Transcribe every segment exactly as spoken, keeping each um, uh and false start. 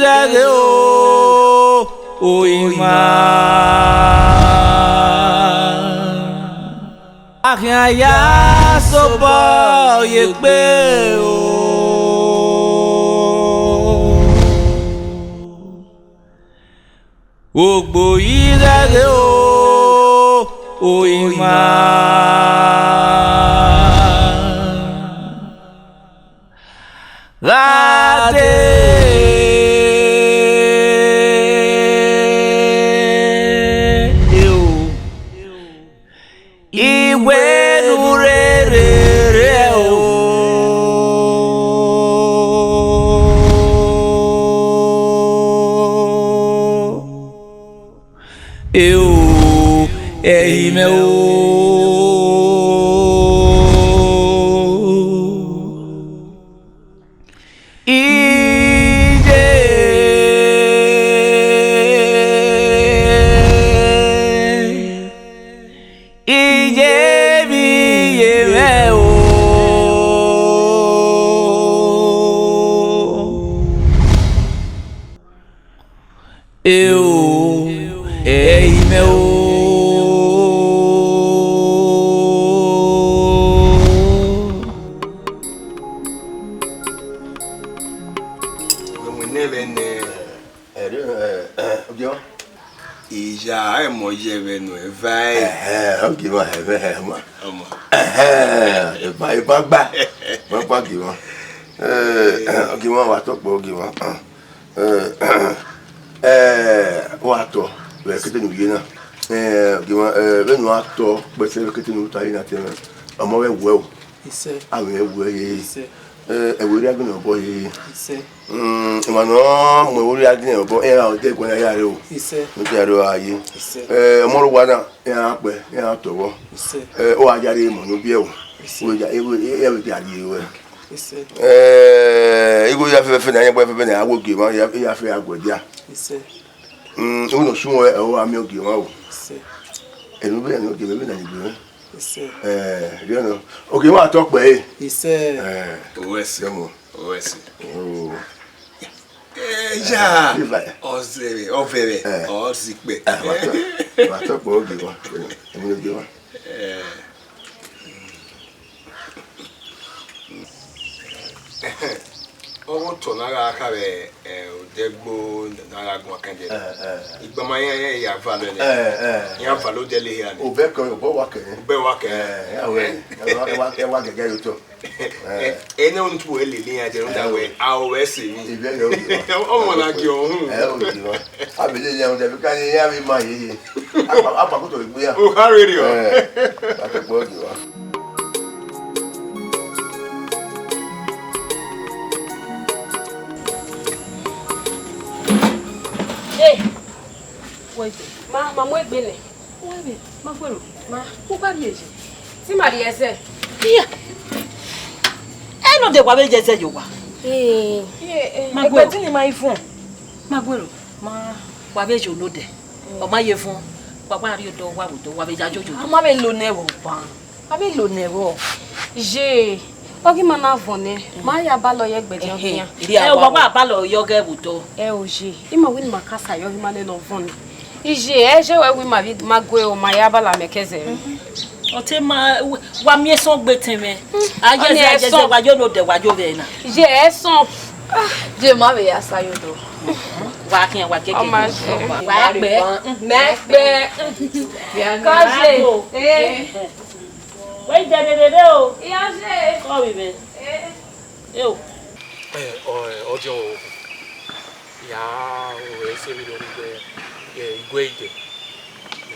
Ẹghe o, o ima. A khian ya sobọ ye egbe o. Ogbo yi ghẹghe o, o ima. Gha dee o, iwẹ ne u rere rre o. Eo, ẹ i mwẹ o. Iye, iye vbe iye mwẹ o. Eo, ẹ i mwẹ o. Wẹ mu nẹ vbe nẹ. Ẹre, ẹ, ẹ, ogiemwa. Iya, ẹmọ ye vbe nọ eva ẹre. Ẹhẹn, ogiemwa, ẹmwẹ, ẹmwẹ. Ọmọ. Ẹhẹn, eva, eva gba. Eva gba, ogiemwa. Ẹ, ogiemwa, wa tọ kpẹ, ogiemwa. Ẹ, ẹ, wa tọ vbe ekete ne u ye na. Ẹ, ogiemwa, ẹ, vbene u ra tọ kpẹ sẹ vbe ekete ne u ta ye na te mwẹ. Ọmọ mwẹ wuẹ o. Isẹ. Avbe mwẹ wuẹ ye. Isẹ. Ẹ, ẹvbo erriọ agbọn obọ ye. Isẹ. Mm, emwa ne ọ mu ẹvbo erriọ agbọn obọ, iran ọdẹ guan ya re o. Isẹ. Ne ọ ya re a ye. Isẹ. Ẹ, ọmọ rre owa na, iran kpẹ, iran tọ vbọ. Isẹ. Ẹ, ọ gha ya rre emọ ne ọ biẹ o. Isẹ. Ọ ya, ẹ, ẹ, ẹ, ya rrie ruẹ. Isẹ. Ẹ, igho ya fẹfẹfẹ ne a yan gbe fẹfẹfẹ ne a wo gie emwa, ya, ya fẹ a guẹ dia. Isẹ. Mm, igho ne ọ sunu ẹ, ọ gha miẹn ogie emwa o. Isẹ. Ẹ, ne u vbe yan ogie emwa, vbe na ni gbe mwẹ. Isẹ. Ẹ, rhiọ nọ. Ogie emwa tọ kpẹ re. Isẹ. Ẹ, Owẹ sẹ. Dọmọ. Owẹ sẹ. Oh. Ẹ, ya. Levi. Ọ zẹvbe, ọ vẹvbe, ẹ, ọ zikpẹ. Ẹ, wa tọ, wa tọ kpẹ ogie emwa. Ẹ, emwi ogie emwa. Ẹ. Ọghe otọ ne a gha kha vbe, ẹ, odẹgbo ne a gha guan kẹdẹ. Ẹ, ẹ. Igbama iran, iran ya valọ nẹ. Ẹ, ẹ. Iran valọ odẹ lehia nẹ. Obẹ kẹ, obọ wa kẹ. Obẹ wa kẹ. Ẹ, ẹ, ẹ wa, ẹ wa gẹgẹ ye otọ. Ẹ, ẹ, ne unu tu lele iran, ẹdẹ rhunmwuda wẹ, a o vbe sẹ emwi. Ivẹ yọ, ivẹ yọ. Ọmọ na gie ọhun. Ẹ, o gie ọhun. A bele ya, o de ka ni ya vbe ma ye. Apa, apa ko to gbe ya. O ka rere o. Ẹ, a ke kpo gie wa. Hey, wait. Ma, ma mu egbe nẹ. Wẹ vbe, ma guero. Ma, u gba rhie ye. Te ima rhie ẹzẹ. Iya. Ẹ nọ de wa vbe ye ẹzẹ ye owa. Ee. Ma guero. Egbe din ne ima i vuọn. Ma guero. Ma, wa vbe ye onodẹ. Ọ ma ye vuọn. Wa wa rhie odọ, wa vbe odọ, wa vbe ya yoyo. A ma vbe lo nẹ vbe ọkpa. A vbe lo nẹ vbọ? Ye, ọ ghi ma na vọn nẹ, ma ya balọ ye ẹgbẹdẹ ọghe iran. Ẹ, wa wa balọ ye ọghe vbe otọ. Ẹ o ye, ima wẹ ne ima ka sa ye ọghe ima nene ọ vọn nẹ. Iye, ẹ ye wẹ wẹ ima vbe ma gue o, ma ya balọ amẹ kẹzẹ. Ọ te ma, wa miẹn sọn gbe tẹn mwẹ. A ye ẹzẹ, a ye ẹzẹ, wa yo nodẹ, wa yo vbe na. Ye, ẹ sọn. Je ma vbe ya sa yo do. Wa khian, wa keke. Ọ ma sẹ. Wa kpẹ. Mẹ kpẹ. Kọje. Eh. Wẹ i dẹrẹ rere o. Iya je. Kọ vbe mwẹ. Eh. Eo. Ẹ, ọ, ẹ, ọdiọn o. Ya, o, ẹ, sẹ vbe rhọrọ igbe, ẹ, igwe ide.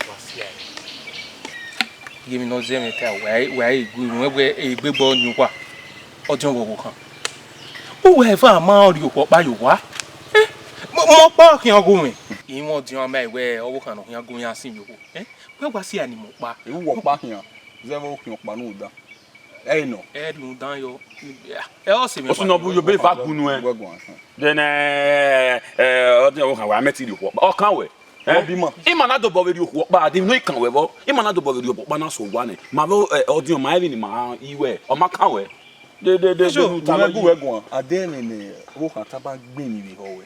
Wa si a. Iye emwi ne ọ zẹ mwẹ ta, wa, wa i gu irun wẹ egbe gbe ọnii uwa, ọdiọn vbe ọvbokhan. Uwa eva ma rhie okhuo ọkpa ye owa. Eh, mọ, mọ ọkpa khian gu mwẹ. Imwẹ ọdiọn ama wẹ ọvbokhan ne ọ khian gu mwẹ a sin ye okhuo. Eh, wẹ wa si a ni mọ ọkpa. Ẹ, uwa ọkpa khian, zẹ vbe ọ khian ọkpa ne u dan. Ẹ i nọ. Ẹ rhunmwuda yọ. Ẹ, ọ sẹ mwẹ. Osunobuyobọ eva gunu ẹn. Then, ẹ, ẹ, ọdiọn vbe ọvbokhan wa mẹ te rhie okhuo ọkpa. Ọ kan wẹ. Ẹ? Ọ bi ima. Ima na dobọ vbe rhie okhuo ọkpa, de emwi ne ọ i kan wẹ vbọ. Ima na dobọ vbe rhie okhuo ọkpa na so owa nẹ. Ma vbe, ẹ, ọdiọn ma emwi ne ima i wẹ, ọ ma kan wẹ. De, de, de, de, Bishop, ne u ta mwẹ gu wẹ guan. A de ẹmwẹ ne ọvbokhan taba gbẹn emwi vbe ehọ wẹ.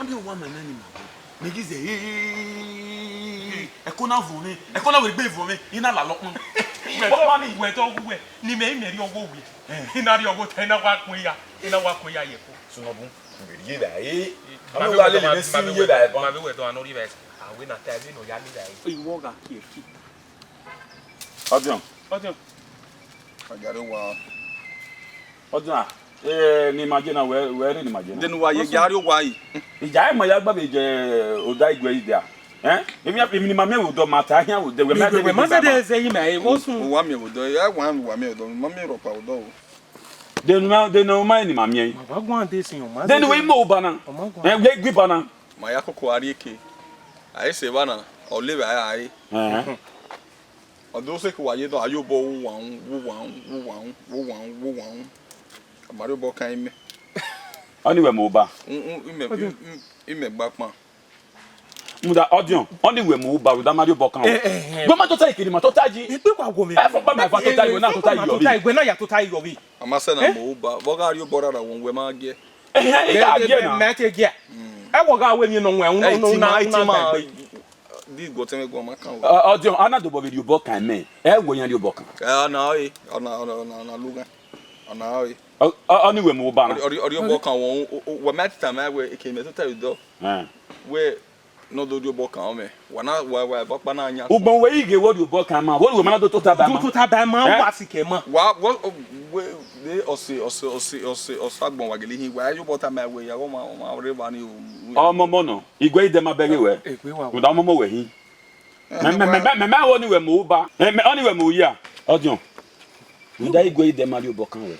Ọni wa ma nani ma bo. Mẹ ghi zẹ, "Ee, ẹko na vuọn mwẹ, ẹko na wegbe vuọn mwẹ, I na lalọ ọkpan." Wẹ tọ, wẹ tọ gu wẹ, ne imẹ, imẹ rhie ọgho wiẹ. I na rhie ọgho ta, I na wa kun iya, I na wa kun iya ye ẹko. Sunu bun, ye vbe a re. Ma vbe wẹ dọ, ma vbe wẹ dọ, a nọ rhie vbe a wẹ na ta ẹvbo ne ọ ya ni vbe a re. Iwọ gha kie fi. Ọdiọn. Ọdiọn. Ọdiọn, eh, ne ima je na, wẹ, wẹ rre ne ima je na. Denu wa ye ya rrie owa yi. Ija ima ya gba vbe je oda igue yi dia. Eh? Emi, emi ni ma miẹn vbe odọ, ma ta ahian vbe odẹ, wẹ ma de ma zẹdẹ zẹ yi mẹ, e vbo sun. Wa miẹn vbe odọ, ya wa, wa miẹn odọ, ma miẹn rọkpa odọ o. Denu ma, denu ma ni ma miẹn. Ma wa guan de sin o, ma. Denu wẹ imo ba na. Eh, wẹ gui ba na. Ma ya koko a rrie eke. A i sẹ evba na, ọ levba a re. Ẹhẹn. Ọ do sẹ ke wa ye nọ, a ye obọ wu wan, wu wan, wu wan, wu wan, wu wan. A ma rhie obọ kan imẹ. Ọni wẹ mu oba. Un, un, imẹ, im-, im-, imẹ gba kpan. Muda, Ọdiọn, ọni wẹ mu oba, rhunmwuda ma rhie obọ kan o. Eh, eh, eh. Wẹ ma tota ikiri, ma tota yi. Egbe wa wo mẹ. Ẹ fọ pa mẹ, ẹ fa tota yi, wẹ na tota yi yọ vbe. Wẹ na ya tota yi yọ vbe. A ma sẹ na mu oba, vbe ọ gha rhie obọ rara wọn, wẹ ma giẹ. Ẹhẹn, I gha giẹ na. Mẹ te giẹ. Ẹ wọ gha wẹ emwi nọ wẹ, unu, unu, unu, unu, unu, di gu ọtẹn mwẹ guan ma kan wẹ. Ọ, Ọdiọn, a na dobọ vbe rhie obọ kan mẹ. Ẹ wẹ iran rhie obọ kan. Ẹ, ọ na ọre, ọ na, ọ na, ọ na, ọ na lughan. Ọ na ọre. Ọ, ọ, ọni wẹ mu oba na. Ọ rhie, ọ rhie obọ kan wẹ, o, o, wẹ ma tita mẹ wẹ, eke mẹ tota yi dọ. Ẹn. Wẹ, ne ọ do rhie obọ kan mẹ. Wa na, wa, wa, ẹbọ ọkpa na yan. Ugbẹn wẹ ighe wẹ rhie obọ kan ma. Wẹ, wẹ ma na do tota ba ma. Do tota ba ma, wa sikẹ ma. Wa, wa, o, wẹ, de ọse, ọse, ọse, ọse, ọse agbọn wa gele hin. Wa, rhie obọ ta mẹ wẹ, ya, ọ ma, ọ ma rre evba ni o. Ọmọmọ nọ, igue idẹ ma bẹghe wẹ. Egbe wa. Rhunmwuda ọmọmọ wẹ hin. Mẹ, mẹ, mẹ, mẹ, mẹ, mẹ, ọni wẹ mu oba. Mẹ, mẹ, ọni wẹ mu oya. Ọdiọn. Rhunmwuda igue idẹ ma rhie obọ kan wẹ.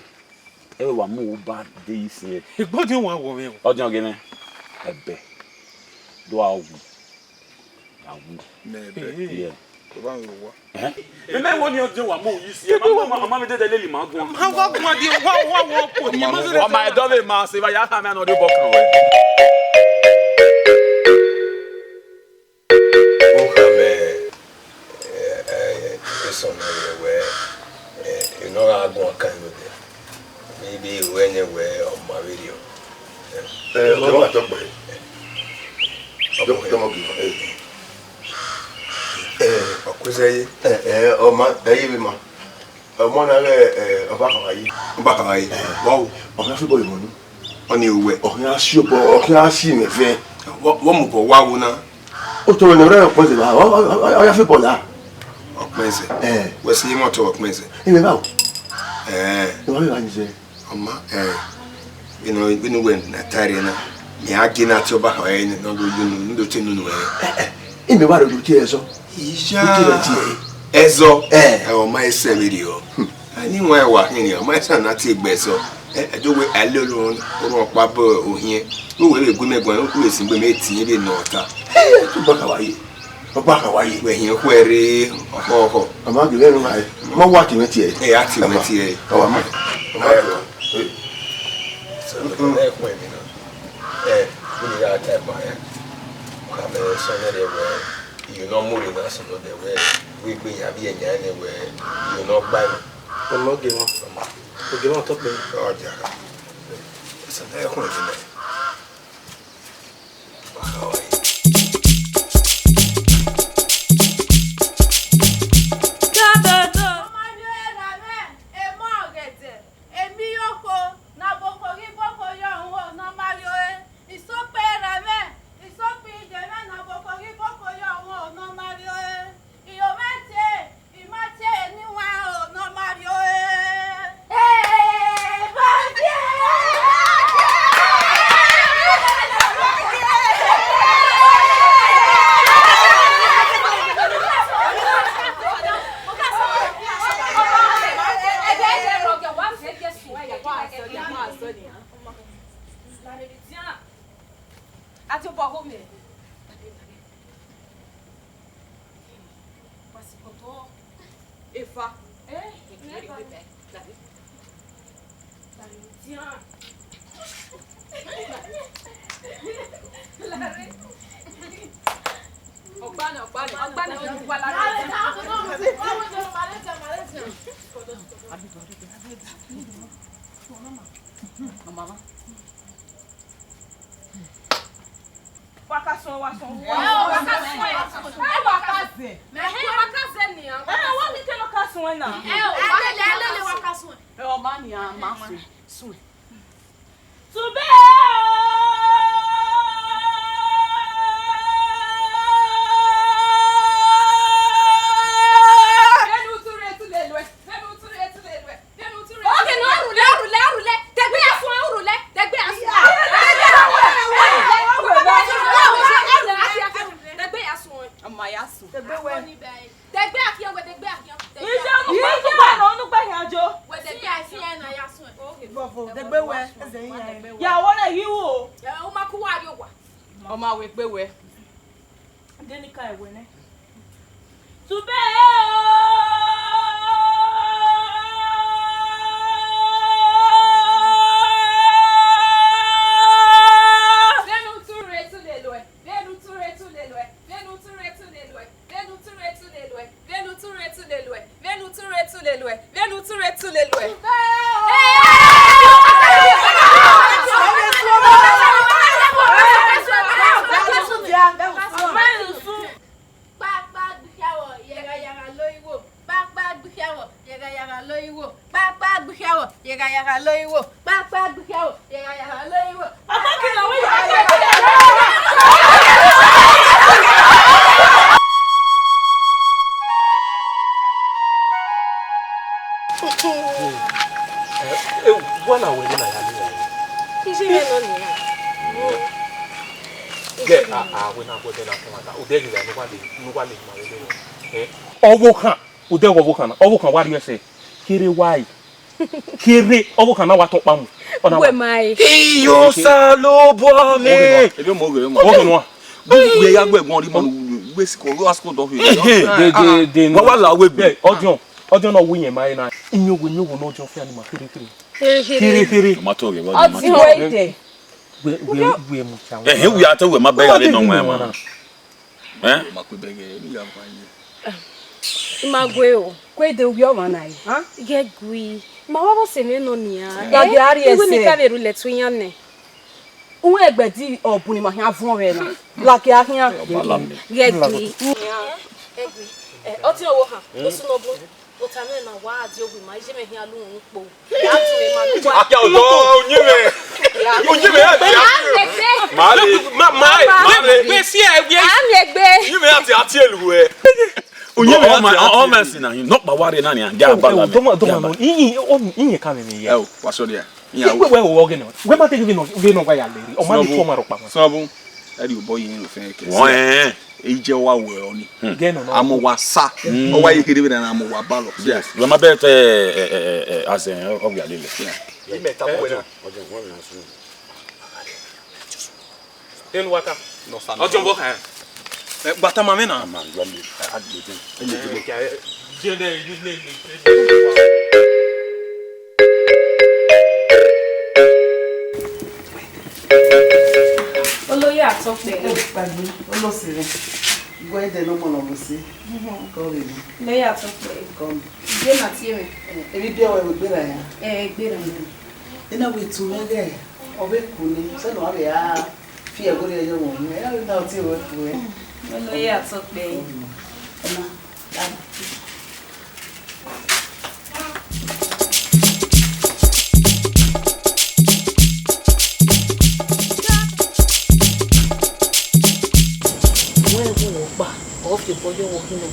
Ẹ wẹ wa mu oba de isi ẹn. Egbe ọdiọn wa wọ mwẹ o. Ọdiọn ghe nẹ. Ẹbẹ. Do a wu. A wu. Mẹ ẹbẹ. Ee. Yeah. Mẹ mẹ wo ni ọjọ wa mo yi si. Ẹ ma, ma, ma, ma, mi dede leli ma guan. Ma wa guan di, wa, wa, wa, ko ni, ma zẹdẹ. Wa ma ẹdọ vbe ma se va ya ha mẹ anọ de bọ kan wẹ. Okhamẹ, eh, eh, eso ne wẹ, eh, enọ gha guan kan nodẹ. Maybe wẹ ne wẹ ọ ma vberriọ. Eh, ọ ma tọ gbe. Ọ ma tọ gbe. Eh, ọ kuẹzẹ ye. Eh, eh, ọ ma, ẹ ye vbe ma. Ọmọ na ghẹ, eh, Ọbakhawaye. Ọbakhawaye. Wa o, ọ khian fi obọ yọ emọ unu. Ọni ruẹ. Ọ khian si obọ, ọ khian si mwẹ vẹ. Wọ, wọ mu obọ wa wo na. Otọ ne ọ rre ọkpẹn ẹzẹ na, ọ, ọ, ọ, ọ ya fi obọ la. Ọkpẹn ẹzẹ. Eh. Wẹ si ye imọto ọkpẹn ẹzẹ. Imẹ ba o. Eh. Imẹ ba ni zẹ. Ọ ma, eh, vbene, vbene uwẹ na ta rre na, mẹ a gie na tie Ọbakhawaye ne ọ do ye unu, ne ọ do tie unu nuẹn. Eh, eh, imẹ wa rre do tie ẹzọ. Iya. Do tie ẹzọ. Eh. Eh, ọ ma i sẹ vberriọ. Hmm. Ani wan wa khin, ọ ma i sẹ na tie egbe ẹzọ. Eh, ẹdẹ wẹ a le orhunmwu, orhunmwu ọkpa bu ohiẹn. Wẹ wẹ vbe gu mẹ guan, wẹ sin gbe mẹ tie vbe nọ ọta. Eh, tu Ọbakhawaye. Ọbakhawaye. Wẹ hiẹn khuẹrre ọkhọkhọ. Ọ ma gele ẹre ma, ma wa tie mwẹ tie. Ẹ ya tie mwẹ tie. Ọ wa ma. Ọ ma tie. Ẹ, so, ẹ khuẹn emwi na. Ẹ, wẹ ne I gha ta ẹkpa hẹ. Ka mẹ sẹ ọnẹrhẹ wẹ, iyo ne ọ mu rre na sunu dẹ wẹ, wẹ egbe yan vbe ẹyan nẹ wẹ, iyo ne ọ gba ẹre. Ọmọ ogie mwa. Ogie mwa otọ kpẹẹ. Ọ dia. Sẹ ẹ khuẹn emwi na. Efa. Eh, ọgbana, ọgbana, ọgbana, ọgbana. Wa ka suẹn, wa suẹn. Ẹ, wa ka suẹn. Ẹ, wa ka zẹ. Mẹ hẹ, wa ka zẹ nian. Ẹ, wa ni kẹ ne ọ ka suẹn na. Ẹ, wa lele, lele, wa ka suẹn. Ẹ, ọ ma nian, ma suẹn. Suẹn. Tube o. Vbene u tu rre, tu lele uẹ. Vbene u tu rre, tu lele uẹ. Oke, ne ọ rhulẹ, ọ rhulẹ, ọ rhulẹ. Dẹgbe ya suẹn, ọ rhulẹ. Dẹgbe ya suẹn. Dẹgbe ya suẹn. Ọ ma ya suẹn. Dẹgbe wẹ. Dẹgbe akhian, wẹ dẹgbe akhian. Iye ọnukpa, ọnukpa, ọnukpa hia jo. Wẹ dẹgbe akhian na ya suẹn. Vọvọ, dẹgbe wẹ, ẹzẹ hia. Ya wọ rẹ yi wo. Ẹ, u ma ku wa rrie owa. Ọ ma wẹ egbe wẹ. Deni ka ẹwẹ nẹ. Tube o. Vbene u tu rre, tu lele uẹ. Vbene u tu rre, tu lele uẹ. Vbene u tu rre, tu lele uẹ. Vbene u tu rre, tu lele uẹ. Vbene u tu rre, tu lele uẹ. Vbene u tu rre, tu lele uẹ. Vbene u tu rre, tu lele uẹ. Kpakpa gbikhiawọ, yẹgha yagha lo igho. Kpakpa gbikhiawọ, yẹgha yagha lo igho. Kpakpa gbikhiawọ, yẹgha yagha lo igho. Kpakpa gbikhiawọ, yẹgha yagha lo igho. Ọkọ kìlọ̀ wí yàrá yàrá. Ẹ, ẹ, wá na wẹ na ya ni ya. Isi mẹ nọ ni. Gẹ, a, a, wẹ na wẹ na kọ ma ta. O de ni la, no wa le, no wa le ma le. Eh? Ọvbokhan, o de ọvbokhan na. Ọvbokhan wa rhie ẹsẹ. Kere wa yi. Kere, ọvbokhan na wa tọn kpamu. Ọ na wa. Wẹ ma e. Iyo Osanobua mẹ. Ebe mo ghe mo. Ọvbokhan nua. Du ye ya gbe ẹ̀gbọ́n ri ma nu. Gbe sikọ, gbe sikọ dọ fi. Ehe, de, de, de, wa, wa la wẹ gbe. Ọdiọn, ọdiọn ne ọ wu iyẹn ma re na. Iyẹn wo, iyẹn wo ne ọdiọn fi ani ma khere khere. Khere khere. Ma to ghe, ọdiọn. Ọdiọn wẹ de. Wẹ, wẹ, wẹ mu cha. Ehe, wẹ a te wẹ ma bẹghe nọ wẹ ma. Eh? Ma kue bẹghe, ni ya fa ye. I ma gue o. Kue de ubi ọmwa na re, ha? Ghẹ gui. Ma wa vbọ sẹ mwẹ nọ nian. Ya gbe a rrie ẹse. Iwe ne I ka vbe ru lẹ tu iran nẹ. Uwẹ ẹgbẹdi ọbun ni ma khian vuọn vbe na. Laki a khian. Ghẹ gui. Ghẹ gui. Eh, ọtẹn ọvbokhan, osunobun. Ota mwẹ na wa a di ohu ma, iye mwẹ khian lu unu kpo. Ya tu emwa ne uwa. Akia odọ, uyinmwẹ. Uyinmwẹ ya dia. Ma le, ma, ma, ma le. Be si ẹ, be. A miẹn egbe. Uyinmwẹ ya dia, a tie lu ẹ. Uyinmwẹ ya dia, a tie lu ẹ. Ọ, ọ, ọ, mẹ si na hin, nọkpa wa rre na nian, dia bala mẹ. Dọmọ, dọmọ, iyin, iyin ka mẹ mẹ ya. Ẹ o, wa sọ dia. Iyan. Wẹ, wẹ, wẹ, ọghe nọ. Wẹ ma te ghi nọ, ghi nọ wa ya leri. Ọ ma ni tuọ ma rhọkpa ma. Sọbun. Ẹ di obọ yin ofẹn kẹ. Wọ ẹ. Ije wa wẹ ọni. Gẹ nọ, nọ. Amọ wa sa. Ọ wa ye kere vbe na amọ wa balọ. Yes. Wẹ ma bẹ te, ẹ, ẹ, ẹ, ẹ, azẹ, ọ, ọ gbe alele. Yeah. Imẹ ta wẹ na. Enu wa ka. Ọjọ vbọ khan. Ẹ, gba tama mwẹ na. Olóyè Atọkpẹ. Ẹ gbàgbé, olóòsì rẹ. Gua ẹdẹ ne ọmọ nọ vbe ose. Kọ vbe mi. Olóyè Atọkpẹ. Kọ mi. Ije na tie mwẹ. Emwi biẹ wẹ vbe gberra ya. Ẹ, gberra. Ena wẹ tu mwẹ ghẹ, ọ vbe ku ni, sẹ ne ọ vbe a fi ẹgorriẹ yọ mwẹ, ẹ na tie wẹ ku ẹ. Olóyè Atọkpẹ. Ọna, dada. Wẹ ẹghẹ ọkpa, ọ fi obọ yọ wọ khin nọ.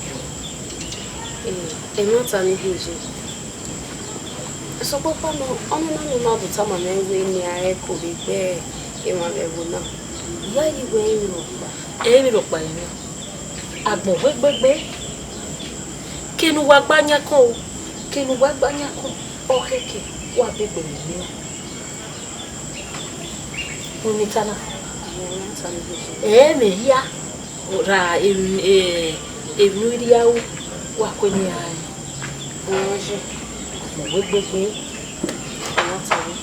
Eh, ẹmwata ni khin ye. Sokpan ọkpa nọ, ọnọna ne ọ ma do tama mwẹ wẹẹ ne a rẹn ẹko rre gbe emwa vbe ẹvbo na. I ya ye wẹẹ emwi rhọkpa. Emwi rhọkpa ẹre. Agbọn wẹ gbegbe. Kene uwa gba yan kọn o, kene uwa gba yan kọn, ọ khẹke, wa be gbe mwẹ na. Unu ta na. Ẹ mẹ hia, ra emwi, eh, emwi ne u rhia ru, wa kue ne iran rẹn. Ọrọre, mu wẹ gbegbe, ọ na ta wẹ.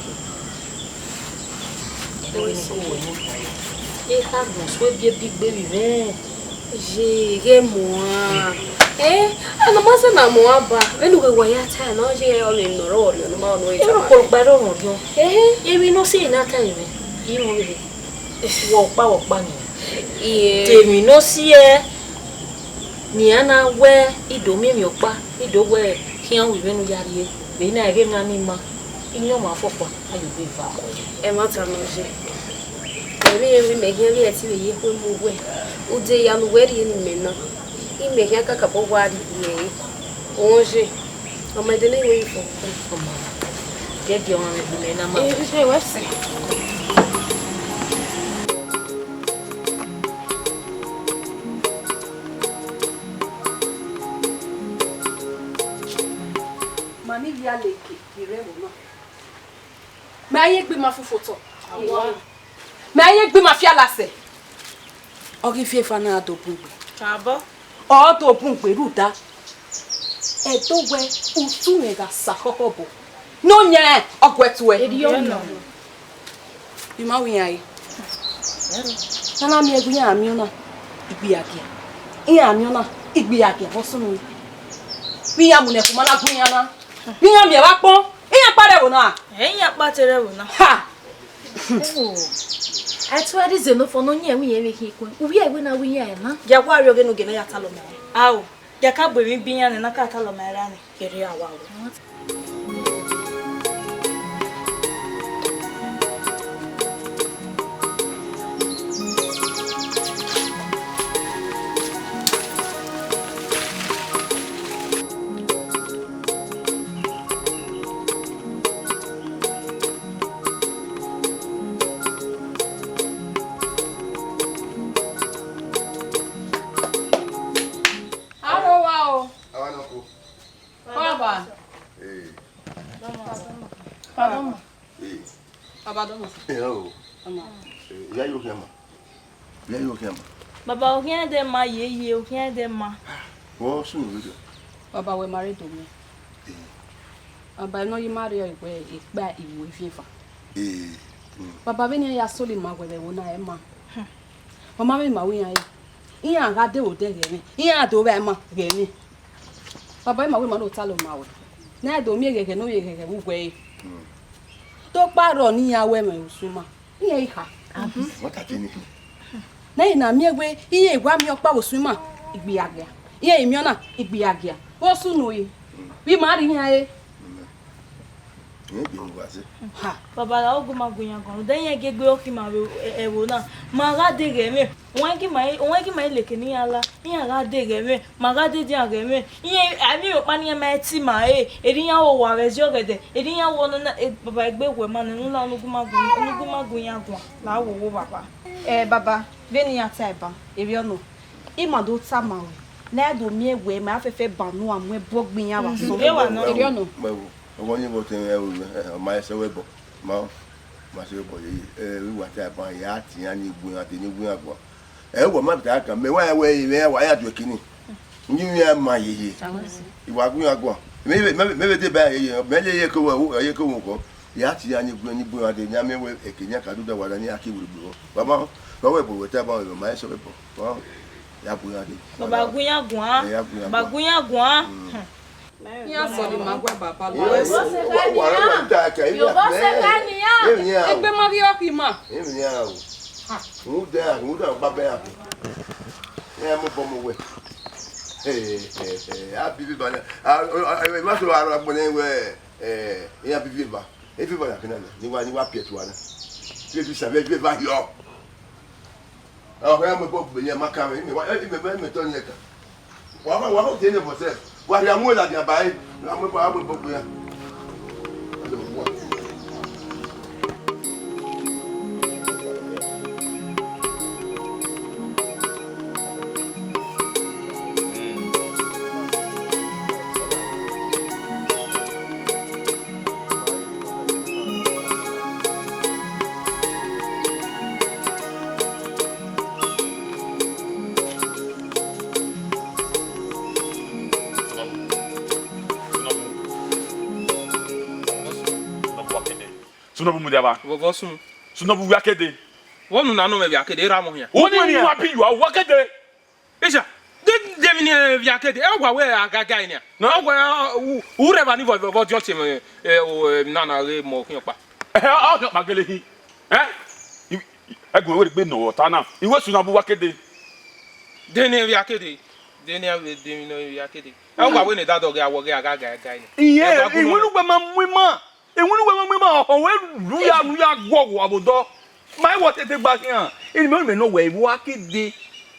Eha gbọn so ebiebi gbe vbe mwẹ. Ye, ghẹ muan. Eh, a na ma sẹ na muan ba. Vbene u ghe wa ya ta na, ọ ye ọmọ emwi ne ọ rrọọ ne ọ ma nọ. Ẹ rọ kpọlọ kpa rọ rọ. Ehe. Emwi ne ọ si na ta mwẹ, I mwẹ vbe. Wẹ ọkpa, wẹ ọkpa ni. Iye. Te emwi ne ọ si ẹ, ne iran na wẹ I do miẹn emwi ọkpa, I do wẹ khian ru vbene u ya rrie, vbe na ẹghẹ na ni ma, iyọnmwa fọkpa, a ye obọ eva. Ẹmwata nọ ye. Ẹmwẹ irẹn vbe imẹ khian vbe ẹtin vbe ye ekhue mu wẹ, ude hia ne uwẹ rhie ne imẹ na, imẹ khian kakabọ wa rhie iyẹn re. Ọmọ ye, ọmọ ẹdẹ ne I wẹ fo. Ọmọ, gie gie ọmwa mwẹ gbe mẹ na ma. Eh, ẹ wẹ sẹ. Ma ni ya leke, I rre ẹvbo na. Mẹ a ye egbe ima fufo otọ. Mẹ a ye egbe ima fiala sẹ. Ọ ghi fi efa na do bun egbe. Abọ. Ọ do bun egbe rhunmwuda. Ẹdẹ wẹ utu mwẹ gha sa khọkhọ obọ. Ne ọ yan ọ guẹ tuẹ. Erriọ nọ. I ma wẹ iran re. Ne a na miẹn wẹ iran miẹn ọna, igbe iran giẹ. Iran miẹn ọna, igbe iran giẹ vbe ọ sunu. Vbe iran mu nẹ ẹkpo ma na gu iran na. Vbe iran miẹn vbe akpọn, iran kpa rre ẹvbo na. Ẹ, iran kpa te rre ẹvbo na. Ha! Oh. A i tue ẹre Xenophon ne ọ yan ẹmwẹ irẹn vbe khin ikun. U vbi ẹre wẹ ne a wẹ iran ẹre na. Ya wa rrie ọghe ne u gele ya talọ ma rẹn. Ao, ya ka bu emwi ba iran ne na ka talọ ma rẹn ni. Erriọ a wa ru. Aro wa o. Awa nọ ko. Baba. Ee. Pardon. Ee. Baba dọmọ. Ee, o. Ọmọ. Ee, ya yo khian ma. Ya yo khian ma. Baba, okhian ẹdẹ ma yeye, okhian ẹdẹ ma. Vbọ sunu vberriọ? Baba, wẹ ma rre do miẹn. Eh. Baba, ne ọ ye ima rriọ wẹ ekpa iwu efian eva. Eh. Mm. Baba, vbene iran ya solo ima wẹ vbe ẹvbo na, ẹ ma. Hmm. Ọ ma vbe ma wẹ iran re. Iran gha de vbe odẹ ghẹ mwẹ, iran do vbe ima ghẹ mwẹ. Baba, ima wẹ ima do talọ ma wẹ, ne a do miẹn eghẹghẹ ne ovbi eghẹghẹ vbe uwẹ re. Hmm. Te ọkpa rrọọ ne iran wẹ mwẹ usun ima. Iran i kha. What a thing. Ne I na miẹn wẹ iran i wa miẹn ọkpa vbe usun ima, igbe ya gia. Iran i miẹn ọna, igbe ya gia. Vbọ sunu re? Vbe ima rre iran re? Iran i gbe mu uwa zẹ. Ha. Baba, ra ogu ma gu iran guan, rhunmwuda iran gie egbe ọkpa ima vbe ẹvbo na. Ma gha deghẹ mwẹ, wọn i gie ima, wọn i gie ima leke ne iran la, iran gha deghẹ mwẹ, ma gha de dian ghẹ mwẹ. Iran, a miẹn ọkpa ne iran ma te ima re, erha iran ho owa vbe ẹzẹ ọghẹdẹ, erha iran ho ọnọna, e, Baba, egbe wẹ ma nẹ, ne u la ne ogu ma gu, ne ogu ma gu iran guan, la wowo, Baba. Eh, Baba, vbene iran ta ẹban, erriọ nọ, ima do tama ruẹ, ne a do miẹn wẹ ma fẹfẹ ban unu a mu ẹbọ gbe iran vbe asọn. Erriọ nọ. Mẹ wo, ọmọ ni vbe ọtẹn mwẹ, ẹ, ọ ma sẹ wẹ bọ, ma, ma sẹ wẹ bọ yeye, ẹ, vbe wa ta ẹban, ya tie iran ni gu iran dee, ni gu iran guan. Ẹ, wẹ ma ta kan, mẹ wa wẹ, mẹ wa ya do ẹki ni. Ngi iran ma yeye. I wa gu iran guan. Mẹ vbe, mẹ vbe, mẹ vbe deba yeye, mẹ yeye ke wẹ, yeye ke wẹ kọ. Ya tie iran ni gu, ni gu iran dee, ne a miẹn wẹ, ẹki ne a ka do da wa da ni a ki wiri gbe vbọ. Baba, wa wẹ bọ wẹ ta ẹban, ma sẹ wẹ bọ. Wa, ya gu iran dee. Baba, gu iran guan. Ya gu iran guan. Baba, gu iran guan. Mm. Hmm. Iran sọnnọ ima guẹ baba la. Wa, wa, wa, wa, da ka, Yo, vbọ sẹ ka nian? Emwi nian o. Egbe ma vbe ọkpa ima. Emwi nian o. Ha. Rhunmwuda, rhunmwuda ọkpa bẹ ya. Ẹ mu bọ mu wẹ. Ẹ, ẹ, ẹ, a bi viva na. A, a, a, a, ma so aro agbọn nẹ wẹ, ẹ, iran bi viva. E viva na kina na. Ni wa, ni wa piẹ tua na. Fi, fi sa, fi, fi va hiọ. Ọ, ẹ mu ẹbọ gbe iran ma kan mwẹ, imẹ wa, imẹ, imẹ, imẹ tọ iran kan. Wa, wa, wa, wa, tie ne bọ sẹ. Wa rhie amu ladian ba ẹre, wa mu ẹbọ, wa mu ẹbọ gbe iran. Sunobu mudia ba. Vbọvbọ sun. Sunobu wia kede. Vbọ nu na nọ mwẹ wia kede, erha mwẹ khian. Uwẹ ni wa bi yua, wia kede. Isha, de, de mi ni, eh, via kede, ẹ wa wẹ agaga nia. Na? Ẹ wa, u, u rẹ va ni vọ, vọ, vọ diọ tie mẹ, eh, o, eh, nana ghe mọ khian ọkpa. Eh, ọ khian ọkpa gele hin. Eh? I, i, ẹgun wẹ gbe nọ ọta na. I wẹ Sunobu wa kede. De ne via kede. De ne, de mi ne via kede. Ẹ wa wẹ ne dadọ ghe awọ ghe agaga ga nia. Iye, ẹ wa gu nọ iwinu mẹ. Gbe ma mu ima. Iwinu wẹ ma mu ima, ọ wẹ lu ya, lu ya guọghọ abo dọ. Ma i wọ tete gba khian. Ini mẹ, mẹ nọ wẹ, vbe uwa kede.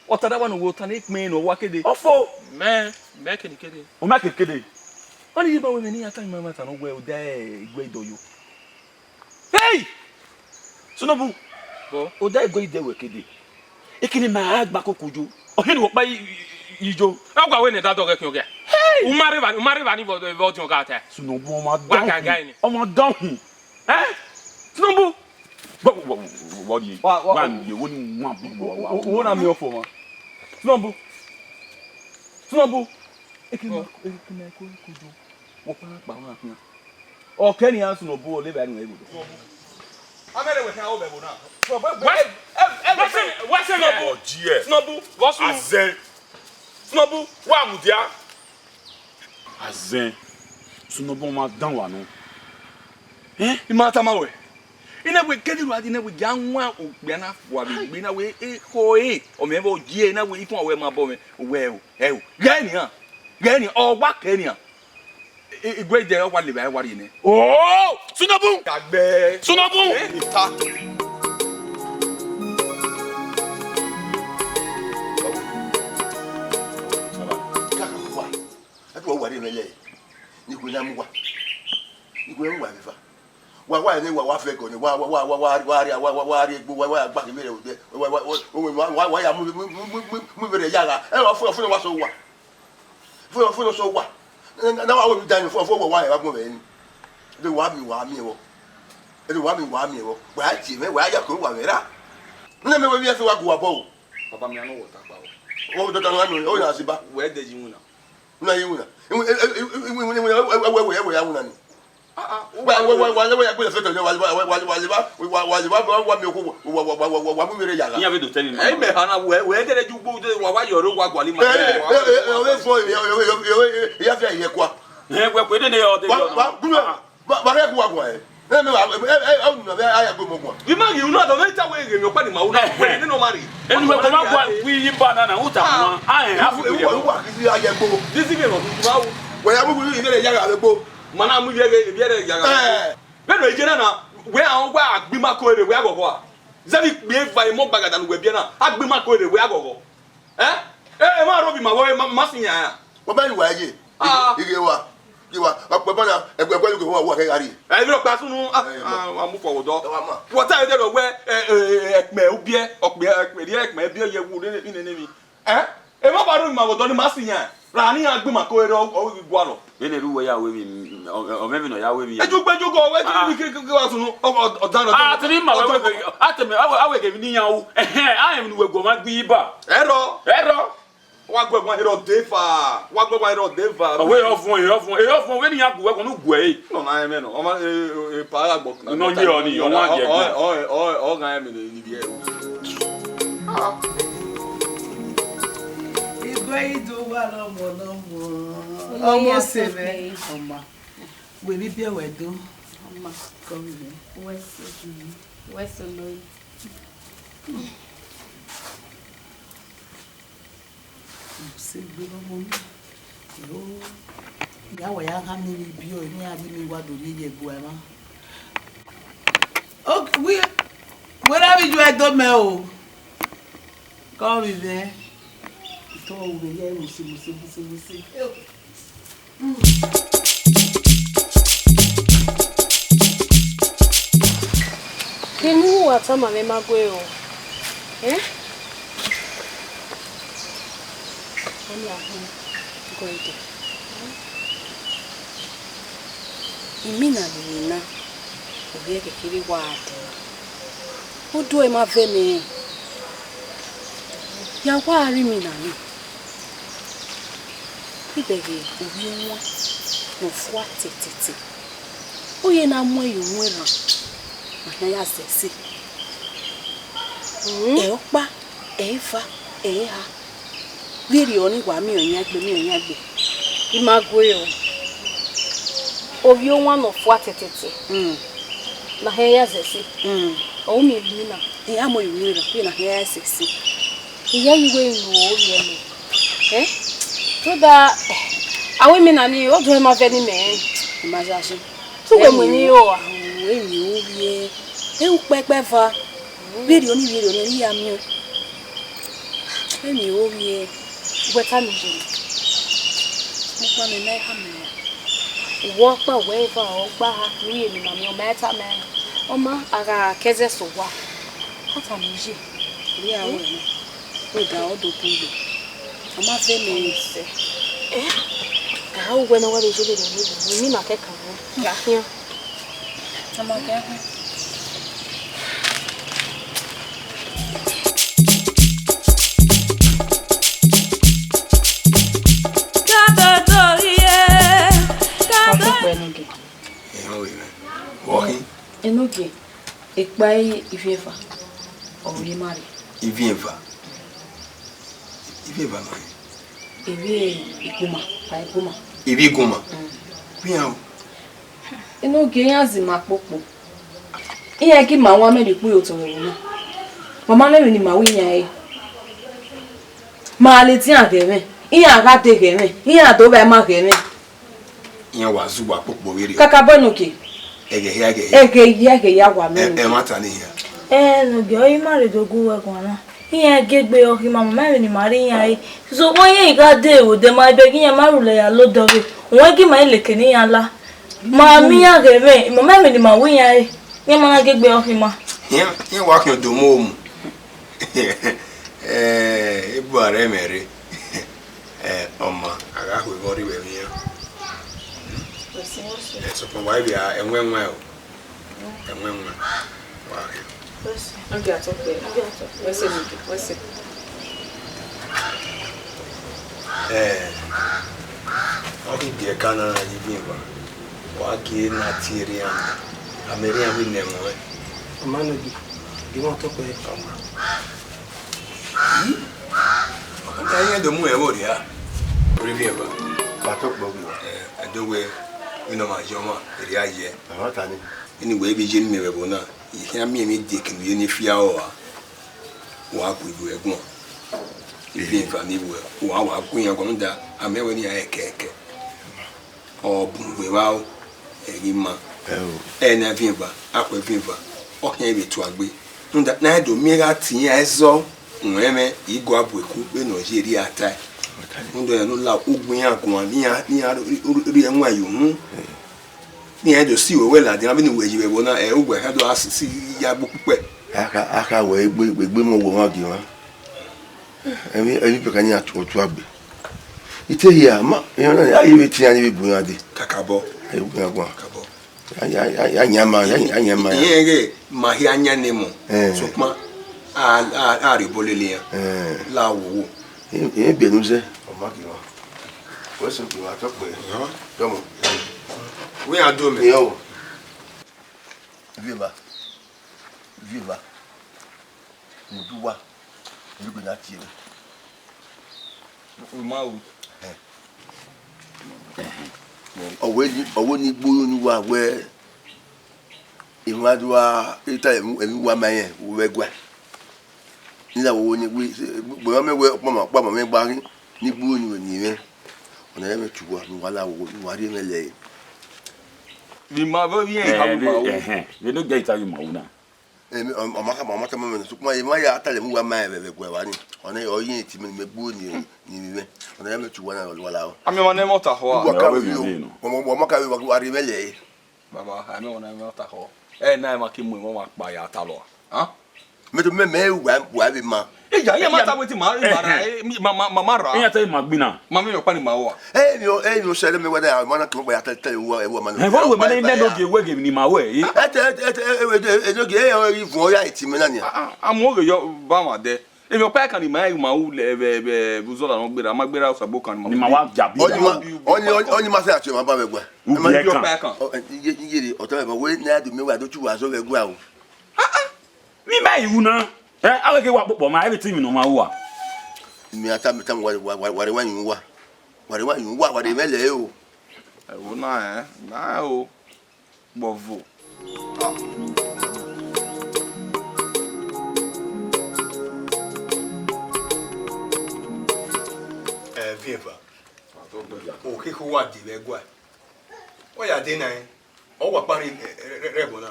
Ọta da wa nọ wẹ, ọta ne ekpẹn nọ, uwa kede. Ọfo. Mẹ, mẹ kede kede. O ma kede kede. Ọni yi ba wẹ mẹ ne iran ta ima ma ta nọ wẹ, oda ẹguẹ idọ yo. Hey! Sunobu. Bọ. Oda ẹguẹ idẹ wẹ kede. Ekene ma a gba koko yo. Ọ hini wọ kpa yi, yi, yi yo. Ọ gua wẹ ne dadọ ghe khian ọghe. Hey! U ma rre evba, u ma rre evba ni vbe, vbe ọdiọn gha ta. Sunobu ọ ma wa dahun. Gaga ni. Ọ ma dahun. Eh? Sunobu. Wọ, wọ, wọ, wọ, wọ, wọ, wa, wa, wa, wa, mi ye, wo ni wa bi, wa, wa, wo na mi ọfọ ma. Sunobu. Sunobu. Ekene, ekene ko, ko yo. Wọ kpa na kpa na khian. Ọ kẹ ne iran sunu obọ lele ẹre unu ẹvbo. Amẹrẹ wẹ khian obọ ẹvbo na. Wẹ, wẹ, wẹ sẹ mẹ, wẹ sẹ mẹ. Sunobu. Ọ jiẹ. Sunobu, vbọ sunu. Azẹn. Sunobu, wa mudia. Azẹn. Sunobu ma dan wa nọ. Eh? I ma tama wẹ. I na wẹ kẹdẹ ru adi na wẹ gia wan okpia na fua vbe egbe na wẹ ekhọe. Ọ mẹ vbe ọ jiẹ na wẹ ifuan wẹ ma bọ mwẹ. Wẹ o, ẹ o. Ghẹ nian. Ghẹ nian. Ọ wa kẹ nian. I, iguẹ idẹ ọ wa levba ẹre wa rrie nẹ. Oh! Sunobu! Kagbẹ. Sunobu! Eh, ita. Baba. Baba. Ka ko wa. A tu wa rrie nẹ lẹ. Ni ko na mu wa. Ni ko na mu wa vbe eva. Wa wa ne wa wa fẹ gọ ni wa wa wa wa wa wa wa wa wa wa rrie egbe wa wa gba ke vbe rẹ odẹ wa wa wa wa wa ya mu mu mu mu mu vbe rẹ ya gha. Ẹ wa fo fo wa so wa. Fo fo so wa. Na wa wo da ni fo fo wa wa ya gbo vbe ni. De wa mi wa mi wo. De wa mi wa mi wo. Wa tie me wa ya ko wa me ra. Ne me we bi e so wa gu wa bọ o. Baba, mẹ ya nọ wẹ ọta kpa o. Ọ dọta nọ, ọ ya si ba. Wẹ dẹ yi winna. Winna yi winna. Iwinna, iwinna, iwinna, iwinna, iwinna, iwinna, iwinna, iwinna ni. Ah, ah, wa, wa, wa, wa, wa, ya gbele fẹtọ, wa, wa, wa, wa, wa, wa, wa, wa, wa, wa, mi okhuo, wa, wa, wa, wa, wa, wa, mu vberriọ ya gha. Iran vbe do tẹ mwẹ. Ẹ, mẹ hana wẹ, wẹ dẹrẹ ju gbo de, wa, wa yọrọ, wa gualọ ima. Ẹ, ẹ, ẹ, ẹ, ọ vbe fo, ẹ, ẹ, ẹ, ẹ, ẹ, ya fia ye kua. Ẹ, wẹ kue de ne ọ de. Wa, yọ wa, nọ. Gu mẹ. Ah. Ba, ba, ghẹ gu wa guan, ẹ. Ẹ, mẹ wa, ẹ, ẹ, ẹ, unu na, ẹ, a ya gbe mọ guan. Vbe ima ghi unu, a dọ vbe ta wẹ ghe mẹ ọkpa ni ma unu. Ẹhẹn. Wẹ ne nọ ma rre. Enu wẹ kọ ma gua wi yi ba na na, uta wan. Ah. A, ẹ, a fu. Ewu, ewu, ewu wa kisi a ya gbo. This thing is not, ma wo. Wẹ ya mu wi yi vberriọ ya gha vbe gbo. Ma na mu yi vberriọ ya gha vbe gbo. Ẹ. Vbene ọ ye na na, wẹ a wa gbe ima ko rre, wẹ a ghọghọ a. Zẹ vbe ikpia eva emọ gbagada ne uwẹ biẹ na, a gbe ima ko rre, wẹ a ghọghọ. Ẹ? Ẹ, ẹ ma rhọ ovbi ima vbe ma, ma sin yan. Wẹ ma yi wa ye. Ah. Ighe wa, ighe wa, ọkpẹ ba na, ẹgbẹ, ẹgbẹ ighe wa, wa kẹ gha rrie. Ẹ, ivbi ọkpa sunu, ah, ẹ, ma. Ah, wa mu fọ wodọ. Ẹ wa ma. Wọ ta ẹdẹ rọ wẹ, ẹ, ẹ, ẹ, ẹkpẹ ubiẹ, ọkpẹ, ẹkpẹ, rhie ẹkpẹ ubiẹ ye wu, nene, nene mi. Ẹ? Emọ ba rhọ ovbi ima vbe odọ ni ma sin yan. Ra ni iran gbe ima ko rre, ọ, ọ ghi gualọ. Vbene erha uwẹ ya ru emwi, ọ, ọ mwẹ emwi ne ọ ya ru emwi ya. Ejugbe ejugbe, ọ wẹ. Ah. Ki, ki, ki, ki wa sunu, ọ, ọ, ọ dan, ọ dan. Ah, te ne ima wẹ, wẹ, a te mẹ, a wẹ, a wẹ ghe emwi ne iran ru. Ẹhẹn, a emwi ne uwẹ guọmwa gbe iba. Ẹrọ. Ẹrọ. Wa guẹ guan herọ de eva. Wa guẹ guan herọ de eva. Ọ wẹ ọvuọn, ọvuọn, ọvuọn, vbene iran gu wẹ guan, ne u guẹ ẹre. Nọ na ẹmwẹ nọ. Ọ ma, e, e, e, pa gha gbọ. Nọ ye ọni, ọ wan ye ẹgbọn. Ọ, ọ, ọ, ọ, ọ ghan ẹmwẹ ne, ne ivbi ẹre. Igho yi do wa lọmọ lọmọ. Ọmọ sẹ mwẹ. Ọma. Wẹ vbe ibiẹ wẹ do. Ọma. Kọ vbe ibiẹ. Wẹ so. Wẹ so lori. Se gbe ọmọ na. Yo. Ya wẹ ya gha miẹn vbe ibiẹ, ne iran ghi miẹn wa do rhie ye ẹguae mwa. Ok, wẹ, wẹ ra vbe yu ẹdo mẹ o. Kọ vbe mwẹ. Itọ ru vbe ye mose, mose, mose, mose. Kene uwa tama mwẹ ma gue o. Eh? Ọni a hu gọ ẹdẹ. Imina ne I na, ovbi ẹghẹ kherhe wa dee. Oduẹ ma vẹ mẹ rẹn. Ya wa rri imina ni. Ighẹ ovbi owan ne ọ fua tẹtẹtẹ, ọ ye na mu ẹre ye unu erhan ne a khian ya zẹ ẹse. Ẹ ọkpa, ẹ eva, ẹ eha. Vberriọ ni wa miẹn ọyẹn egbe, miẹn ọyẹn egbe. I ma gue o. Ovbi owan ne ọ fua tẹtẹtẹ. Mm. Ne a khian ya zẹ ẹse. Mm. Ọ ru miẹn emwi na. I ya mu ẹre ye unu erhan, vbene a khian ya zẹ ẹse. I ya yi wẹ I ru ovbi ẹmwẹ. Eh? Rhunmwuda, a wẹ imina ni, oduẹ ma vẹ ne imẹ rẹn. I ma ya zẹ. Te uwẹ mu emwi ro a? Emwi ovbi ẹre. E u kpẹkpẹ eva. Vberriọ ni, vberriọ ni, ne I ya miẹn. Emwi ovbi ẹre. Wẹ tama iye. Mo kpa mẹ, mẹ eha mẹ. Uwẹ ọkpa, uwẹ eva, ọ gba ha, ne u ye emwi na miẹn, ọ ma tama. Ọ ma, a gha ke ẹzẹ sẹ owa. Ọ tama iye. Ria wẹ na. Wẹ da ọ do bun igbe. Ọ ma vẹ mẹ. Ẹsẹ. Eh? Ka ha uwẹ ne ọ wa vbe ye vberriọ ni, ne ima kẹkan ru. Ka khian. Ọ ma kẹ khian. Ka dodo rhie, ka do- Ọtẹn pẹrẹn nọ gẹ. Ehẹn, ọ ghi mwẹ. Vbe ọ khin? Enogie, ekpa ivbi eva, ọ rhie ma rre. Ivbi eva? Ivbi eva nọ rre? Ivbi igunma, pa igunma. Ivbi igunma? Mm. Vbe iran o? Enogie, iran zẹ ima kpokpo. Iran ghi ma wan mwẹ rhie ukpu ye otọ vbe ẹvbo na. Ma ma mwẹ emwi ne ima ru iran ẹre. Ma ladian ghẹ mwẹ, iran gha dee ghẹ mwẹ, iran do vba ima ghẹ mwẹ. Iran wa zẹ uwa kpokpo vberriọ. Kakabọ Enogie. Ẹghẹ hia, ẹghẹ hia. Ẹghẹ hia, ẹghẹ hia wa mẹ. Ẹ, Enogie. Ẹmwata ni hia. Ẹ, Enogie, ọ i ma rre do gu uwẹ guan na. Iran gie egbe ọkhe ima, ma ma emwi ne ima rre iran ẹre. Sokpan iran gha dee vbe odẹ, ma bẹghe iran ma rhulẹ ya la odọ vbe. Owẹ ghi ma leke ne iran la. Ma miẹn iran ghẹ mwẹ, ma ma emwi ne ima ru iran ẹre. Iran ma na gie egbe ọkhe ima. Iran, iran wa khian do mu omu. Eh, ebu a rre mwẹ rre. Eh, ọma, a gha khuẹ vbe ọ rri vbe ẹmwẹ iran. Eh, sokpan wa ivbi a, ẹwẹn ẹwẹn o. Ẹwẹn ẹwẹn. Wa khian. Ogie atọ kpẹẹ. Wẹ sẹ, Enogie, wẹ sẹ. Ẹ, ọ ghi biẹ ka na na ye ivin eva, wa gie na tie erriọ amẹ, amẹ erriọ vbe nẹ ẹmwẹ ọnrẹn. Ọ ma nọ gi, gi mwẹ otọ kpẹẹ. Ọ ma. Ii, ọ ka na iran do mu ẹn vbe orria. Orriọ ivin eva. Wa tọ kpẹẹ ghi wa. Ẹ, ẹdẹ wẹ, vbene ọ ma ye ọmwa, erriọ a ye ẹe. Ọ ma ta ni. Vbene wẹ vbe ye ne imẹ vbe ẹvbo na, I khian miẹn emwi edieke ne u ye ne I fia rua. Wa gu iwe ẹguọn. Ivin eva ni wẹ, wa, wa gu iran guan, rhunmwuda, a miẹn wẹ ne iran ẹkẹkẹ. Ọ bun uwẹ vbe aro, ẹ ghi ma. Ẹ o. Ẹ na viẹn eva, a khẹ viẹn eva, ọ khian vbe tuagbe. Rhunmwuda, ne a do miẹn gha tie iran ẹzọ, ruẹn mwẹ, I gua bu eku, vbene ọ ye erriọ a tae. Rhunmwuda, ọ na la ugbẹn iran guan, ne iran, ne iran rri, rri, rri ẹwaẹn ye uhunmwu. Ne iran do si wẹ ladian, vbene uwẹ ye vbe ẹvbo na, ẹ, uwẹ khian do gha si, si ya gbe ukpukpẹ. A kha, a kha wẹ egbe, egbe mọ wẹ ọmwa gie mwa. Emwi, emwi pẹka ni a tuọ tuagbe. I te hia, ma, iran na, a ye vbe tie iran ni vbe bu iran dee. Kakabọ. A ye bu iran guan. Kakabọ. A, a, a, a yan ma, a, a yan ma ya. Irẹn ghe, ma hia yan ne mọ. Eh. Sokpan, a, a, a rhie obọ lele iran. Eh. La wowo. I, I biẹ ne u zẹ. Ọ ma gie mwa. Wẹ sẹ okpia, wa tọ kpẹẹ. Yọ. Dọmọ. Wẹ iran do mẹ. Yọ. Viẹ eva. Viẹ eva. Mu du wa. Erhugbe na tie mwẹ. U ma ru. Ẹhẹn. Ọ wẹ ni, ọ wẹ ne I gbe unu ne uwa wẹ, emwa do gha ta emwi, emwi uwa ma rẹn vbe ẹguae. Ne I la wowo ne I gbe, gbe mẹ wẹ ọkpọnmwẹ, ọkpọnmwẹ mwẹ gba ghi, ne I gbe unu ne I mwẹ. Ọna ẹ mwẹ tuẹ uwa, ne uwa la wowo, ne uwa rhie mwẹ lẹre. Vbe ima vbe ovbi iran, eh, i tama vbe, ima ru. Ẹhẹn, vbene ọ dia i tama ima ru na. Em, ọ, ọ ma khama, ọ ma tama mwẹ na, sokpan emwa ya ta lẹ mu uwa ma rẹn vbe, vbe ẹguae evba ni. Ọna ọ rẹn etin mwẹ ne I gbe unu ne I mwẹ. Ọna ẹ mwẹ tuẹ uwa na, uwa la. A miẹn ọmwa ne ẹmwẹ ọta khọ a? Uwa ka vbe yo. Ọ ma, ọ ma ka vbe, wa rhie mwẹ lẹre. Baba, a miẹn ọmwa ne ẹmwẹ ọta khọ. Ẹ na, emwa ke mu emwa ọmwa kpa ya ta lọ a. Mẹ to mẹ, mẹ wa, wa vbe ma. Iya, iran ma ta wetin ma, ma ra, eh, ma, ma, ma, ma ra. Iran ta ima gbinna. Ma miẹn ọkpa ni ma ru a. Eh, mi o, eh, mi o sẹ, mẹ wa da, ma na kẹ ọkpa ya ta, ta, wa, wa ma na. Ẹ, vbọ wẹ ma na, ẹ, nọ gie wẹ ghe ni ma wẹ, eh. Ẹ te, ẹ te, ẹ te, ẹ, ẹ, ẹ, ẹ, nọ gie, ẹ, ẹ, ivun ọ ya iti mẹ na nia. A, a, a mu oghe yọ ba ma dẹ. Emwi ọkpa ẹkan ni ma rẹn ma ru lẹ vbe, vbe, vbe uzọla ne ọ gberra, ma gberra Osagbokhan ni ma. Ni ma wa jabi. Ọni ma, ọni, ọni, ọni ma sẹ ati ma ba vbe ẹguae. Ubi ẹkan. Ọkpa ẹkan. Ọ, ẹ, iye, iye re, ọtọ ẹbọ wẹ ne a do miẹn wa do tu wa zọ vbe ẹguae o. Ah, ah. Vbe ima i ru na? Ẹ, a wẹ ke wa kpokpọ ma, everything ne ọ ma ru a. Mi a ta, mi ta, wa, wa, wa, wa rre wa yin uwa. Wa rre wa yin uwa, wa rre mwẹ lẹ o. Ẹvbo na, ẹ, na o. Gbọvo. Ẹ, vieva. Okhiekho wa de vbe ẹguae. Ọ ya de na, ọ wa kpa rre, rre, rre, rre ẹvbo na.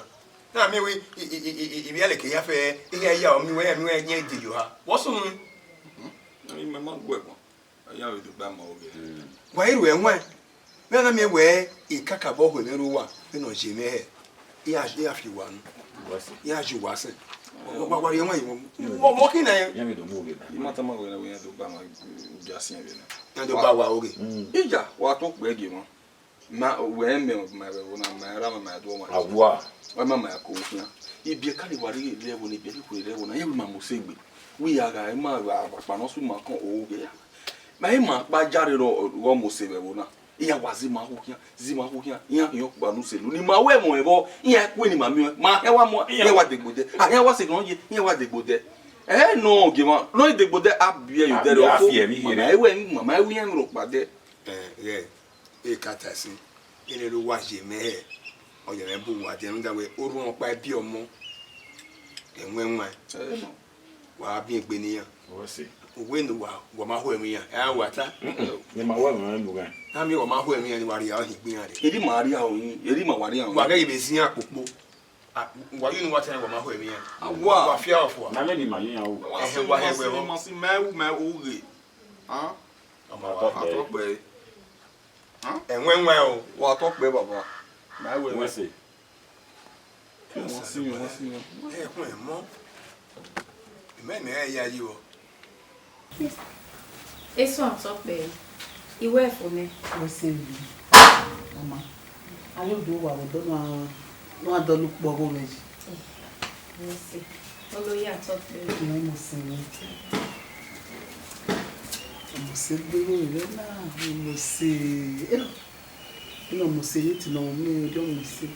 Na miẹn wẹ, i, i, i, i, i, ivbi ẹlẹkẹ ya fẹ, iran ya, ọ miẹn wẹ, iran miẹn wẹ, iran de yo ha. Wọ sunu? Imẹ ma gu ẹbọ. Iran vbe do gba ma oghe. Wa i ru ẹwaẹn. Vbene a miẹn wẹ, ikakabọ ho ẹmwẹ rre uwa, vbene ọ ye mwẹ hẹ, iran, iran fi uwa nu. Iran ye uwa sẹ. Wa, wa, wa rhie ẹwaẹn yi, wọ, wọ, wọ khin na. Iran vbe do mu oghe na. I ma tama wẹ, wẹ iran do gba ma, u, u, u gia siẹn vbe na. Iran do gba wa oghe. Iya, wa tọn kpẹ gie mwa. Ma, wẹ mẹ, ma vbe ẹvbo na, ma ra ma, ma do ma. Awa. Wa ma, ma ko khian. Ibiẹka ni wa rhie rre ẹvbo na, ibiẹka ni khuẹ rre ẹvbo na, iran ma mose egbe. Wẹ ya gha, ma gha kpa ne ọ su ma kọn oghe ya. Ma i ma kpa ja rre rọ, rọ mose vbe ẹvbo na. Iran wa zẹ ima hu khian, zẹ ima hu khian, iran khian ọkpa ne u sẹ lu. Ne ima ru ẹmwẹ vbọ, iran ku ne ima miẹn, ma hia wa mu, iran wa degbe odẹ. A hia wa sẹ ghan ye, iran wa degbe odẹ. Ẹ nọ, gie ma, nọ i degbe odẹ, a biẹ ye odẹ rẹ, a ọfo. Fi ẹmwẹ ma, ma, hiere. Ẹ wẹ, ma, ma, ẹ wẹ iran rhọkpa dẹ. Ẹ, ghẹ. E ka ta ẹse, erere uwa ye mẹ hẹ, ọ ya mwẹ bu uwa diẹ, rhunmwuda wẹ orhu ọkpa ẹbi ọmọ, ẹwaẹn ẹwaẹn. Ẹ nọ. Wa biẹn egbe ne iran. Wẹ sẹ. Uwẹ ne uwa, wa ma ho ẹmwẹ iran, ẹ wa ta. Mm-mm. Ne ima ho ẹmwẹ iran, ne uwa. Na miẹn wa ma ho ẹmwẹ iran, ne wa rhie ọhẹn gbe iran rre. Erha ima rhie ọhẹn, erha ima wa rhie ọhẹn. Wa ghẹ vbe zẹ iran kpokpo. A, wa ye unu wa ta iran, wa ma ho ẹmwẹ iran. A wa. Wa fi aro fua. Na mẹ ne ima ye iran o. Wa sẹ, wa hẹ wẹ vbọ. Ma si mẹ, mẹ oghe. Hàn? Ọmọ wa tọ kpẹ. Hàn? Ẹwaẹn ẹwaẹn o. Wa tọ kpẹ, baba. Ma wẹ. Wẹ sẹ. Wọ́n sí mi, wọ́n sí mi. Ẹ kún ẹ mọ́. Ìmọ̀ ìmọ̀ ẹ yá yí o. Eso atọ kpẹ, iwẹ fo nẹ. Wẹ sẹ mi. Ọmọ. Ayé odò wà wọ dọ nọ, nọ adọ lu kpọ ọgho mẹ yi. Wẹ sẹ. Olóyè atọ kpẹ. Ìmọ̀ ìmọ̀ sí mi. Mose gbe vbe na, Mose. Eno, Mose ye ti nọ mu ẹdọ Mose.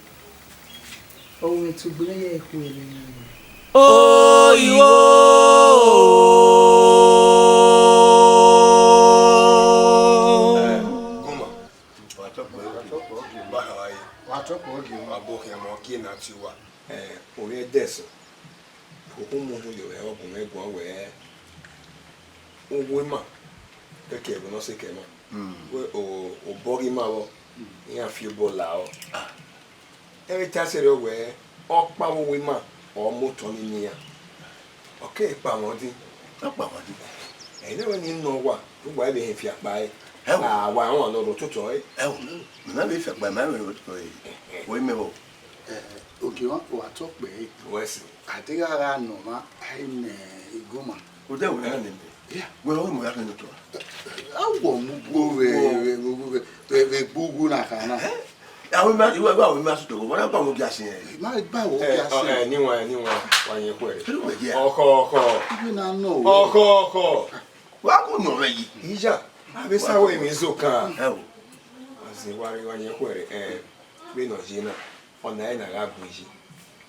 Ọ wẹ tugbe ne ya ẹkhuẹ rẹ. Oigho. Goma. Wa tọkpẹ ogie. Ba ha wa ye. Wa tọkpẹ ogie. Wa bo khian ma, ọ gie na tie uwa. Eh, ovbi ẹdẹsẹ. Okhuo mu uhunmwu ye ọghe ọgua mwẹ guan wẹẹ, uwu ima kẹkẹ ẹvbo ne ọ sẹ kẹ ima. Wẹ o, obọ ghi ima vbọ, iran fi obọ la ọ. Ẹ vbe ta sẹrriọ wẹẹ, ọkpa vbe uwu ima ọ mu otọ nii ne iran. Ọ keghi kpa mwẹ ọdin. Ọ kpa mwẹ ọdin. Ẹ i na wẹ ne I nọ uwa, uwa i vbe họn fiakpa ẹre. Ẹ o. A wa rẹn ọmwa ne ọ rre ototọ ẹre. Ẹ o, mẹ ma vbe fiakpa, mẹ ma vbe rre ototọ ẹre. Wẹ imẹ vbọ? Eh, Ogiemwa, wa tọkpẹ ẹre. Wẹ sẹ. A deghẹ a gha nọ ọmwa, a i mẹ Igoma. Odẹ wẹ na nẹ mẹ. Yeah. Wẹ ọghe mẹ ya khin otọ. A wọ mu bu vbe, vbe, vbe, vbe, vbe gbe uwu na kha na. Ẹ? Avbe ima, iwẹ, iwẹ avbe ima sotọ, wẹ na gba wẹ gia sẹ. Ma gba wẹ gia sẹ. Ẹ, ni wan, ni wan, wa yẹn khuẹrhẹ. Kí ló wẹ gia? Ọkhọ, ọkhọ. Iwẹ na nọ wẹ. Ọkhọ, ọkhọ. Wa kò nọ vbe yi. Iya, avbe sa wẹ emwi zo kan. Ẹ o. Azin wa, wa yẹn khuẹrhẹ, ẹ, vbene ọ ye na. Ọna ẹre na gha gu yi.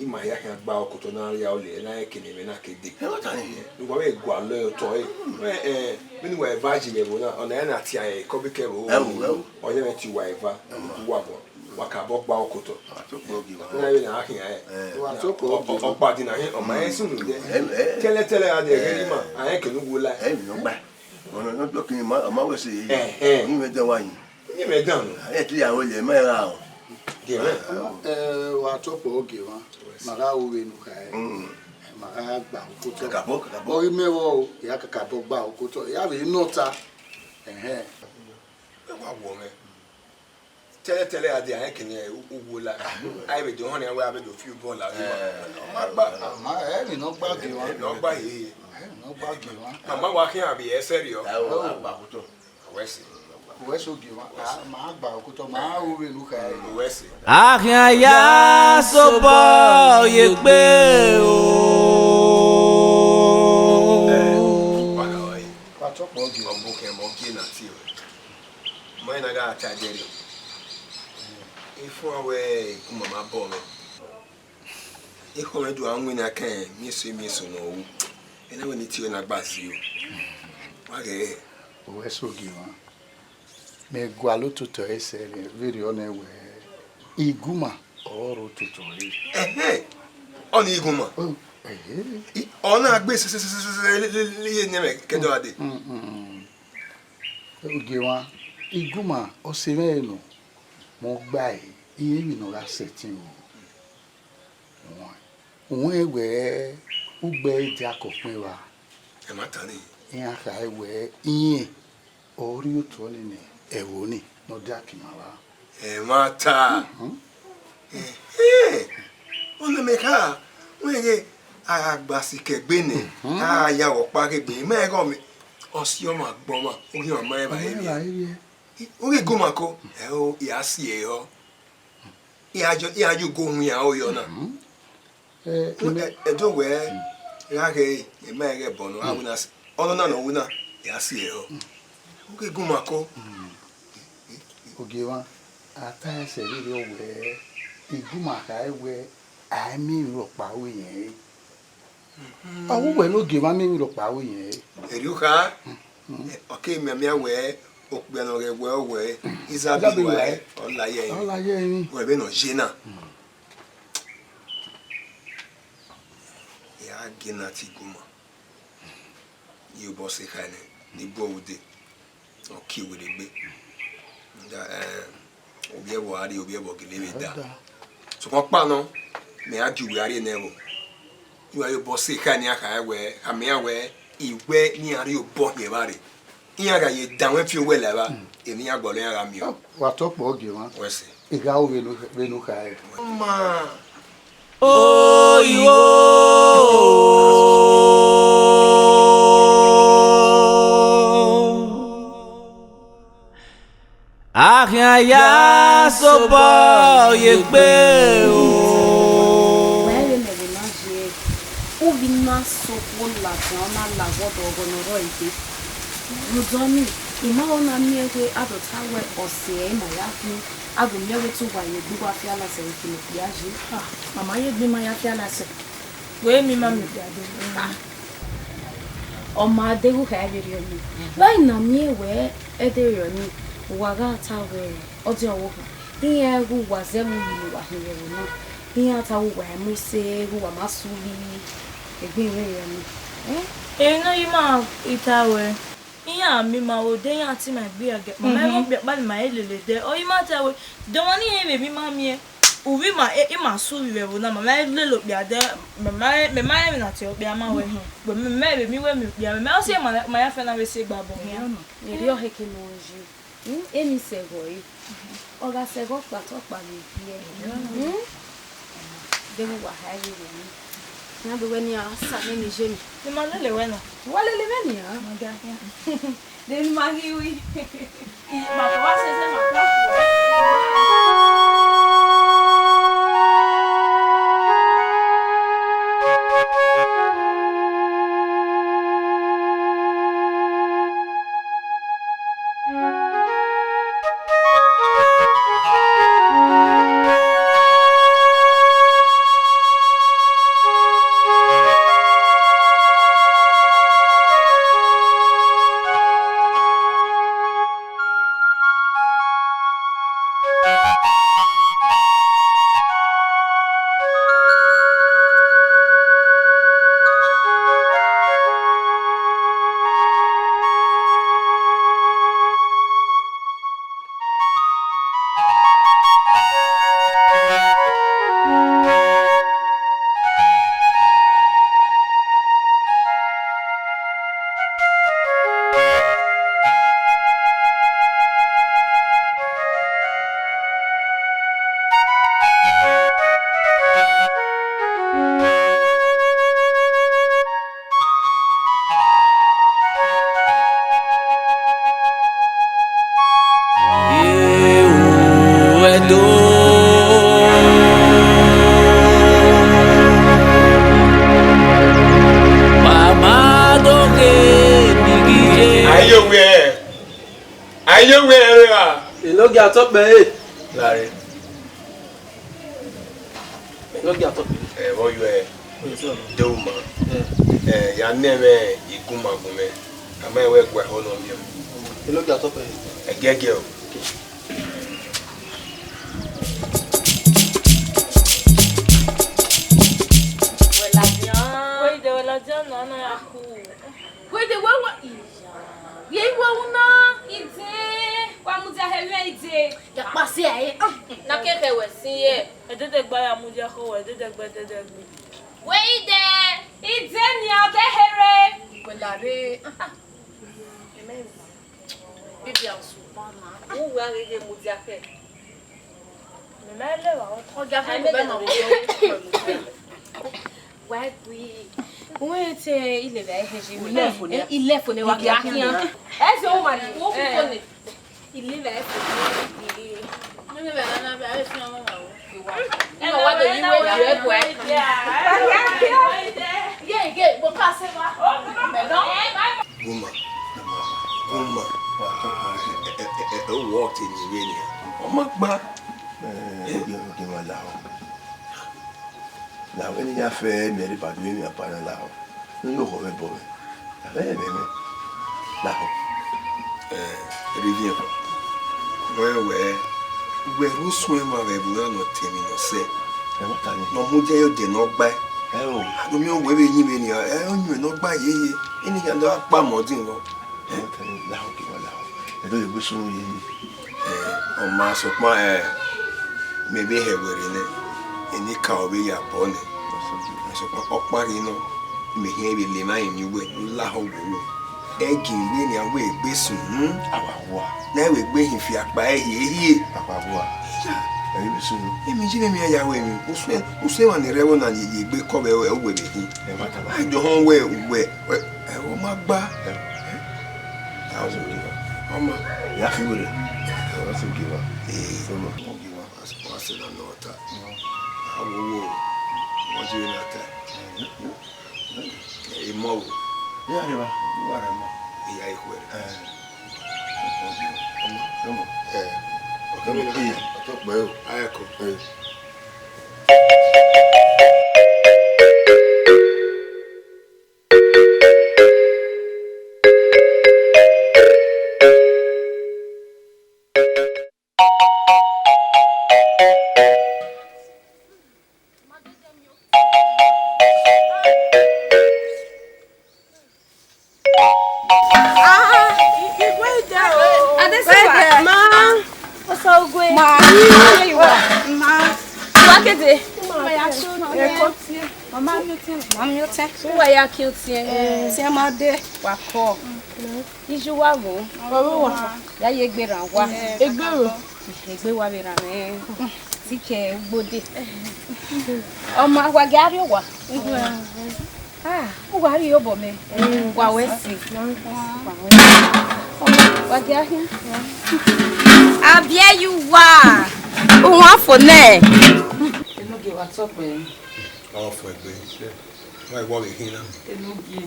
Ima hia khian gba okotọ na rria ọlẹ, na rẹn eke ne ẹmwẹ na ke dee. Ẹ, ọ ta nẹ. Uwa vbe gualọ otọ ẹre. Ẹ, ẹ, vbene uwa eva yi vbe ẹvbo na, ọna ẹre na tie ẹre kọbikẹ vbe Ẹ o, ẹ o. Ọ yẹ mwẹ tie uwa eva, uwa guan, wa ka bọ gba okotọ. A tọkpẹ ogie. Ọna vbene a khian rẹn. Ẹ. Wa tọkpẹ ogie. Ọ, ọ, ọkpa di na hin, ọ ma rẹn sunu dẹ. Ẹ, ẹ. Tẹlẹtẹlẹ a dẹ ghẹ ima, a rẹn eke ne uwu la. Ẹ, mi nọ gba. Ọna nọ dọkẹ ma, ọ ma wẹ sẹ. Ẹ, ẹ. Ni mwẹ dẹ wa yin. Ni mwẹ dan nọ. Ẹ, te ya wẹ lẹ, ma ra o. Gẹmẹ. Ẹ, wa tọkpẹ ogie mwa. Ma gha ru vbene u kha ẹre. Mm. Ma gha gba okotọ. Kakabọ, kakabọ. Ọ ghi mẹ vbọ o, ya kakabọ gba okotọ. Ya vbe nọ ta. Ẹhẹn. Ẹ wa wọ mwẹ. Tẹlẹtẹlẹ a dia rẹn kene u-, uwu la. A vbe do họn nian wẹ a vbe do fi obọ la vbe ima. Ẹ. Ọ ma gba. Ama ẹ ni nọ gba gie mwa. Ẹ, nọ gba ye. Ẹ ni nọ gba gie mwa. Ama wa khian vbe ẹsẹ rriọ. Ẹ o, a gba okotọ. Wẹ sẹ. Wẹ sẹ ogie mwa, a, ma gba okotọ, ma ru vbene u kha ẹre. Wẹ sẹ. A khian ya sobọ ye egbe o. Wa tọkpẹ ogie. Ọ bu khian ma, ọ gie na tie ruẹ. Ma na gha ta ẹdẹrriọ. Ifuan wẹ Igoma ma bọ mwẹ. Ekhọe mwẹ do gha winna kẹrẹn miẹn eso miẹn eso ne ọ ru. Ẹ na wẹ ne I tie ruẹ na gba zẹ o. Wa ghẹ. Wẹ sẹ ogie mwa. Mẹ gualọ ototọ ẹre sẹ vberriọ nẹ wẹ Igoma ọrọre ototọ ẹre. Ẹhẹn. Ọnii Igoma. Oh, ẹhẹ. I, ọ na gbe sẹsẹsẹsẹ le, le, le, le, ye ne mẹ kẹdọ a dee. Mm, mm, mm. Ogie mwa, Igoma, ọ sẹ mwẹ nọ, mẹ ọ gba ẹre, irẹn emwi ne ọ gha sẹtin o. Wan, wẹ wẹ ugbe ẹre dia ke ọkpẹn evba. Ẹ ma ta nii. Iran khare wẹ irẹn ọ rri otọ nene ẹvbo ni ne ọ dia ke ima vba. Ẹ ma ta. Mhm. Ẹhẹn. Ọna mẹ kha, wẹ ghe a gha gba sikẹ egbe nẹ, mhm, a gha ya vbe ọkpa ghe egbe, ma ẹghẹ ọ mẹ, ọ si ọmwa gbe ọmwa, u ghi ma ma ẹmwẹ evbiẹ. Ọ ma ẹmwẹ evbiẹ. U ghi gu ọmwa ko, ẹ o, ya si ẹre họ. Iran yo, iran yo ugo hu iran ro yọ na. Mhm. Eh, Ẹdo wẹ, mm, gha ghe, ima ẹghẹ ẹbọ nọ, a, mm, winna si, ọnọna ne ọ winna, ya si ẹre họ. Mm. U ghi gu ọmwa ko. Mm. Ogie mwa, a ta ẹsẹ rhirhi wẹ, Igoma khare wẹ, a i miẹn emwi rhọkpa ru irẹn re. Mhm. Ọ wu wẹ ne ogie mwa miẹn emwi rhọkpa ru irẹn re. Erriọ kha, mm, mm, ọ ke mianmian wẹ, okpia ne ọ ghẹ wẹ ọ wẹ, mm, izabi, izabi wẹ, wẹ, ọ la ye ẹrinmwi. Ọ la ye ẹrinmwi. Wẹ vbene ọ ye na. Mm. Ya gie na tie Igoma. Ye obọ sẹ ekhọe nẹ, ne I bu ẹre ude, ọ kie werriegbe. Nda, eh, ovbi ẹvbo a rrie, ovbi ẹvbo gele vbe da. Sokpan ọkpa nọ, mẹ ra gie uwẹ a rrie nẹ ẹvbo. Iran ye obọ sẹ ekhọe ne iran khare wẹ, khama iran wẹ, iwẹ ne iran rhie obọ hin evba rre. Iran gha ye danmwẹ fi owẹ la evba, emwi iran gualọ iran gha miẹn. Wa tọkpẹ ogie mwa. Wẹ sẹ. I gha ru vbene u, vbene u khare. Ma. Oigho. A khian ya sobọ ye egbe o. Wẹ vbe mẹ vbe na ye, ovbi na sokhuo ladian, ọ na la wọdọ ọghọ ne ọ rrọọ egbe. Rhunmwuda ọnii, I ma ho na miẹn wẹẹ a do ta wẹẹ ọse ẹre ma ya khin, a do miẹn wẹẹ te uwa ye egbe uwa fialasẹ vbe khin okpia yi. Ah, mama ye egbe ima ya fialasẹ. Wẹ miẹn ima miẹn okpia do. Ah, ọ ma deghẹ u kha vberriọ nii. Vbe a i na miẹn wẹẹ ẹdẹ erriọ nii, uwa gha ta wẹẹ ọdiọn ọvbokhan, te iran ghe uwa zẹ vbe uyi ne uwa khin vbe ẹvbo na, te iran ta wẹẹ uwa i mu ose, ghe uwa ma sẹ urhi, egbe irẹn erriọ nii. Eh? Emwi ne ọ yi ima i ta wẹẹ, iran miẹn ima vbe odẹ, iran ta ima egbe ẹgẹ, ma ma vbe okpia ọkpa ne ima i lele dẹ, ọ i ma ta wẹẹ, de ọmwa ne irẹn vbe miẹn ima miẹn, uvbi ima, e, ima sẹ urhi vbe ẹvbo na, ma ma lele okpia dẹ, mẹ ma, mẹ ma rẹn emwi ne a tie okpia ma wẹẹ, wẹ mẹ ma vbe miẹn wẹ miẹn okpia, mẹ ma, ọ si ma, ma ya fẹ na vbe si gba bọ khian. Erriọ heke ne ọ yi. Hmm, eni sẹ ẹghẹ ọre. Ọ gha sẹ ẹghẹ ọkpa te ọkpa vbe biẹ. Hmm? Deghẹ uwa kha vberriọ nii. Iran do wẹ ne iran sa nene ye mẹ. Ne ima lele wẹ na. Wa lele mwẹ nian. Ma ga khian. De ne ima ghi ru. I ma ko wa sẹsẹ ma ko. Ewu ẹdo. Mama do ghe ni ghi ye. Aye wẹ, aye wẹ ẹre ra? Enogie atọkpẹ ẹre. Lare. Enogie atọkpẹ. Ẹ, vbọ yọ ẹ? De uma. Ẹ, ya nẹ mwẹ igunma gun mwẹ. A ma wẹ gua ẹho nọ miẹn. Enogie atọkpẹ ẹre. Ẹgiẹgiẹ o. Wẹ ladian. Wẹ ide, wẹ ladian nọ, nọ ya ku. Wẹ ide, wẹ wẹ. Ye iwe una. Ide, wa mudia hẹ mwẹ ide. Ya kpasi ẹre. Na ke khẹ wẹ sin ye. Ẹdẹdẹgba ya mudia khọ wẹ, ẹdẹdẹgba, ẹdẹdẹgba. Wẹ ide. Ide nian ke here. Wẹ lare. Bibi a sukpọn na. Uwu a ghi ghe mudia khẹ. Mẹ ma leva ọkọ. Ọja fẹ mẹ ma wo. Wa gui. Uwẹ te ileva ehe je mi. Ilefo ne wa kia kian. Ẹ sẹ o ma ni, wo ku ko ne. Ileva ehe. Mẹ ma na ba e fi ọmọ ma wo. Ẹ wa do yi wo ju ẹ kua. Ye, ye, mo ka se wa. Mẹ dọ. Guma, guma, ẹ, ẹ, ẹ, ẹ, ẹ, wọ te ni vbe nia. Ọ ma gba. Ẹ, ogie, ogie ma lahọ. Lahọ, eni ya fẹ miẹn rre ba do emwi apa na lahọ. Ne unu họ mwẹ bọ mwẹ. Lahọ, ẹ mwẹ mwẹ. Lahọ. Ẹ, erriọ eva. Wẹ wẹ, wẹ rre usun ẹmwẹ vbe ẹvbo na ne ọ te emwi ne ọ sẹ. Ẹ ma ta ni. Ne ọ mudia ye odẹ ne ọ gbae. Ẹ o. A do miẹn wẹ vbe yin vbe nia, ẹ, ọ yin vbe ne ọ gbae yeye. Eni hia do gha kpa mẹ ọdin vbọ. Ẹ ma ta ni, lahọ, ogie ma lahọ. Ẹ do ye egbe sunu ye ni. Ẹ, ọ ma sokpan, ẹ, mẹ vbe hẹ wẹ rre nẹ, enikaro vbe ya bọ nẹ. Sokpan ọkpa rre nọ, mẹ hiẹn vbe le emwa emwi wẹ ne u lahọ wẹ wẹ. Ẹ gie wẹ nian wẹ egbe sunu. Awa wa. Ne ẹ wẹ egbe hin fi akpa ẹre hie hie. Awa wa. Ya. Ẹ vbe sunu. Emwi ji mwẹ mia ya wẹ emwi. Usun, usun emwa ni rre ẹvbo na ni ye egbe kọ vbe uwẹ vbe hin. Ẹ ma ta ba. A do họn wẹ uwẹ, wẹ, ẹ, ọ ma gba. Ẹ. Ẹ. A sẹ ogieva. Ọ ma. Ya fi were. Ẹ, ọ sẹ ogieva. Ee. Ọ ma. Ogieva. Wa sẹ na nọ ta. Awowo, mọ je na ta. Imọ wo. Ya rẹ ba, wa rẹ ma. Iya ikhuẹ. Eh. Eh. Ọtọ kpẹ o. Ayẹko. Eh. Ah, Igwe ide o. Adesiba. Ma. Osa Ogwe. Ma. How you are? Ma. Wa kede. Ma ya so. Eko tie. Mama mi tie. Mama mi tie. Wa ya ki tie. Eh, se ma de. Wa ko. Iju wa wo. Ọvbọwa. Ya ye egbe rran wa. Egbe ro. Egbe wa vbe rran mwẹ. Ti ke ugbode. Ọ ma wa gha rrie owa. Ah, uwa rrie obọ mẹ. Wa wẹ si. Wa gha khian. Abiẹ ye uwa. Uwa fo nẹ. Enogie wa tọ kpẹ. Ọ fo egbe. Wa wọ vbe khin na. Enogie.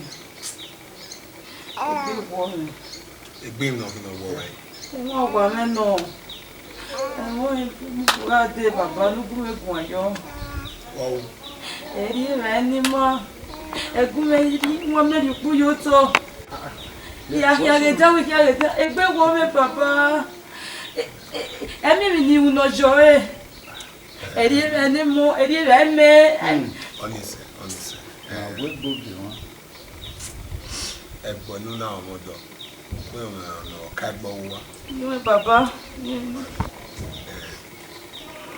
Egbe wọ mwẹ. Egbe nọ khin nọ wọ wa. Ẹmwẹ ọwa mwẹ nọ. Ẹmwẹ gha dee baba ne u gu mwẹ guan yọ. Wa o. Ẹ rhie mwẹ ne ima. Ẹ gu mwẹ rhie, wa mẹ rhie ukpu ye otọ. Hia, hia ghe da, hia ghe da. Egbe wọ mwẹ baba. Ẹ, ẹ, ẹ miẹn emwi ne I ru ne ọ yọ ẹre. Ẹ rhie mwẹ ne emọ, ẹ rhie mwẹ mẹ. Ọnise, ọnise. Ẹ, wẹ gbe ogie mwa. Ẹgbẹe ne u na rọnmwẹ ọdọ, wẹ ọmwa ne ọ ka ẹgbẹe uwa. Iwẹ baba. Ẹ,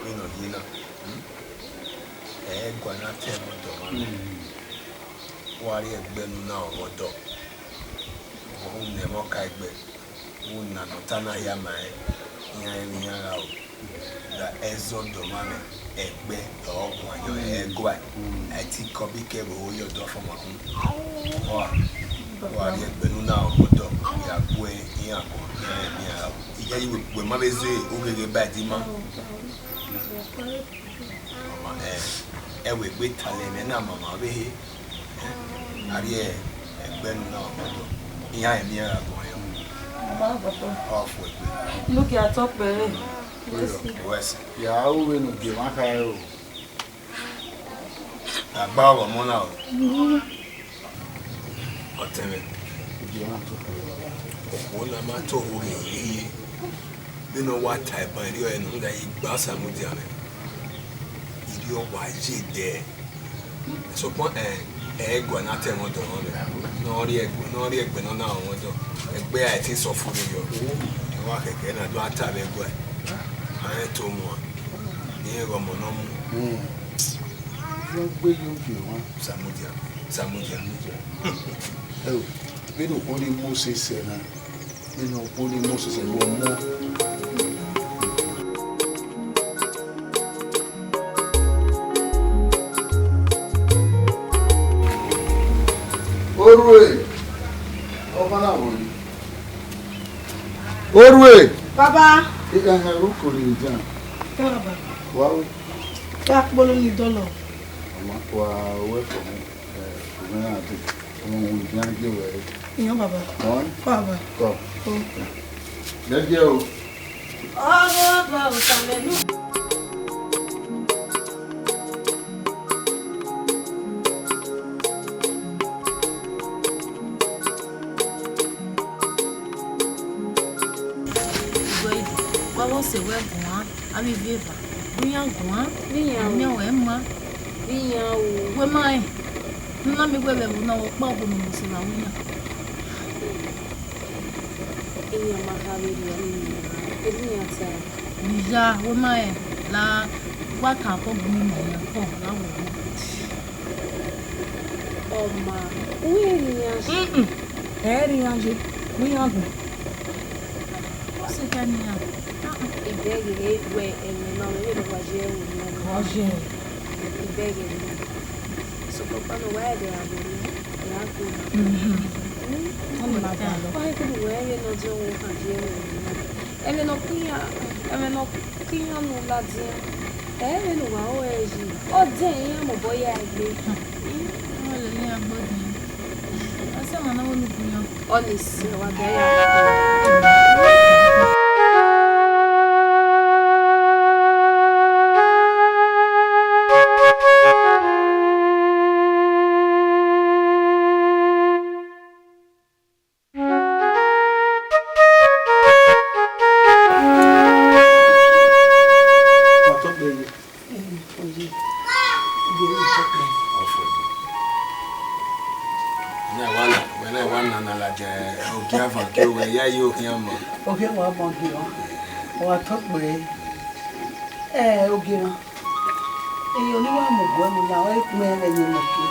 vbene ọ ye na, ẹ i guan na ta ẹmwẹ ọdọ ọmwa nẹ. Wa rhie ẹgbẹe ne u na rọnmwẹ ọdọ, u na ẹmwẹ ọka ẹgbẹe. Una ne ọ ta na hia ma rẹn, iran rẹn ne iran gha ru. Da ẹzọ dọmwa mwẹ, ẹgbẹe ọre ọ guan yọ, ẹ i guan. A i te kọ ọbe ikẹvbo ho ye ọdọ ọfọnma hu. Ọ wa, ọ wa rhie ẹgbẹe ne u na rọnmwẹ ọdọ, ya gu iran guan, iran rẹn ne iran gha ru. Iyayi wẹ ma vbe zẹ ugheghe ba ẹdẹ ima. Ọ ma, ẹ, ẹ wẹ egbe talẹ mwẹ na ma ma ọvbehe. A rhie ẹgbẹe ne u na rọnmwẹ ọdọ, iran rẹn ne iran gha guan yọ. Ọ fo egbe. Enogie a tọ kpẹ re. Wẹ sẹ. Ya ru vbene u gie mwa khare o. A gba ọghọ ọmọ na o. Ọtẹn mwẹ. Okhuo na ma to ohu rhie ye, vbene ọ wa ta ẹban erriọ ẹre ne ọ da ye gba Osamudia mwẹ. Erriọ wa ye dẹ. Sokpan, ẹ, ẹ i guan na ta ẹmwẹ ọdọ mwẹ. Ne ọ rhie ẹgbẹe, ne ọ rhie ẹgbẹe ne ọ na rọnmwẹ ọdọ. Ẹgbẹe a i te sẹ ọfumwẹ yọ. Ẹ wa khẹkẹ na do a ta vbe ẹguae. A rẹn to muan. Irẹn ghe ọmọ ne ọ mu. Hmm. Ọ gbe ye ogie mwa. Osamudia, Osamudia. Ẹ o, vbene okhuo ni Mosis ẹre na, vbene okhuo ni Mosis ẹre ọmọ. Orhue, ọmọ na wọrẹ. Orhue. Baba. Ẹ, ẹ, ẹ, ru ko ni jan. Baba. Wa ru. Wa kpolo ni dọlọ. Ọmọ wa wẹ fọ mu. Ẹ, ọmọ na de. Ọmọ wo ni jan je wẹ. Iyan baba. Ọn? Baba. Kọ. Kọ. Jẹjẹ o. Ọmọ ọba Osamẹnu. Wa vbe ọse wẹ guan, avbe ivbi eva, ne iran guan, ne iran miẹn ruẹ ma. Ne iran ru. Wẹ ma rẹn, ne u na miẹn wẹ vbe ẹvbo na, vbe ọkpa okhuo ne u mu sẹ vbe aro iran. Iran ma kha vberriọ, ede iran ta. Iya, wẹ ma rẹn, la, wa kan akọ gbe iran, akọ gha wẹ. Ọma, uwẹ rri iran ye? Mm-mm. Ẹ rri iran ye, ne iran gbe. Ọ sẹ ekhọe ne iran. I bẹghe wẹ ẹmwẹ ne ọ mwẹ vbene ọ wa ye ẹvbo ne ọ ye. Ọ ye. I bẹghe nẹ. Sokpan ọkpa ne ọ wa ẹdẹ ra vbe ru, ọ ra gbe. Mhm. Ọ ma ba lọ. Ọ i kunu wẹ vbene ọ diọn wẹ ọ kan ye ẹvbo ne ọ ye. Ẹmwẹ ne ọ ku iran, ẹmwẹ ne ọ ku iran ne u ladian, ẹ i re ne uwa ru ẹre yi, ọ dẹn iran mobọ ya egbe. Ọ lele iran gbe ọdẹn. Ọ sẹ ọmwa ne ọ wẹ ne Honest, wa gẹ ya. Ọtọkpẹyi. Ọfọ. Wẹ na wa la, wẹ na wa nana ladian, ogie avan gie wẹ ya ye okhian ma. Okhian wa ma gie ọ. Wa tọ kpẹẹ. Ẹ, ogie na. Eyo ne I wa mu guẹ mu na, ọ i kpẹn vbe ẹyẹn mẹ ke.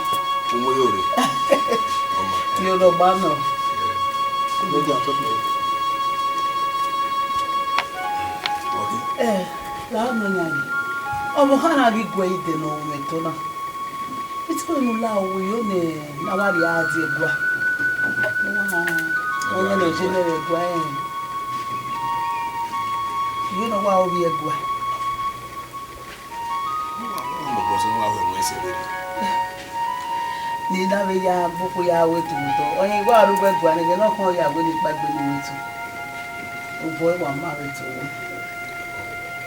Umu yo rre. Ọma. Yo nọ gba nọ. Ladian tọ kpẹẹ. Ẹ, la nọ yan yi. Ọmọ kha na ghi guẹ idẹ ne ọ mwẹ ẹto na. Ito ne u la owẹ yo ne a wa rhie a die ẹguae. Ọmọ ne ọ je nẹ vbe ẹguae, yo ne ọ wa ovbi ẹguae. Ne I na vbe ya gboko ya ru eto vbe otọ, ọ rẹn I wa ru wẹ ẹguae nẹ, ẹghẹ ne ọ khọn ya wẹ ne I kpaegbe ne uwẹ eto. Obọ ẹre wa ma vbe eto wẹ.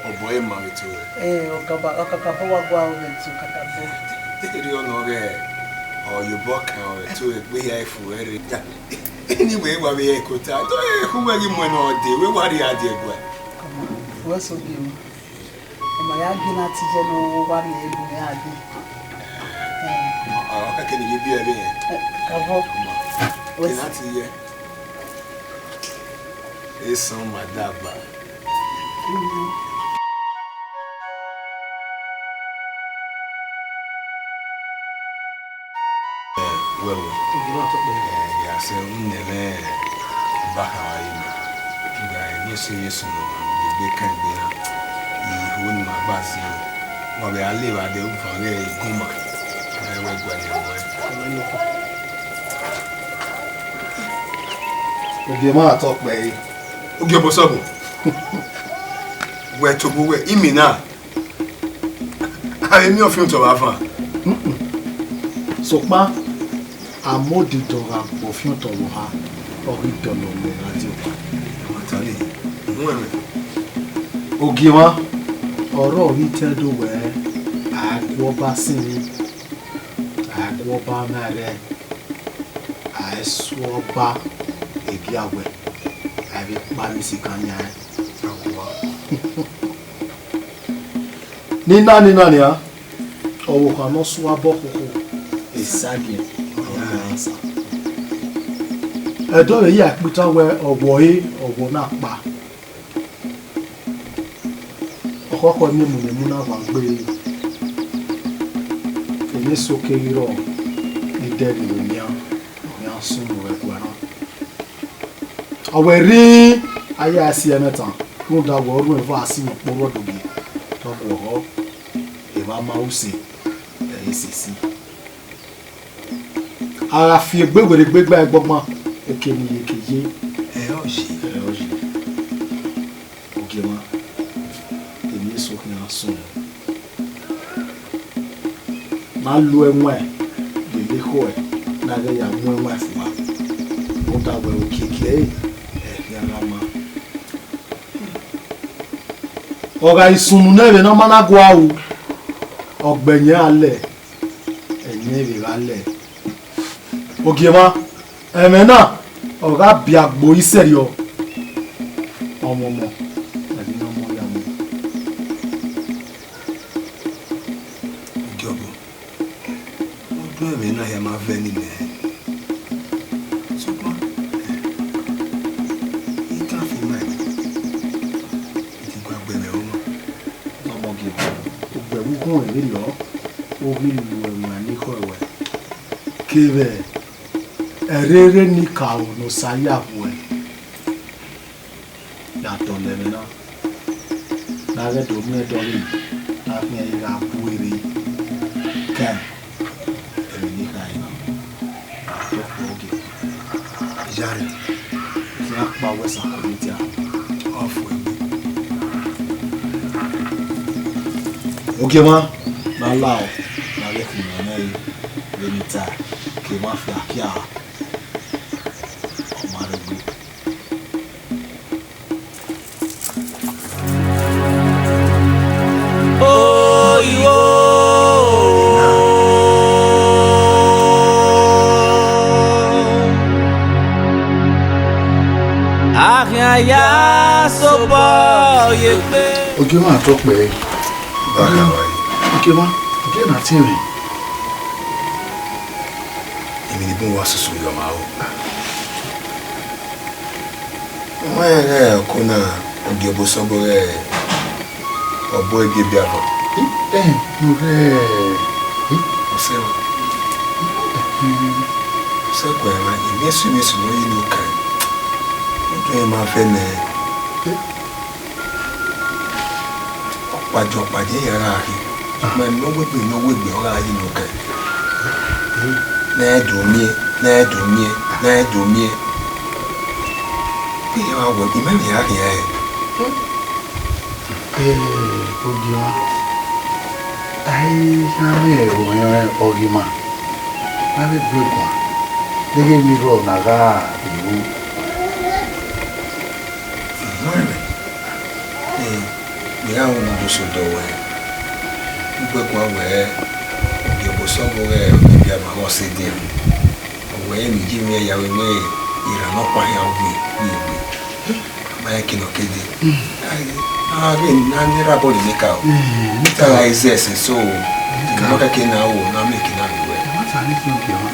Obọ ẹre ma vbe eto wẹ. Ẹ, ọkaba, ọkakabọ wa gua ru vbe eto kakabọ. Erriọ nọ ghẹ, ọ ye obọ kan vbe eto egbe hia efu ẹre. Ni wẹ wa vbe ya ẹko ta, do ekhu wẹ ghi mu ẹn ne ọ dee, wẹ wa rhie a die ẹguae. Wẹ so gie mwa. Ọma ya gie na te iye ne ọ wa rhie egu mwẹ a gie. Ọ kẹkẹ ne I ye biẹ vbe rẹn. Ẹ, kakabọ. Ọma, gie na te iye. Esan ma dagba. Ẹ, wẹ wẹ. Ẹ, ya sẹ, u nẹ mwẹ ba kha wa ye mẹ. Ighẹ ne ọ sẹ vbe sunu, egbe kan egbe na. Iho ne ima gba zẹ, wa vbe a le vbe adẹ uvan ghẹ igunma. Ẹ, wẹ gualọ ruẹ. Ogie mwa tọ kpẹẹ. Ogie obosọbu. Wẹ tobọ wẹ, imina. A vbe miẹn ọfiọntọ vbe avan. Sokpan, a mu odidọn gha gbe ọfiọntọ vbe oha, ọ ghi dọlọ wẹ gha die owa. Ogie mwa, ọrọre ọ ghi tẹn do wẹ, a gu ọba sinmwi, a gu ọba mwẹ aghẹ, a i su ọba egiawẹ, a i vbe kpa amisikhan yan rẹn. Nina, nina nian, ọvbokhan ne ọ sua obọ khokho, esagiẹn ọre ọ na sa. Ẹdẹ ọre I ya kpita wẹ ọwọ ọre ọwọ na kpa. Ọkhọkhọ miẹn mu ne mu na wa gbe, emwi eso keghi rrọọ, idẹghe vbe owian, ọ khian sunu vbe ẹguae na. Ọ wẹ rri, a ya si ẹmwata, rhunmwuda wẹ ọ rhuẹn eva a si mwẹ ọkpọ orhuọ do gie, te ọ guọghọ, evba ma ru use, ẹ i re sesi. A gha fi egbe werriegbe gba ẹgbọgban, eke ne I ye ke ye. Ẹ ọ ye. Ẹ ọ ye. Ogie mwa, emwi eso khian sunu. Ne a lu ẹwaẹn lele ekhọe, ne a ghẹ ya mu ẹwaẹn fua, rhunmwuda wẹ okiekie ẹre, ẹ khian gha ma. Ọ gha i sunu nẹ vbe ne ọ ma na gua ru, ọ gbe ẹyẹn ra lẹ, ẹyẹn vbe gha lẹ. Ogie mwa, ẹmwẹ na, ọ gha biẹ agbo isẹrriọ, ọmọmọ, ẹghẹ ne ọmọ ya mu. Ogie ọbo, ọdọ ẹmwẹ na hia ma vẹ ne imẹ. Sokpan, I tan fi ima ẹmwẹ, I te gua gbe ẹmwẹ ọmọ. Ọmọ Ogie, ugbẹn vbe ughunmwu vberriọ, u ghi lu ẹwaẹn ne ekhọe ruẹ. Kevbe ẹrere ne ikaro ne Osa ya vbuẹ ya dọlọ ẹmwẹ na, ne a ghẹ do miẹn ẹdẹ ọvbehe, ne a khian gha bu ẹre kẹn ẹmwẹ ne I kha ẹre na. Dọkpọ Ogie, iyare, I khian kpa wẹ sa kọmiti a, ọ fu ẹre. Ogie mwa, ne a la ọ, ne a ghẹ khin nọ nẹẹn, vbene I ta, ke mwa fiakia. Akhian ya sobọ ye egbe. Ogie mwa tọ kpẹre. Ogie mwa, ogie na tie mwẹ. Emwi ne I bun uwa susu yọ mwa o. Wẹ ghẹ ọko na, ogie obosọbo ghẹ ọbo ebiẹbiavọ. Ẹ, no rẹ. Ọsẹ wa. Ọsẹ kue ma, I miẹn esu, I miẹn esu ne ọ ye ne okan. Otu ma fẹ nẹ. Ọkpaja ọkpaja ya gha khin. Ma ne ọ wegbe, ne ọ wegbe, ọ gha ye ne okan. Ne ẹ do miẹn, ne ẹ do miẹn, ne ẹ do miẹn. Iran wa wẹ, I ma vbe ya khian ẹre. Ee, ogie mwa, a i khian mwẹ ẹvbo ọghe ima, ne a vbe gu guan, deghẹ emwi rrọọ na gha ru. Mẹ, I gha ru ne u do sẹ odọ ruẹ, u gu guan wẹẹ, ogie obosọbo ghẹ ogiabiama ọghe ọse edian. Ọ wẹẹ emwi ye mwẹ ya wẹẹ, wẹẹ, erha nọkpa hia gui, gui egbe. Ma rẹn eke ne ọ ke dee. A ghe ne a miẹn erha obọ ne eka o. Te a gha zẹ ẹse so, ne ọ kẹke na ro, ne a miẹn eke na vbe wẹ.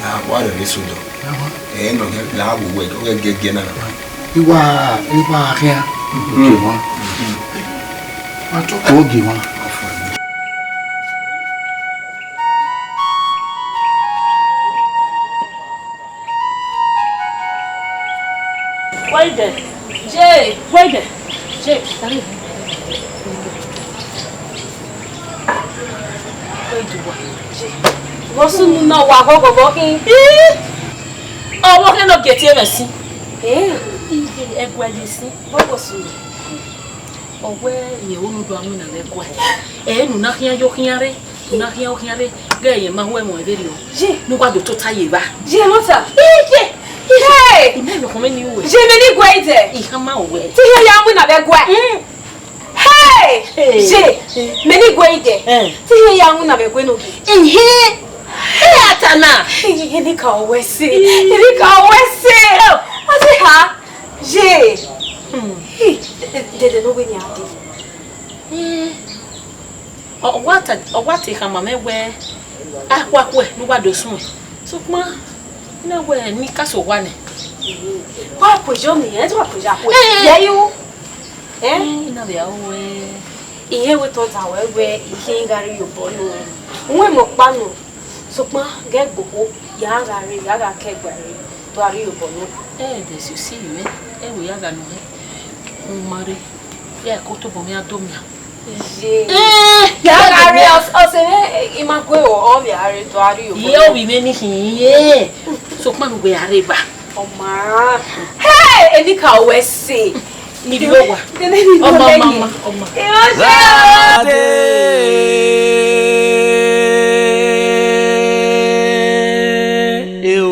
A wa rhie ẹre sẹ odọ. Ẹ nọ, la wo wẹ, wẹ giẹgiẹ na na. I wa, I wa khian. Ogie mwa. Ma tọ kpẹre ogie mwa. Wẹ dẹ. Je. Wẹ dẹ. Je. Vbọ sunu ne ọ wa ghọghọ vbọ khin? Ii, ọvbokhan ne ọ gie tie mwẹ sin. Ee, ẹguae ye sin. Vbọ sunu? Ọ wẹẹ rẹn unu do a winna vbe ẹguae. Ẹ ne u na khian yo khian rre, u na khian yo khian rre, ghẹ rẹn ma ho ẹmwẹ vberriọ. Ye. Ne uwa do tota ye evba. Ye, nọta. Iye. Hey! I ma vbe khọn mwẹ ne I ru ẹre. Ye, mẹ ne I gu ẹre dẹ. I khama ruẹ. Te I ya winna vbe ẹguae. Mm. Hey! Hey! Ye, mẹ ne I gu ẹre dẹ. Eh. Te I ya winna vbe ẹguae nọ. Ihe. Hey, Atana. Hey, enikaro wẹ ẹse. Enikaro wẹ ẹse. Oh. Ọ te ha. Ye. Hmm. Hey, dede ne ọ wẹ ne a dee. Hmm. Ọ wa ta, ọ wa te khama mwẹ wẹẹ, a khuakhue ne uwa do suẹn. Sokpan, I na wẹẹ ne I ka sẹ owa nẹ. Wa kue jọ miẹn, ẹ wa kue ya kue. Eh. Ye yo. Eh? Hmm, I na vbe aro wẹẹ. Ihe wẹ te ọ da wẹ wẹẹ, I khin gha rrie obọ nuẹn. Uwẹ mẹ ọkpa nọ. Sokpan, ghẹ gbe okhuo, ya gha rre, ya gha ke ẹguae rre, do a rrie obọ nuẹn. Eh, there's you see, man. Eh, wẹ ya gha nọ hẹ. U ma rre. Ya ko tobọ mwẹ a do mia. Ye. Eh, ya gha rre, ọ, ọ sẹ mwẹ, I ma gu ẹre, ọ vbe a rre, do a rrie obọ. Ye, ovbi mwẹ ni khin ye. Sokpan ne uwẹ a rre ba. Ọ ma. Hey, enikaro wẹ ẹse. Ni bi owa. Dede ni. Ọ ma, ọ ma, ọ ma, ọ ma. Ìránṣẹ́. Lade, eh, o.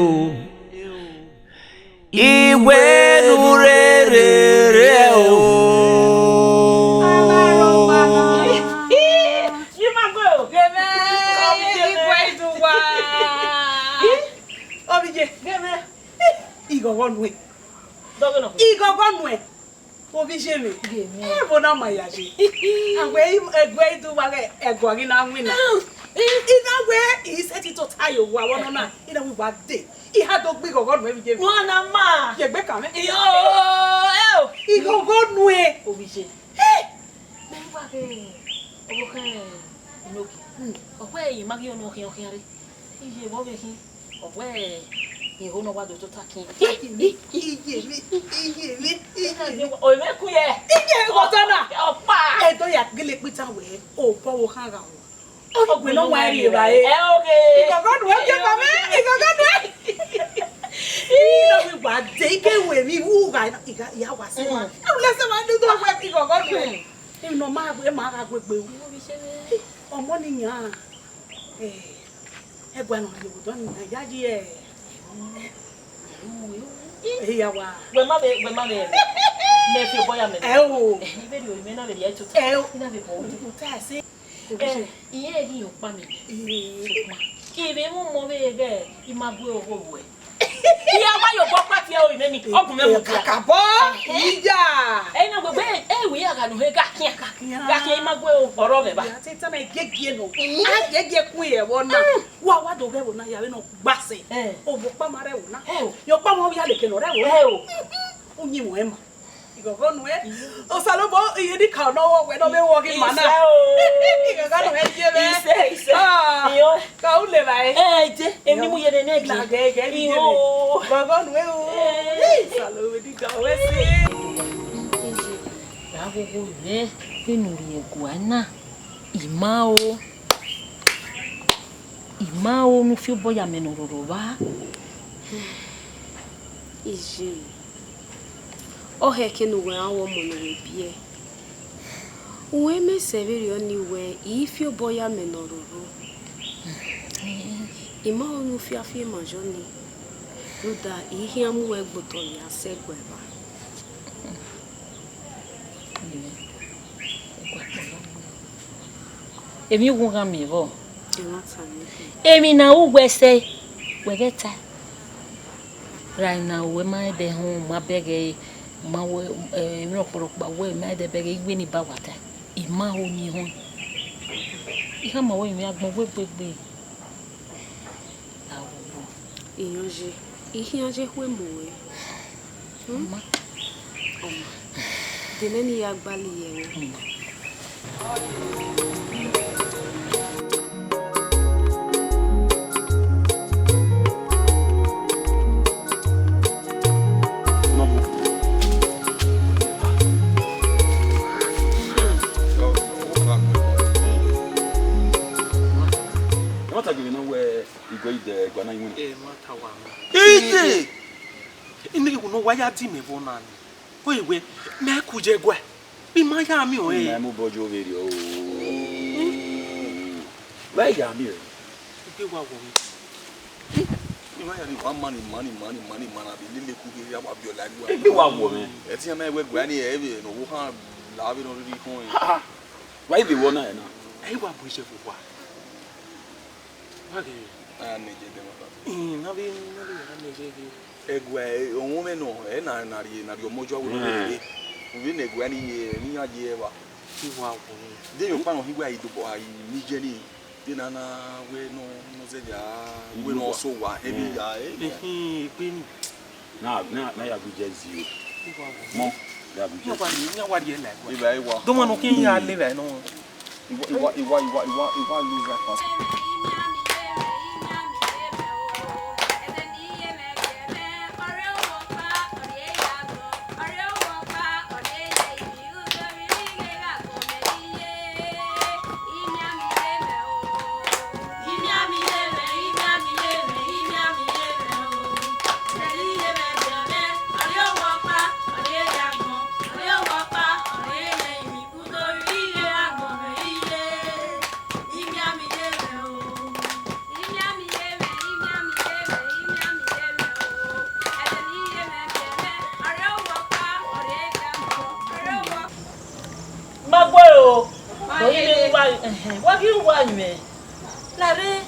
Iwẹ nu rere rẹ o. Gẹmẹ, igwe iduwa. Obije, gẹmẹ. Ighọghọ nuẹn. Ighọghọ nuẹn. Ovbi iye mwẹ, ẹvbo na ma ya ye. Awe ẹguae iduwa ghẹ ẹguae ghi na winna. I na wẹ I sẹtin tota ye owa vbe ọnọna, I na wẹ I wa dee. I ha do gbe ighọghọ nuẹn vbe iye mwẹ. Nuẹn na ma. Ye egbe kan mwẹ. Iyo, eo. Ighọghọ nuẹn. Ovbi iye. Hey! Mẹ wa ghe ọvbokhan Inogie. Hmm. Ọ wẹ I ma ghi ọnọ khian khian rre. Iye vbe ọ vbe khin, ọ wẹ, iho ne ọ wa do tota khian. Iye mi, iye mi, iye mi, iye mi. Ọ mwẹ ku ye. Iye mi, ọtọ na. Ọkpa. Ẹdọ ya gele kpita wẹ, obọ vbe ọ khan gha wọn. Ọ wẹ ne ọ wa rri evbare. Ẹ, oke. Igogo nuẹ, oke, mama, igogo nuẹ. Ina mi wa de, ike wẹ mi wu gha, iga, ya wa sẹ wa. Mm. Ẹ, u lẹ sẹ wa, do do wẹ igogo nuẹ. Mm. Ina ma gbe, ma gha gbe gbe. Ọmọ ni yan. Eh, ẹguae nọ rhie vbe odọ ni na, ya yi ẹ. Eya wa. Wẹ ma vbe, wẹ ma vbe. Mẹ fi obọ ya mẹ. Ẹ o. Eh, I vbe rhie orinmwẹ na vbe rhie tota. Ẹ o. I na vbe bọ. U ta ẹse. Eh, irẹn ghi yan ọkpa mẹ. Eh. I vbe mwẹ ọmọ vbe ghẹ, I ma gu ẹre ọghe ruẹ. Iye ọma ye obọ kpa tie o, imẹ ni, ọ gun mwẹ mu dia. Kakabọ, iya. Ẹ na gbegbe, ẹ wẹ ya gha nu he ga kian ka. Ga kian ima gbe o, ọrọ mwẹ ba. Ya te tama egegie nọ. Egegie kun ye ẹvbo na. Wa wa do ghẹ ẹvbo na ya vbe nọ gba sẹ. Eh. Ovbi ọkpa ma rre ẹvbo na. Eh o. Ye ọkpa ma ya leke nọ rre ẹvbo na. Eh o. Uyinmwẹ ma. Ighọghọ nuẹ, Osanobua, iye ni ka nọ wẹ nọ vbe wọ ghi ma na. Isẹ o. Ighọghọ nuẹ ye mwẹ. Isẹ, isẹ. Ah, iyo. Ka u le vba e? Eh, ide, emwi mu yere nẹ gbe. Na gẹ, gẹ, mi ye mwẹ. Iyo. Ighọghọ nuẹ o. Eh. Osanobua ni ga wẹ si. Ra ghogho mwẹ, vbene u rhie guan na, ima o. Ima o, ne u fi obọ ya mẹ ne ọ rhorho vba. Iye. Ọ hẹ ẹke ne uwẹ ra ru ọmọ ne uwẹ biẹ. Uwẹ mẹ sẹ vberriọ ni wẹ, I fi obọ ya mẹ ne ọ rhorho. I ma ho ne u fiafia ma yọ ni, rhunmwuda I khian mu uwẹ gbe otọ ya sẹ ẹguae evba. Emwi ughughan miẹn vbọ? Emwi ne a ru wẹ sẹ, wẹ ghẹ ta. Ra emwi ne a ru wẹ ma ẹdẹ họn, ma bẹghe, ma wẹ, eh, emwi rọkpọrọkpa wẹ ma ẹdẹ bẹghe, I wẹ ne I ba wa ta. I ma ho ni họn. I khama wẹ emwi agbọn wegbe egbe. Awo. Iyọnyi, I khian ye ekhue mu ruẹ. Hmm? Ọma. Ọma. De nene I ya gbalọ ye ruẹ. Ọma. Ẹmwata gele ne ọ wẹ Igwe ide ẹguae na iwinna. Eh, ma ta wa mwa. Ide! Ine iwu ne ọ wa ya di mẹ vbọ na ni. Ọ ye wẹ, mẹ ku ye ẹguae. I ma ya miẹn ọnrẹn. Mẹ mu obọ yo vberriọ o. Wẹ ya miẹn ọnrẹn. Egbe wa wọ mwẹ. I ma ya ni wa ma ni ma ni ma ni ma ni ma na bi lele ku ghe ya wa bi ọla ẹguae. Egbe wa wọ mwẹ. Ẹtin mẹ wẹ ẹguae ni ẹ vbe ne ọ wo khan la vbe ne ọ rhirhi khọn. Ha, ha. Wa i vbe wọ na ẹ na. Ẹ i wa bu iṣẹ fo wa. Wa ghe. A ya nẹ jẹ dẹ mwa. Ih, na vbe, na vbe ya nẹ jẹ dẹ. Ẹguae, ọmwẹ nọ, ẹ na, na rhie, na rhie ọmọ jọ wẹ nọ vbe. Uvbi ne ẹguae ni ye, ne iran ye ẹvba. Ti wa wọ. De emwi ọkpa nọ hin wẹ a i dobọ, a i miẹn iye ni, de na na wẹ nọ, nọ zẹdẹ a, wẹ nọ so wa, ẹmwẹ ya, ẹ. Ehin, egbe ni. Na, na, na ya gu jẹ zio. Mọ, ya gu jẹ. Iran wa rhie, iran wa rhie la ẹguae. Iba, iwa. Dọmọ nọ khin ya le vbe nọ. Iwa, iwa, iwa, iwa, iwa, iwa lose that part. Ma guẹ o. Wa ghi wa, ẹhẹn, wa ghi wa yẹn. Lare.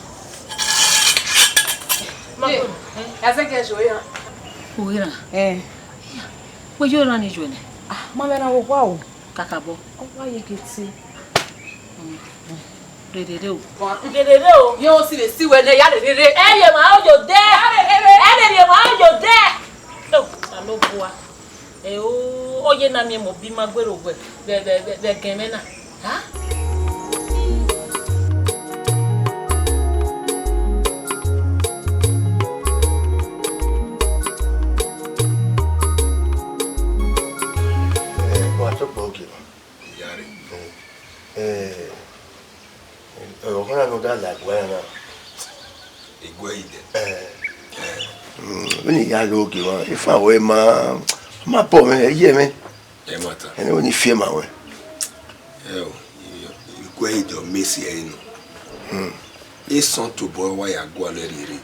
Ma guẹ. Ẹzẹgẹ yo ya. Uwẹ ra? Eh. Wẹ yo ra ni yo nẹ. Ah, ma vbe na wo wa o. Kakabọ. Ọ wa ye gete. Rere o. Rere o. Ye o si vbe si wẹ nẹ, ya rere. Ẹ rhie emwa aro ye odẹ. Ẹ rhie emwa aro ye odẹ. O, Osanobua. Ẹ o, ọ ye na miẹn mẹ obọ ima guerọ wẹ vbe, vbe, vbe, vbe ẹgẹn mwẹ na. Ha? Ẹ, wa tọkpọ ogie. Iyare. Ẹ, ẹ, ọmwa na ne ọ da la ẹguae na. Ẹguae idẹ. Ẹ, mm, vbene I ya ghe ogie mwa, efa ruẹ ma, ma bọ mwẹ, ẹ yẹ mwẹ. Ẹmwata. Ẹmwata. Ẹmwata. Ẹmwata. Ẹ o, ẹguae idẹ ọ mẹ si ẹre nọ. Hmm. Esọn tobọ wa ya gualọ rhie rre.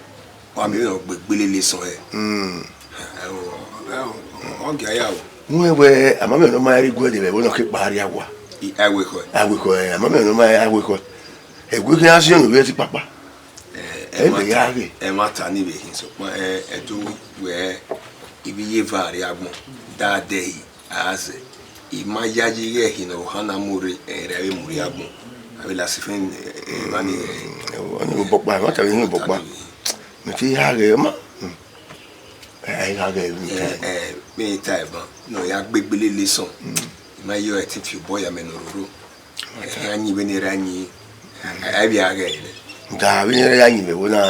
Wa miẹn vbene ọ gbe gbe lele esọn hẹ. Hmm. Ẹ o, ẹ o, ọ gia ya o. Wẹ wẹ, a ma miẹn ne ọ ma rhie ẹguae dẹ vbe ẹvbo ne ọ ke kpa rria owa. I, a wẹ ekhọe. A wẹ ekhọe, a ma miẹn ne ọ ma rhie ẹguae. Ẹguae khian siẹn ovbi ẹtin kpakpa. Ẹ, Ẹ vbe ya ghe. Ẹmwata ni vbe khin, sokpan, ẹ, Ẹdo wẹ, ivbi iye eva rrie agbọn, da dẹe, a zẹ. I ma yayi ighẹ ẹhi ne ọ kha na mu rre, ẹ, ra vbe mu rrie agbọn. A vbe lasi fẹn, ẹ, ẹ, emwa ni, ẹ, ọni vbe obọ ọkpa, ẹmwata vbe hin obọ ọkpa. Mẹ te ya ghe ma. Ẹ, ẹ, I gha ghe vbe ẹ, ẹ, vbe ta ẹban, ne ọ ya gbe gbele lesọn. I ma ye ọre ẹtin fi obọ ya mẹ ne ọ roro. Ẹ, iran yin vbene erha yin, ẹ, ẹ, vbe a ghẹ nẹ. Da vbene erha ya yin vbe ẹvbo na,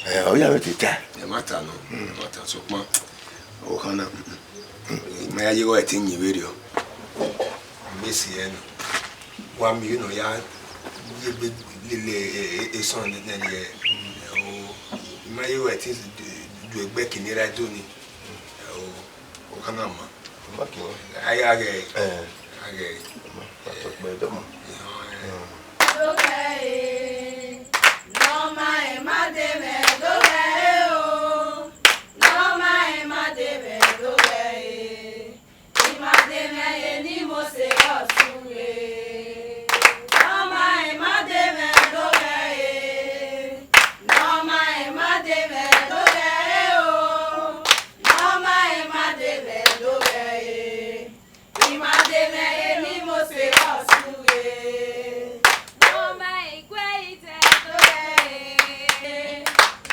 ẹ, ọ ya vbe te ta. Ẹmwata nọ, ẹmwata sokpan. Okhan na, I ma ya ye igho ẹtin yin vberriọ. Mẹ si ẹre nọ. Wa miẹn ne ọ ya ye egbe lele, ẹ, ẹ, esọn nẹ, nẹ, ẹ, o, I ma ye igho ẹtin du egbe kene erha do ni. Ẹ, o, okhan na ma. Ma ke wa. A ya ghẹ. Ẹ. A ghẹ. Ma, ma tọ kpẹ dọ ma. Ẹ, ọ, ẹ. Ne ọ ma emwa de mwẹ do ghẹ o. Ne ọ ma emwa de mwẹ do ghẹ e. I ma de mwẹ eni Mosi Ọsue. Ne ọ ma emwa de mwẹ do ghẹ e. Ne ọ ma emwa de mwẹ do ghẹ e o. Ne ọ ma emwa de mwẹ do ghẹ e. I ma de mwẹ eni Mosi Ọsue. Ne ọ ma iguẹ idẹ do ghẹ e.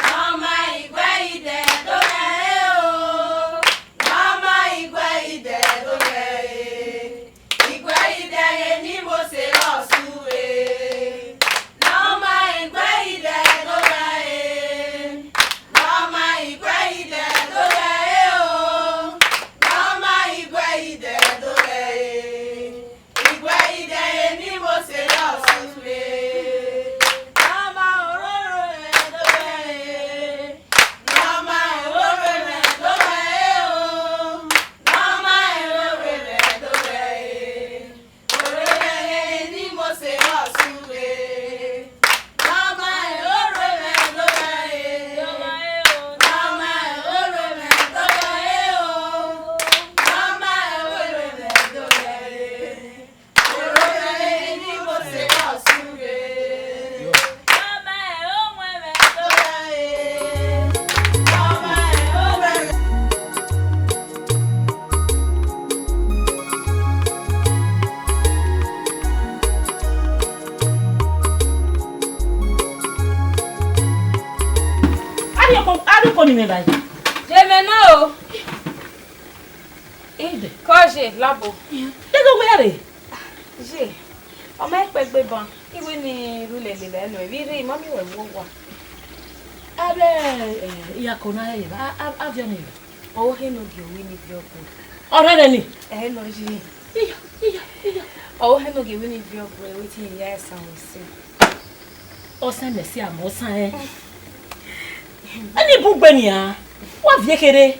Ne ọ ma iguẹ idẹ do ghẹ e o. Ne ọ ma iguẹ idẹ do ghẹ e. Iguẹ idẹ eni Mosi Ọsue. Ne ọ ma iguẹ idẹ do ghẹ e. Ne ọ ma iguẹ idẹ do ghẹ e o. Ne ọ ma iguẹ idẹ do ghẹ e. Iguẹ idẹ eni Mosi Ọsue. Ne ọ ma ororo mwẹ do ghẹ e. Ne ọ ma ororo mwẹ do ghẹ e o. Ne ọ ma ororo mwẹ do ghẹ e. Ororo mwẹ eni Mosi Ọsue. Ne ọ ma ororo mwẹ do ghẹ e. Ne ọ ma ororo mwẹ do ghẹ e o. Ne ọ ma ororo mwẹ do ghẹ e. Ariọkọ, ariọkọ ni mwẹ vbe a ye? Ye mẹ nọ o. Ebe. Kọ ye, labo. Deghẹ wẹ rre. Ye, ọ ma kpẹgbe ban, I wẹ ne I rhulẹ lele ẹre nọ, vbe I rre, I ma miẹn wẹ vbe owa. Avbe, eh, iyako na rẹn ye, a, a, a viọ ni. Ọvbokhan ne ọ gie owa ni viọ ọguẹ. Ọ rẹrẹ ni? Ẹhẹ nọ ye. Iya, iya, iya. Ọvbokhan ne ọ gie owa ni viọ ọguẹ, wẹ te I ya ẹsan wẹ sẹ. Ọsan mẹ si amọ ọsan ẹn. Ẹni bun gbe nian, wa viẹ kherhe.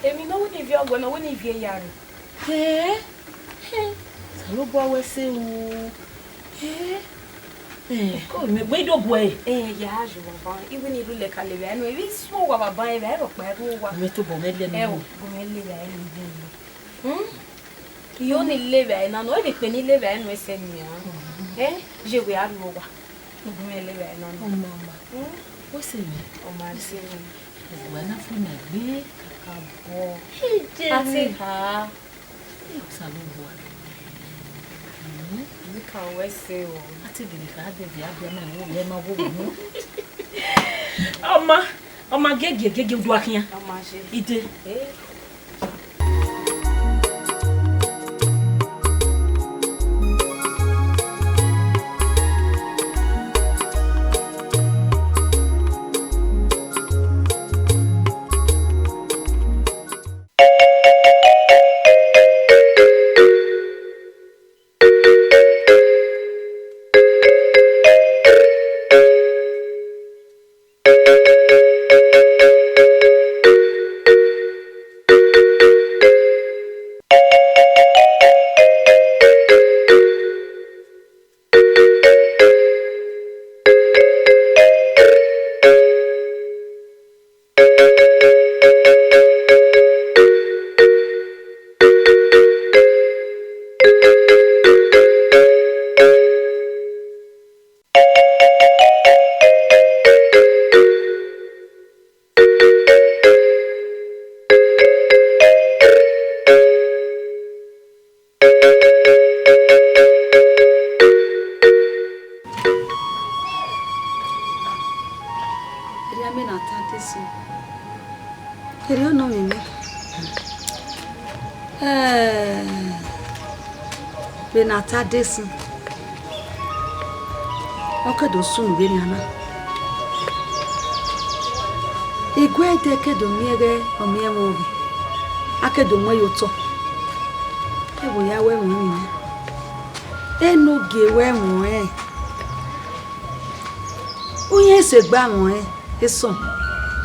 Emwi ne ọ wẹ ne I viọ ọguẹ, ne ọ wẹ ne I viẹ ya rre. Hẹ? Hẹ? Osanobua wẹ sẹ o. Hẹ? Ẹ, ko mẹ gbe do guẹ. Ẹ, ya jọ baba, I wẹ ne I rhulẹ ka lele ẹre nọ, I vbe suẹn owa baba, ẹ vbe rhọkpa ẹrhu owa. Mẹ tobọ mwẹ lẹ nọ. Ẹ o, gu mwẹ lele ẹre nọ. Hmm? Iyo ni lele ẹre na nọ, ẹ vbe kpe ne I lele ẹre nọ ẹsẹ nian. Ẹ, ye wẹ a rhie owa. Gu mwẹ lele ẹre na nọ. Ọ ma ma. Hmm? Wẹ sẹ mẹ. Ọ ma sẹ mẹ. Owa na fu na gbe. Kaka bọ. Ije. A te ha. Osanobua. Hmm? Emi ka wẹ sẹ o. A te gele kha dẹ vbe abiama ẹvbo vbe ma wo mu. Ọ ma, ọ ma gege gege udu akhian. Ọ ma je. Ide. Eh. Ẹẹ, vbene a ta de sunu, ọ ke do sunu vbenian na. Iguẹdẹ ke do miẹn ighẹ ọ miẹn ẹmwẹ ọghe, a ke do mu ẹre ye otọ. Ẹvbo ya wẹ ẹmwẹ ọnii nẹ, enogie wẹ ẹmwẹ ọnrẹn. Uhiẹn sẹ egbe amwẹ ọnrẹn, esọn,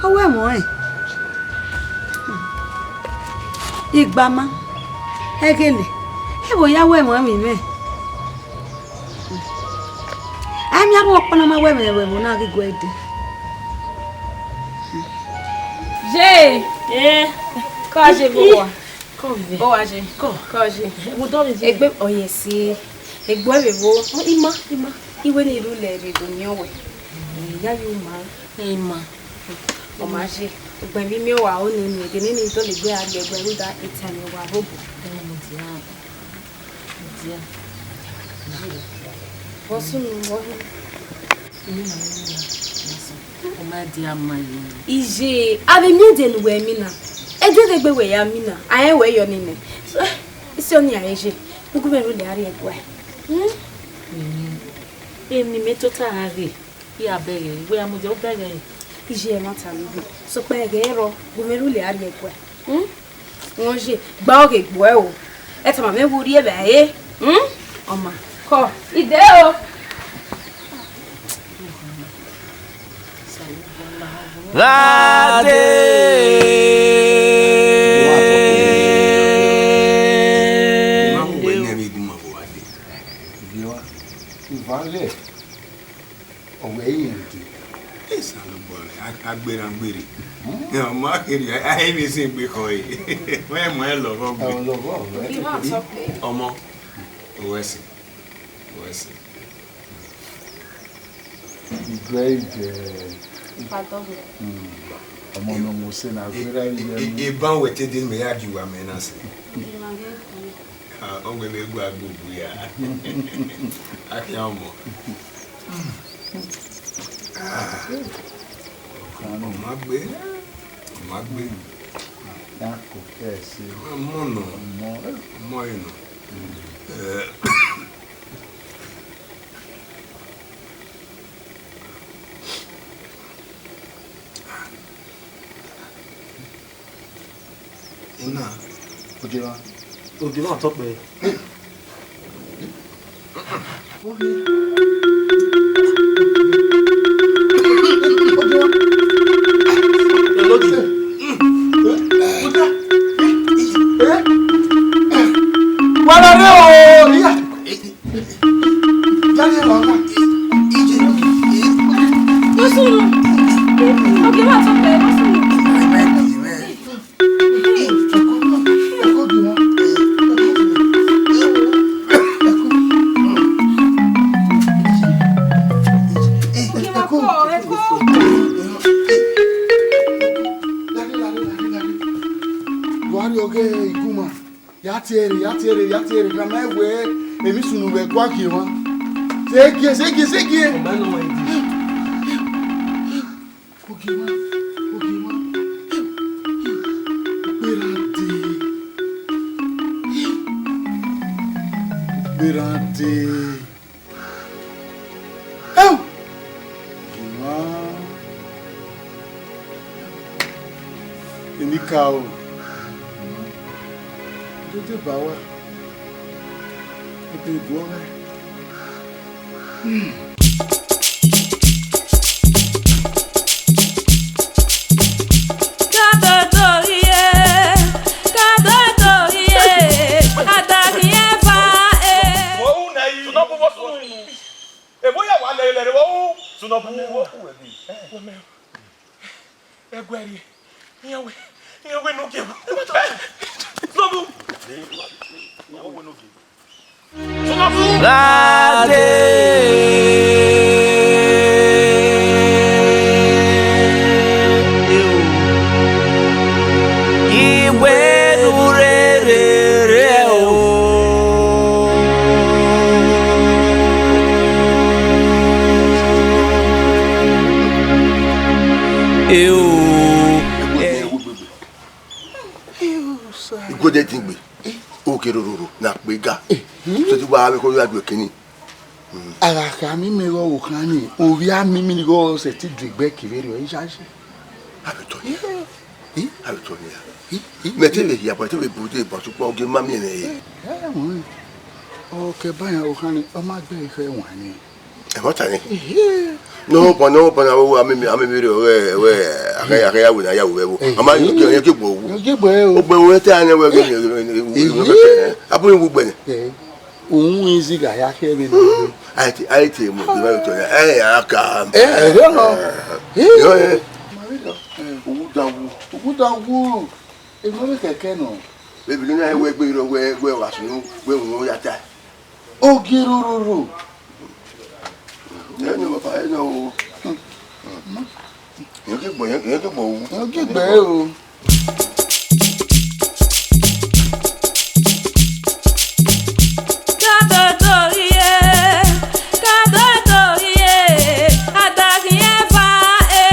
ọ wẹ ẹmwẹ ọnrẹn. Igbama, ẹghele, ẹvbo ya wẹ ẹmwẹ ọnrẹn mwẹ. A i miẹn arhuẹ ọkpa ne ọ ma wẹ ẹmwẹ vbe ẹvbo na ghi guẹ dee. Ye, kọ je vbe owa. Kọ vbe. Owa je. Kọ. Kọ je. Ẹvbo dọ vbe je. Egbe ọyẹse. Egbe vbe vbo. Ima, ima. Iwe ni rhulẹ rre do miẹn wẹ. Ya yo ma. Ima. Ọ ma je. Ugbẹn vbe miẹn owa, ọ nọ eni, ẹdẹ nene dọlegbe a gbe ẹgbẹ rhunmwuda etẹn ne owa vbe obọ. Vbọ sunu vbọ hin. Ọ ma dia ma ye. Iye, a vbe miẹn ẹdẹ ne uwẹ mina. Ẹdẹ vbe egbe wẹ ya mina, a rẹn wẹ yọ nene. Isi ọnii a re ye, ne gu mwẹ rhulẹ a rrie ẹguae. Hmm? Emi, emi mẹ tota gha ghe, I gha bẹghe, wẹ a mudia u bẹghe. Iye ẹmwata vbe egbe, sokpan ẹghẹ rrọọ, gu mwẹ rhulẹ a rrie ẹguae. Hmm? Wọ́n ṣe gba ọghe egbe o. Ẹ tama mwẹ vbe urrie vbe ẹre. Hmm? Ọma. Kọ. Ide o. Gha dee. Ima mu wẹ ne ẹmwẹ gun ma vbe wa dee. Gie wa. Ivan ghẹ. Ọ wẹ irẹn dee. Esanobua mwẹ, a, a gberra gbere. Hmm? Ọ ma kherriọ, a, a i vbe zẹ egbe khọe. Wẹ mu ẹn lọghọ gbe. Ọ lọghọ, ọ lọghọ. Ọmọ, o wẹ sẹ, o wẹ sẹ. Ibrahim jẹ. Father. Hmm. Ọmọ ne ọ mu sẹ na, e, gberra e, iye e, mu. Eban wẹ te de mẹ ya gie uwa mẹ na sẹ. Ah, ọ wẹ vbe gua gbogbo ya. A khian ọmọ. Ah, ọ ma gbe, ọ ma gbe. Ya ko kẹ ẹse. Ọmọ nọ. Ọmọ. Ọmọ yìí nọ. Eh. Ina. Odieva. Odieva tọ kpẹ. Odieva. Odieva. Wala re o, iya. Wa rrie ọghe iguma. Ya tie rre, ya tie rre, ya tie rre, ne a ma wẹ emwi sunu vbe ẹguae gie mwa. Zẹgiẹ, zẹgiẹ, zẹgiẹ. Ọ ma nọ ọmwa edi. Ogie mwa, ogie mwa. Ukpe ra dee. Ukpe ra dee. Ẹu! Emwa, enikaro, dede ba wa, ebe guọ mwẹ. Hmm. Ka do do ye, ka do do ye, a da ghi eva e. Wo u na yi. Tuna bu wo sunu. Ebo ya wa lẹrẹ lẹrẹ wo u. Tuna bu wo u ẹbi. Ẹguẹ rrie. Iran wẹ, iran wẹ ne ọ gie. Tuna bu. Iran wẹ ne ọ gie. Gha dee. Iwẹ ne u rere rre o. Eo. Iguẹdẹ din gbe. Oge rororo na kpe ga. Sẹtin wa vbe kọ ya du ekini. A gha kha mimi ghe ọvbokhan nii, ovbi a mimi ni ghe ọ sẹtin du egbe ke vberriọ, I yayi. A vbe tọ nia. A vbe tọ nia. Mẹ te vbe hia, but te vbe bu de, but sokpan ogie ma miẹn mwẹ re. Ẹ, ẹ, ọ kẹ ba yan ọvbokhan nii, ọ ma gbe ekhọe wan nii. Ẹmwata nẹ. Ehe. Ne ọ ban, ne ọ ban, a mimi, a mimi rre ọghe, ọghe, a gha, a gha ya wẹ ne a ya wẹ vbo. Ehe. A ma ye, ye, ye gbe owu. Ye gbe o. Ogbe wo te a nẹ wẹ ghe, a bu wu gbẹ nẹ. Ehe. Ohun izi gha ya khe vbe nẹ. A te, a te mu gbe ma tọ ya. Ẹ, a ka. Ẹ, ẹ, ẹ, nọ. Ẹ. Yo, ẹ. Owu dan wu, owu dan wu. Emọ vbe kẹkẹ nọ. Vbe bi ne a wẹ gbe rọ wẹ, wẹ wa sunu, wẹ wọn ya ta. Ogie rororo. Ẹ nọ, baba, ẹ nọ o. Ẹ ghi gbọ, ẹ ghi gbọ o. Ẹ ghi gbẹ o. Ka do do ye, ka do do ye, adaghi eva e,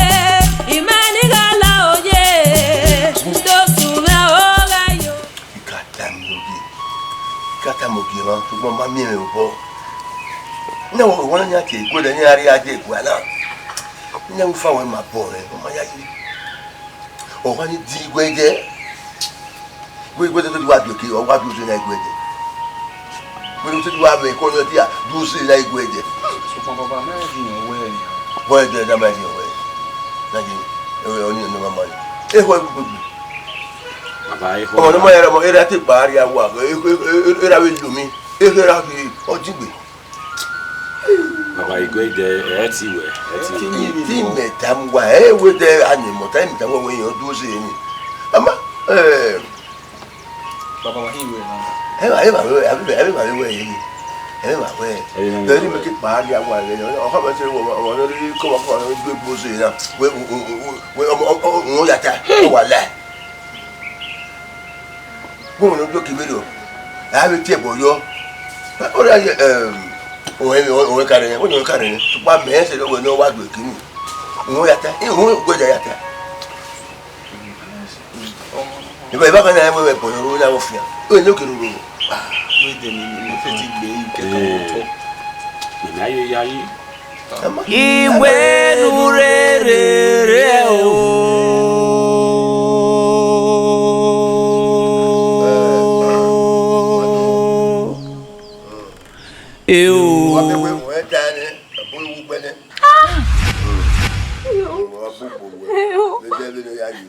imẹ ni gha la oye, do sunu ogha yo. I ka tama ogie, I ka tama ogie mwa, sokpan ma miẹn mwẹ obọ. Ne wẹ na yan ke iguẹ ne a rhie a die egua na. Ne ufa wẹ ma bọ rẹ, ọ ma yayi. Ọ wa ni di iguẹ dẹ. Wẹ iguẹ dẹ, wa do ke, ọ wa do se na iguẹ dẹ. Wẹ do se wa vẹ ko yo dia, do se na iguẹ dẹ. Sokpan baba, mẹ di yan wẹ ya. Bọ ẹdẹ na ma di yan wẹ. Na di, ẹ, ọ ni no ma ma. E ho e gbegbe. Baba, e ho. Ọmọ ne ma ya, ọmọ, era te gba rria wa, e, e, e, era vbe lu mi, e, era vbe, ọ digbe. Baba, iguẹ dẹ, ẹ ti wẹ, ẹ ti wẹ. Ti mẹ ta mu wa, ẹ wẹ dẹ, a ni mọ ta, mẹ ta mu wẹ, yẹn ọ duro se ni. Ama, ẹ, Baba, wa hi wẹ na. Ẹ ma, ẹ ma wẹ, ẹ ma wẹ, ẹ ma wẹ. Ẹ ma wẹ. Ẹ ma wẹ. Ẹ ni mẹ ke kpa rria wa rẹ, ọ ka ma se wọ, wọ, wọ, ni ko wa, ko wa, ni gbe gbo se na. Wẹ, wẹ, ọmọ, ọ, ọ, ọ ya ta, ọ wa la. Wẹ, wẹ, ni gbe ke vberriọ. A vbe tie ẹbọ yọ. Ọ ra ye, ẹm, ọ, ọ, ọ ka rẹ, wẹ, ọ ka rẹ. Sokpan mẹ se wẹ ne ọ wa do ekini. Ọ ya ta, ọ, ọ, wẹ ya ta. Eba, eba kan na wẹ, wẹ bọ yọ, wẹ na wọ fian. Wẹ ne okere ro. Wẹ de ni, ni fẹ ti gbe yi kẹkẹ otọ. Mẹ na ye yayi. Iwẹ nu rere rẹ o. E o. Wa mẹ wẹ, wẹ ta nẹ, ẹbọ wu gbẹnẹ. Wa bu bu wẹ. Vbe de vbe ne ya yi.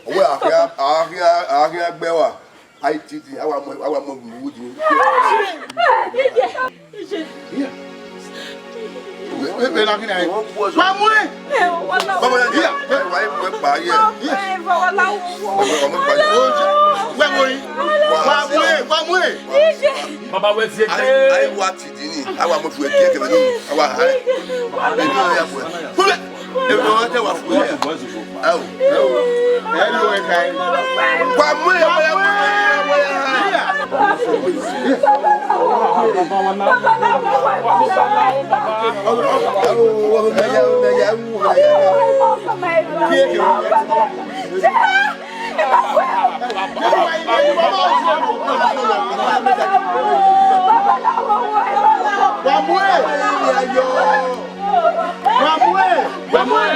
Ọwẹ a khian, a khian, a khian gbe wa. Ai titi, a wa mu, a wa mu wu di. Vbe, vbe, vbe na ghi na. Wa mu e. Baba ya, ya, wa mu e pa ye. Wa mu e, wa mu e. Baba wẹ tie ke. Ai, ai wa ti dini, a wa mu fu eke ke ni, a wa ha. Ebe ya fu. Kule. Ebe wa te wa fu. Au. Au. Hello, e kai. Wa mu ya, wa ya, wa ya, wa ya. Au, wa mu ya, wa ya, wa ya. Kie ke. Wa mu e! Wa mu e!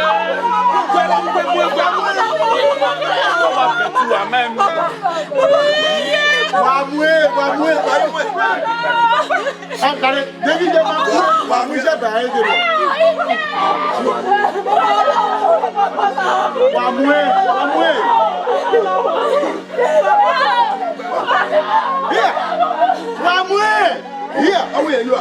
Wa mu e! Wa mu e! Wa mu e! Akare, David, wa mu e, wa mu iṣẹ ba ẹre dede. Wa mu e, wa mu e. Here, wa mu e. Here, ọwọ yẹ yọ.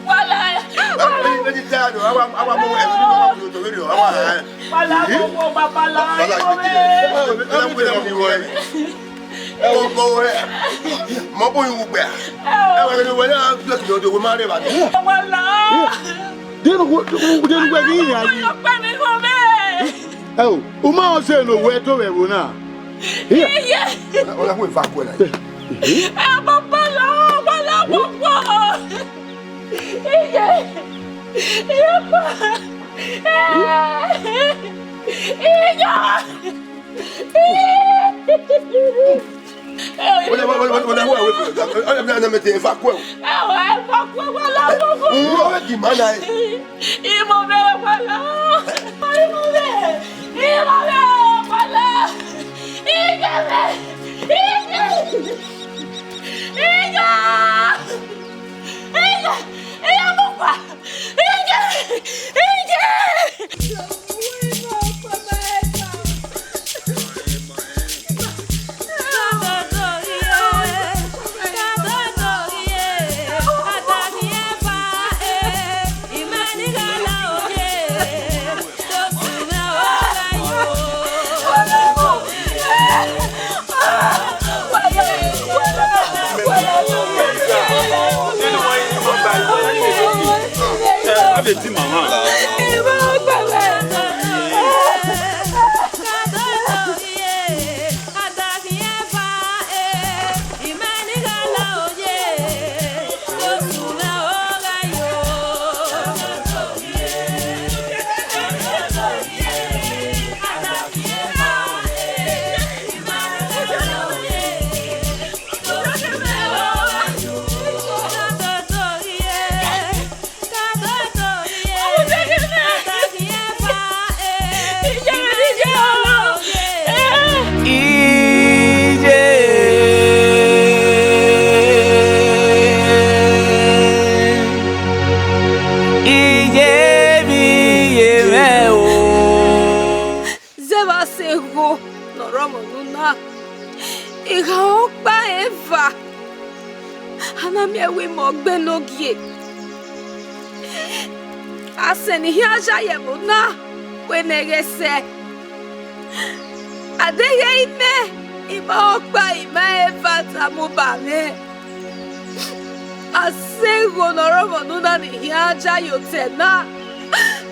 Wala. Wala. Wala, wo, wo, baba la. Wala, wo, wo, wo, wo. Ẹ wo, wo, wo. Mọ bo yu gbẹ. Ẹ wo, wo, wo, wo, wo, wo, ma re ba. Wala. Denu, denu, denu, gbe ghi ya yi. Ọpẹ mi kọ mẹ. Ẹ o, o ma ọ sẹ ne owẹ to vbe ẹvbo na. Iye. Ọla, ọla, wo va kue la. Ẹ, baba la, wala, wo, wo. Iyọkpa. Iyọ. Wẹlẹ, wẹlẹ, wẹlẹ, wẹlẹ, wẹlẹ, wẹlẹ, wẹlẹ, wẹlẹ, mẹ te eva kuẹ o. Eva kuẹ, wẹlẹ, wẹlẹ. Ẹ, wẹlẹ, wẹlẹ, gimana ẹ? Imọ mwẹ, wẹlẹ. Imọ mwẹ. Imọ mwẹ, wẹlẹ. Iyọ mwẹ. Iyọ. Iyọ. Iyọ. Iyọ, mo pa. Iyọ. Iyọ. Iye, iye vbe iye mwẹ o. Zẹ vbe asẹ igho ne ọ rre ọmọ ne u na, I gha ọkpa eva, a na miẹn wẹ imẹ ọgbe ne ogie. Asẹ ne I khian ya ye ẹvbo na, wẹ ne ghẹ sẹ. A deghẹ imẹ, I ma ọkpa, I ma eva tama Oba mwẹ. Asẹ igho ne ọ rre ọmọ ne u na ne I khian ya ye otọ na,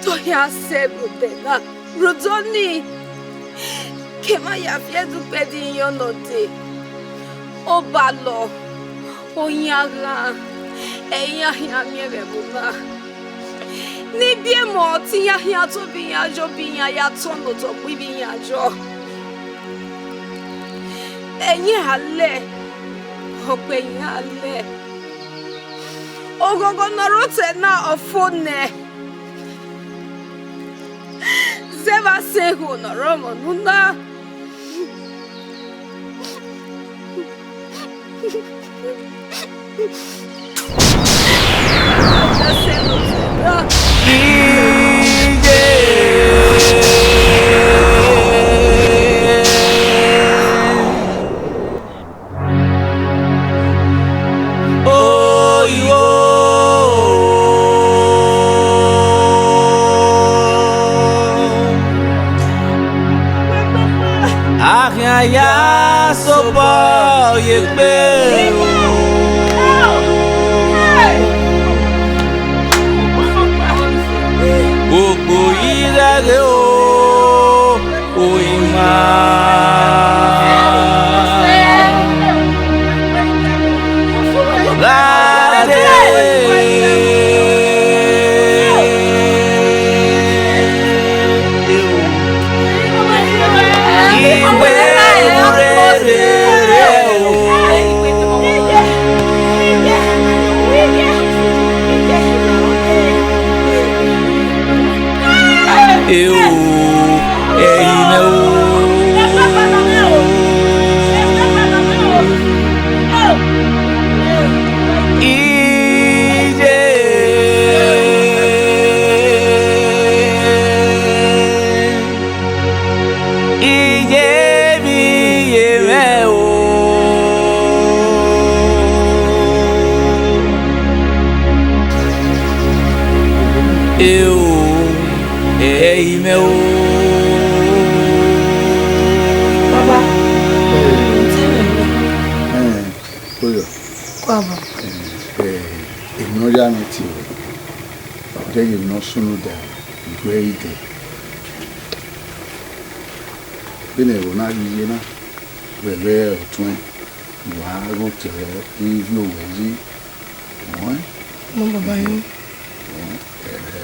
te ọ khian sẹ vbe odẹ na. Rhunmwuda ọnii, ke ma ya viẹ dugbe ẹdẹ iyọn nọ dee. Obalọ, oyan ghan, ẹ i ya khian miẹn vbe ẹvbo na. Ne ibiẹmọ te iran khian tobọ iran yọ, obọ iran ya tọn ne otọ mu ivbi iran yọ. Ẹyin a lẹ, ọkpẹ iran lẹ. Oghọghọ ne ọ rre otọ na, ọ fo nẹ. Zẹ vbe asẹ igho ne ọ rre ọmọ ne u na. Oyo. A khian ya sobọ ye egbe o. Gbogbo yi ghẹ ghe o. Oima. Gha dee. Iwe urere o. Eo, ẹi mwẹ o. Iye. Iye vbe iye mwẹ o. Eo, ẹi mwẹ o. Baba, ẹn, Oyo. Kua bọ. Ẹn, emwi ne ọ ya mwẹ tie ruẹ, ọ deghẹ emwi ne ọ sunu da, I gu ẹre dee. Vbene ẹvbo na ghi ye na, wẹ vbe ọtuẹn, wa ghe otọ ivbi owẹ yi. Ọẹn. Mọ baba yo. Ọẹn, ẹ,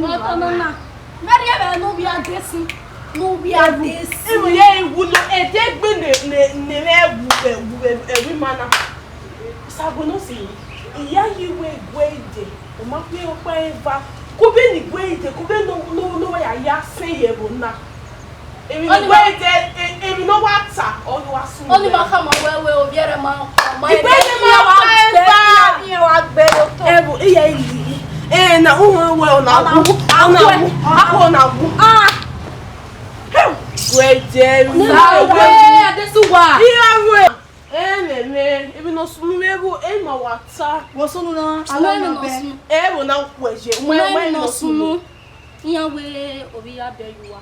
Ọtọ nọ na. Very well, no be a desi. No be a desi. Imu ye iwu lo edegbe ne ne ne me wu wu wu ima na. Sago no si. Iya yi we gwe ide. O ma pe o pa eva. Kube ni gwe ide, kube no no no ya ya se ye bo na. Emwi ne Ọni ma- wẹ de, e- emwi ne ọ wa ta, ọ ghi wa sun Ọni ma wẹ. Khama wẹ wẹ ovbi ẹre ma ma Igbe ebe ne ma iran wa wa gbe eva. Iran wa gbe otọ. Evo, iye ili. Eh, na uwan wẹ ọna wu, ọna wu, akọ ọna wu. Ah. Wẹ jẹ emwi Ni na wẹ wẹ. Adesuwa. Iye wẹ. Eh, mẹ mẹ, emwi ne ọ sunu vbe vo, emwi ma wa ta. Wo sunu na, Alo alo na na bẹ. Sunu. Evo na wẹ je, Mo wẹ na wẹ emwi ne no ọ sunu. Sunu. Iran wẹ ovbi ya bẹ yuwa.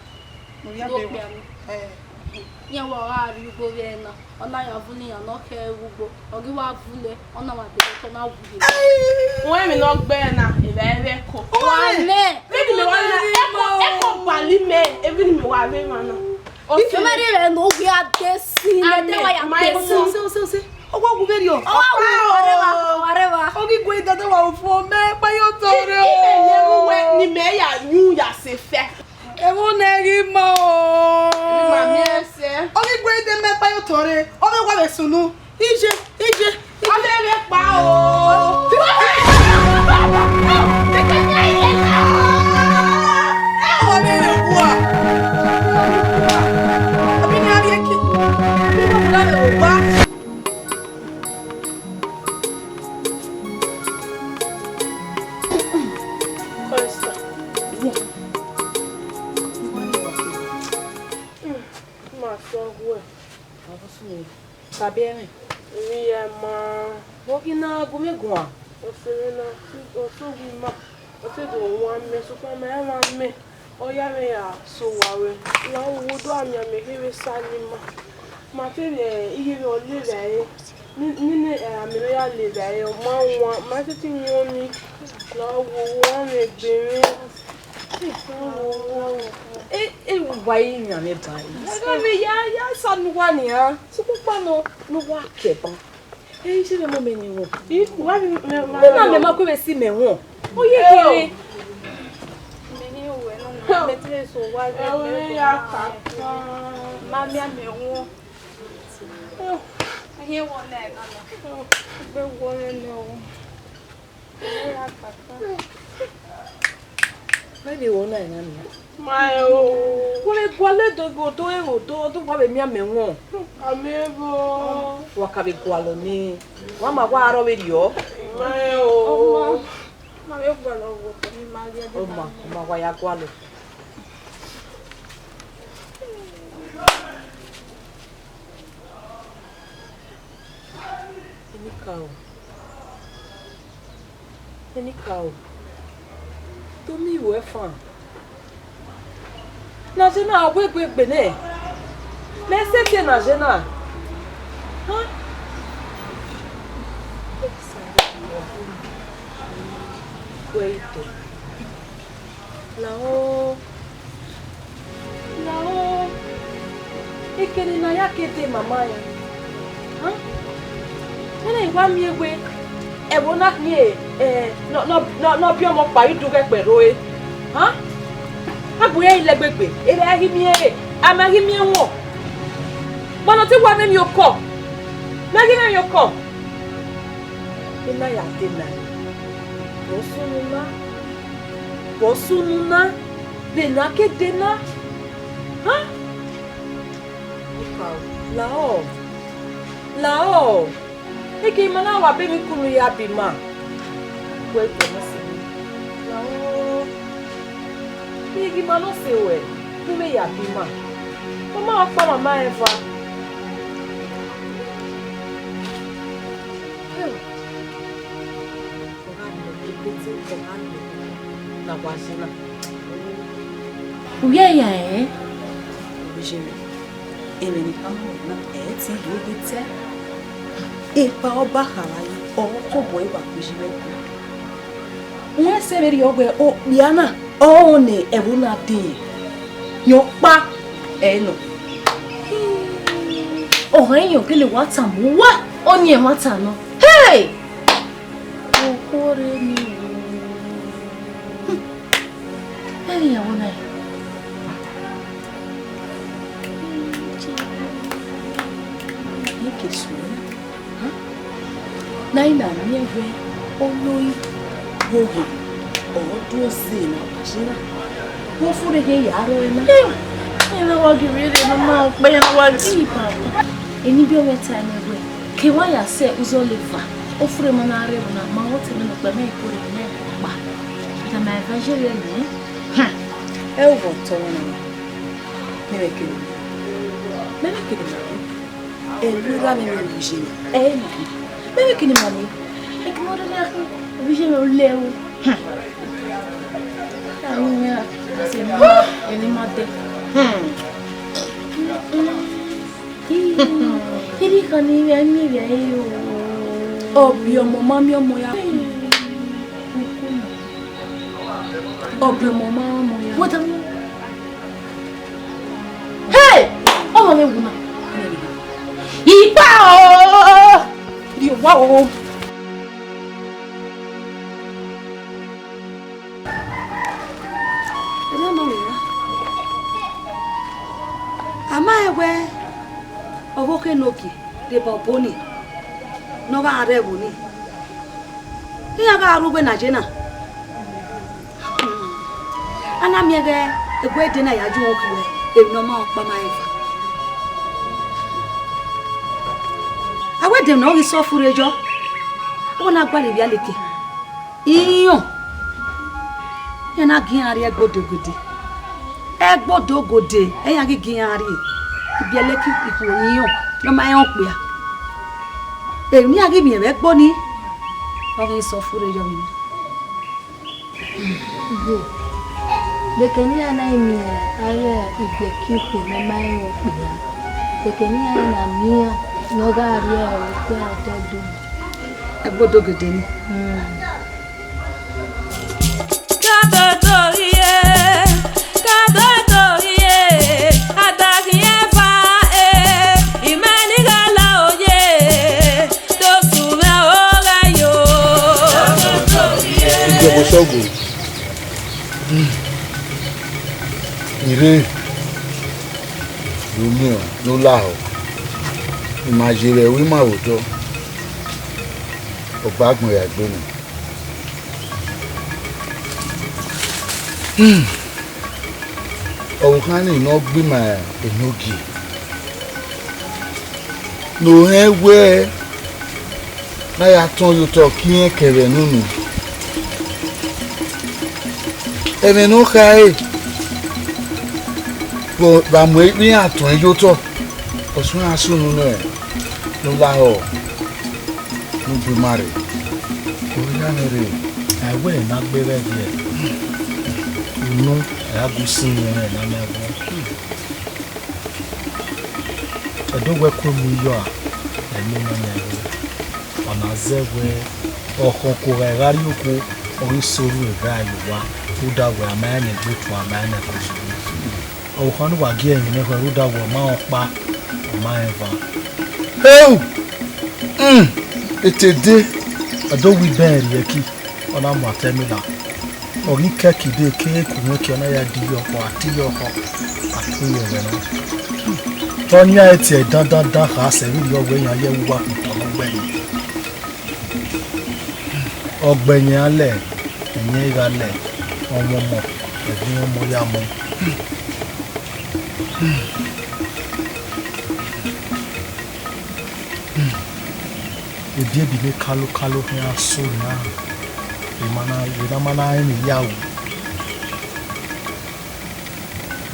Mo ya Do bẹ kpẹ wa. Ami. Eh. Iran wa gha rrie ugbo vbe ẹre na, ọ na ya vun iran ne ọ khẹ vbe ugbo, ọ ghi wa vun nẹ, ọ na wa dee, ọ na wu ye. Wẹ emwi ne ọ gbe ẹre na, evba ẹre ẹko. Wa nẹ. Vbene mẹ wa na, ẹko, ẹko bali mẹ, vbene mẹ wa vbe emwa na. Ọ sẹ mẹ rre ne ọ ghi a de sin, ne ọ wa ya de sin. Ose, ose, ose. Ọ wa wu vberriọ. Ọ wa wu, ọ rre evba, ọ rre evba. Ọ ghi gu ẹre dada wa ofo mẹ, kpa ye otọ rre. Imẹ ne ru wẹ ne imẹ ya yu ya sẹ fẹ. Ẹmwẹ ne ghi ma o. Ma miẹn sẹ. Ọ ghi gu ẹre dẹ mẹ kpa ye otọ rre. Ọ vbe wa vbe sunu. Ije, ije. Ọ vbe vbe kpa o. Ẹ, ọ vbe vbe wa. Ọ vbe ne a rhie ki. Ọ vbe vbe wa. Kọesta. Ma sẹ ọghuẹ. Tama ẹmwẹ. Emwi ya ma. Vbọ ghi na gu mwẹ guan? Ọse mwẹ na, ọ sẹ owa ima. Ọ te do wan mẹ, sokpan ma ya mwa mẹ, ọ ya mwẹ ya sẹ owa ruẹ. La wo do a miẹn amẹ kherhe esa ni ima. Ma te vbe iye mwẹ ọ lele ẹre, ne, ne, ne, amẹ ne ọ ya lele ẹre, ọ ma wan, ma te te wọn ni. La wo, wo a mwẹ egbe mwẹ. E, e, wa i yan mwẹ ba yi. Ẹghẹ vbe ya, ya sa ne uwa nian. Sokpan nọ, ne uwa kẹ ban. Ẹ i si vbe mọ mẹ ni wọn. I, wa vbe mẹ, mẹ, mẹ, Ena mẹ ma ku vbe si mẹ wọn. Ọ ye kere. Mẹ ni wẹ nọ, mẹ te so wa vbe. Ẹ, mẹ ya ka. Ma miẹn mẹ wọn. Ẹ, ye wọ nẹ na. Gbe wọ nẹ o. Mẹ vbe ro na ẹre na nian. Ma ẹ o. Wẹ vbe gualọ do, do, do, do, do, wa vbe miẹn amẹ wọn. Amẹ vbo. Wa ka vbe gualọ nẹ. Wa ma wa rọ vberriọ. Ma ẹ o. Ọ ma, ma vbe gualọ vbo, ma rhie dee. Ọ ma, ọ ma wa ya gualọ. Enikaro, Enikaro, do miẹn iruẹfan. Ne a zẹ na, ọ wegbe egbe nẹ. Mẹ sẹtin ne a zẹ na. Han? Wẹ i tọ. Lahọ, lahọ, ekene ne a ya ke de mama ya. Han? Wẹ na i wa miẹn wẹ ẹvbo na khian, eh, nọ, nọ, nọ, nọ biẹ ọmọ kpa, i du ghẹ kpẹ rre. Han? A bu iran lẹgbẹgbe, erha ghi miẹn ẹre, a ma ghi miẹn wọn. Vbọ ne ọ te wa mwẹ emwi okọ? Mẹ ghi mwẹ emwi okọ. Vbene a ya de na, vbọ sunu na, vbọ sunu na, vbene a ke de na. Han? Lahọ, lahọ. Eke ima na wa be emwi kunu ya be ima. Wẹ tọ ne ọ sẹ. Lahọ. Eke ima ne ọ sẹ ruẹ, ne u vbe ya be ima. Ọ ma kpa mama rẹn eva. Ọ gha nọ, ekete ọ gha nọ, ne a wa zẹ na. U ya ya ẹn? Orijẹ mwẹ, ẹmwẹ ne I khama ruẹ na, ẹ i te rhie ghe tẹ. Ekpa ọba kha vba yi, ọ tobọ ẹre wa gbe yi mwẹ ku. Wẹ sẹ vberriọ wẹ okpia na, ọ rọnre ẹvbo na dee, rẹn ọkpa ẹre nọ. Ọhan iran kele wa tama uwa, ọni ẹmwata nọ. Hey! Okhuo rre ni o. Ẹ i ya wọ na. Eke sunu. Na i na miẹn wẹ olori vbe ohan, ọ do ze ne a wa ye na. Vbe ọ fo rre ya rrọọ na? Ena wa ghi vbe rre ne ọ ma ukpe, ena wa ghi. Eni biẹ mwẹ ta ẹmwẹ wẹ, ke wa ya sẹ uzọla eva, ofure ma na rre ẹvbo na, ma wẹ ọtẹn mwẹ nọkpa, mẹ i kore mẹ kpa. But ma evangelist nẹ. Hmm. Ẹ u vbe otọ mwẹ na. Mẹ vbe kene. Mẹ vbe kene ma. Ẹ, ne u ra mwẹ vbe owiye na. Ẹ na. Mẹ vbe kene ma ni. Ẹ kene ọ rre na, owiye na lẹ o. Hmm. Ẹ, ne u ra, ẹ sẹ ne u ra, ẹ ne ma dẹ. Hmm. Kiri khan ni vbe miẹn vbe ẹre o. Ọbiọmọ ma miẹn ọmọ ya. Ọbiọmọ ma ọmọ ya. Weta. Hey! Ọmọ mwẹ wu na. Ipa o! Ri owa o! Erha ma rẹn ra? A ma rẹn wẹẹ ọvbokhan Enogie deba obọ nii ne ọ gha rre ẹvbo nii, iran gha rre uwu ne a ye na. A na miẹn ghẹ ẹguẹdẹ na ya ye uhunmwu khian emwi ne ọ ma ọkpa ma rẹn eva. A wẹ dẹ ne ọ ghi sẹ ọfurre yọ, ọ na gualọ ivbialeke. Iyọn, iran na gie iran rrie ẹgbodogode. Ẹgbodogode, iran ghi gie iran rrie. Ibiẹlẹ ke ikhuo iyọn ne ọ ma rẹn okpia. Emwi ne iran ghi miẹn vbe ẹgbo nii, ọ ghi sẹ ọfurre yọ vbe. Dekẹ ne iran na miẹn avbe ibiẹlẹ ke ikhuo ne ọ ma rẹn okpia, dekẹ ne iran na miẹn iran ne ọ gha rrie okpia otọ do. Ẹgbodogede ni. Ka toto rhie, ka toto rhie, a da khian eva, e, imẹ ni gha la oye, do sunu mwẹ ogha yo. Ìjọba Ṣọ̀gùn, I rre, do miẹn, do lahọ, I ma ye vbe ẹvbo ima vbe otọ, ọ gba agbọn ya egbe nẹ. Hmm. Ọvbokhan nii ne ọ gbe ima Enogie, ne ọ rẹn wẹẹ ne a ya tọn ye otọ ke irẹn ke ẹmwẹ ne unu. Ẹmwẹ ne ọ khare vbe a mu iran tọn ye otọ, ọ suẹn iran sunu nẹ, ne u lahọ, ne u bu ima rre. Ọ ya mwẹ rre. A i wẹ ne a gbe vbe ẹvbiẹ, unu ẹre a gu sin mwẹ mwẹ ne a miẹn ẹvbo. Ẹdẹ wẹ ku emu yọ a, ẹmwẹ na yan ẹvbo. Ọ na zẹ wẹ ọkhọnkugha gha rrie okhuo, ọ ghi sẹ orhu evbare ye owa, rhunmwuda wẹ a ma rẹn ne egbe tuan, a ma rẹn ne ẹko zuru. Ọvbokhan ne uwa gie ẹre emwi nẹ, rhunmwuda wẹ ọ ma rẹn ọkpa, ọ ma rẹn eva. Heu! Hmm, etede, a do wẹ ibẹnrẹn rhie ẹki, ọ na mu atẹ mila. Ọ ghi kẹ ẹki dee, ke eku mwẹ ẹki, ọ na ya di yọ ọkhọ, a di yọ ọkhọ, a tu yọ ẹghẹ nọ. Te ọ yan ẹre tie dandandan kha sẹ vberriọ wẹ iran ye ẹwu uwa kpotọ ne ọ gbẹe. Ọ gbe ẹyẹn a lẹ, ẹyẹn gha lẹ, ọmwọmọ, ẹvbo ọmọ ya mu. Ebiebi ne kalokalo khian so na, emwa na, emwi ne a ma na rẹn ni ya ru.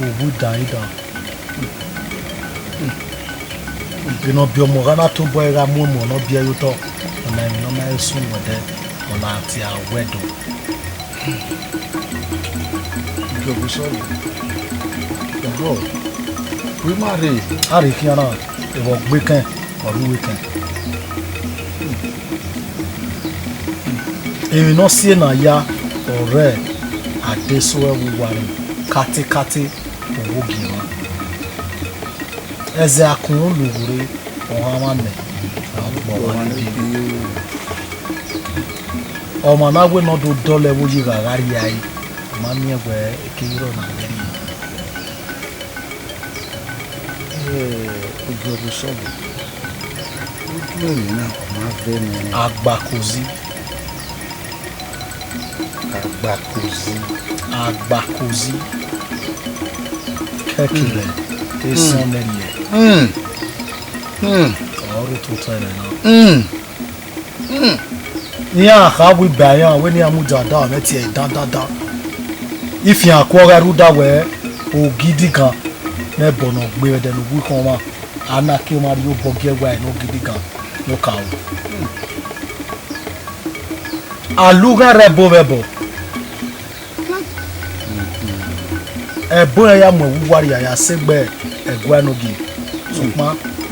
Owu dan idan. Ebe ne ọ biẹ ọmọ gha na tobọ ẹre gha mu ọmọ ne ọ biẹ ye otọ, ọna emwi ne ọ ma he sunu ẹdẹ, ọna tie a wẹ do. Ìjọba sọ̀rọ̀. Ẹ̀rọ, wẹ ma rre. A rre khian na, ẹvbo ọ gbe kẹn, ọ rre uwu kẹn. Emwi ne ọ si ena ya, ọrẹre, adesẹ ẹvbo uwa ni, katekate, owo gie emwa. Ẹzẹ akun lughu rre, ọmwa mwa mẹ, a gbọ ọmwa ni biẹ. Ọmwa ne a wẹ ne ọ do dọlọ ẹvbo ye gha gha rrie ẹre, ọ ma miẹn wẹ e keghi rrọọ ne a vbe rrie. Ee, ogiọvo Sọlu, udu emwi na ọ ma vẹ nẹ. Agbakozi. Agbakozi. Agbakozi. Kẹkẹ rẹ, esọn nẹ rriẹ. Hmm. Hmm. Ọ rre ototọ ẹre na. Hmm. Hmm. Iran kha wẹ iba iran, wẹ ne iran mudia da mwẹ tie dandandan. Ifian ku ọghe rhunmwuda wẹ ogidigan ne ẹbọ ne ọ gbe vbe ẹdẹ ne uwu khọn ọmwa, a na ke ọmwa rhie obọ gie ẹwae ne ogidigan ne okaro. Alugha rre ẹbo vbe ẹbọ. Ẹbo iran ya mu ẹwu uwa rria ya sẹ egbe ẹguae ne ogie. Sokpan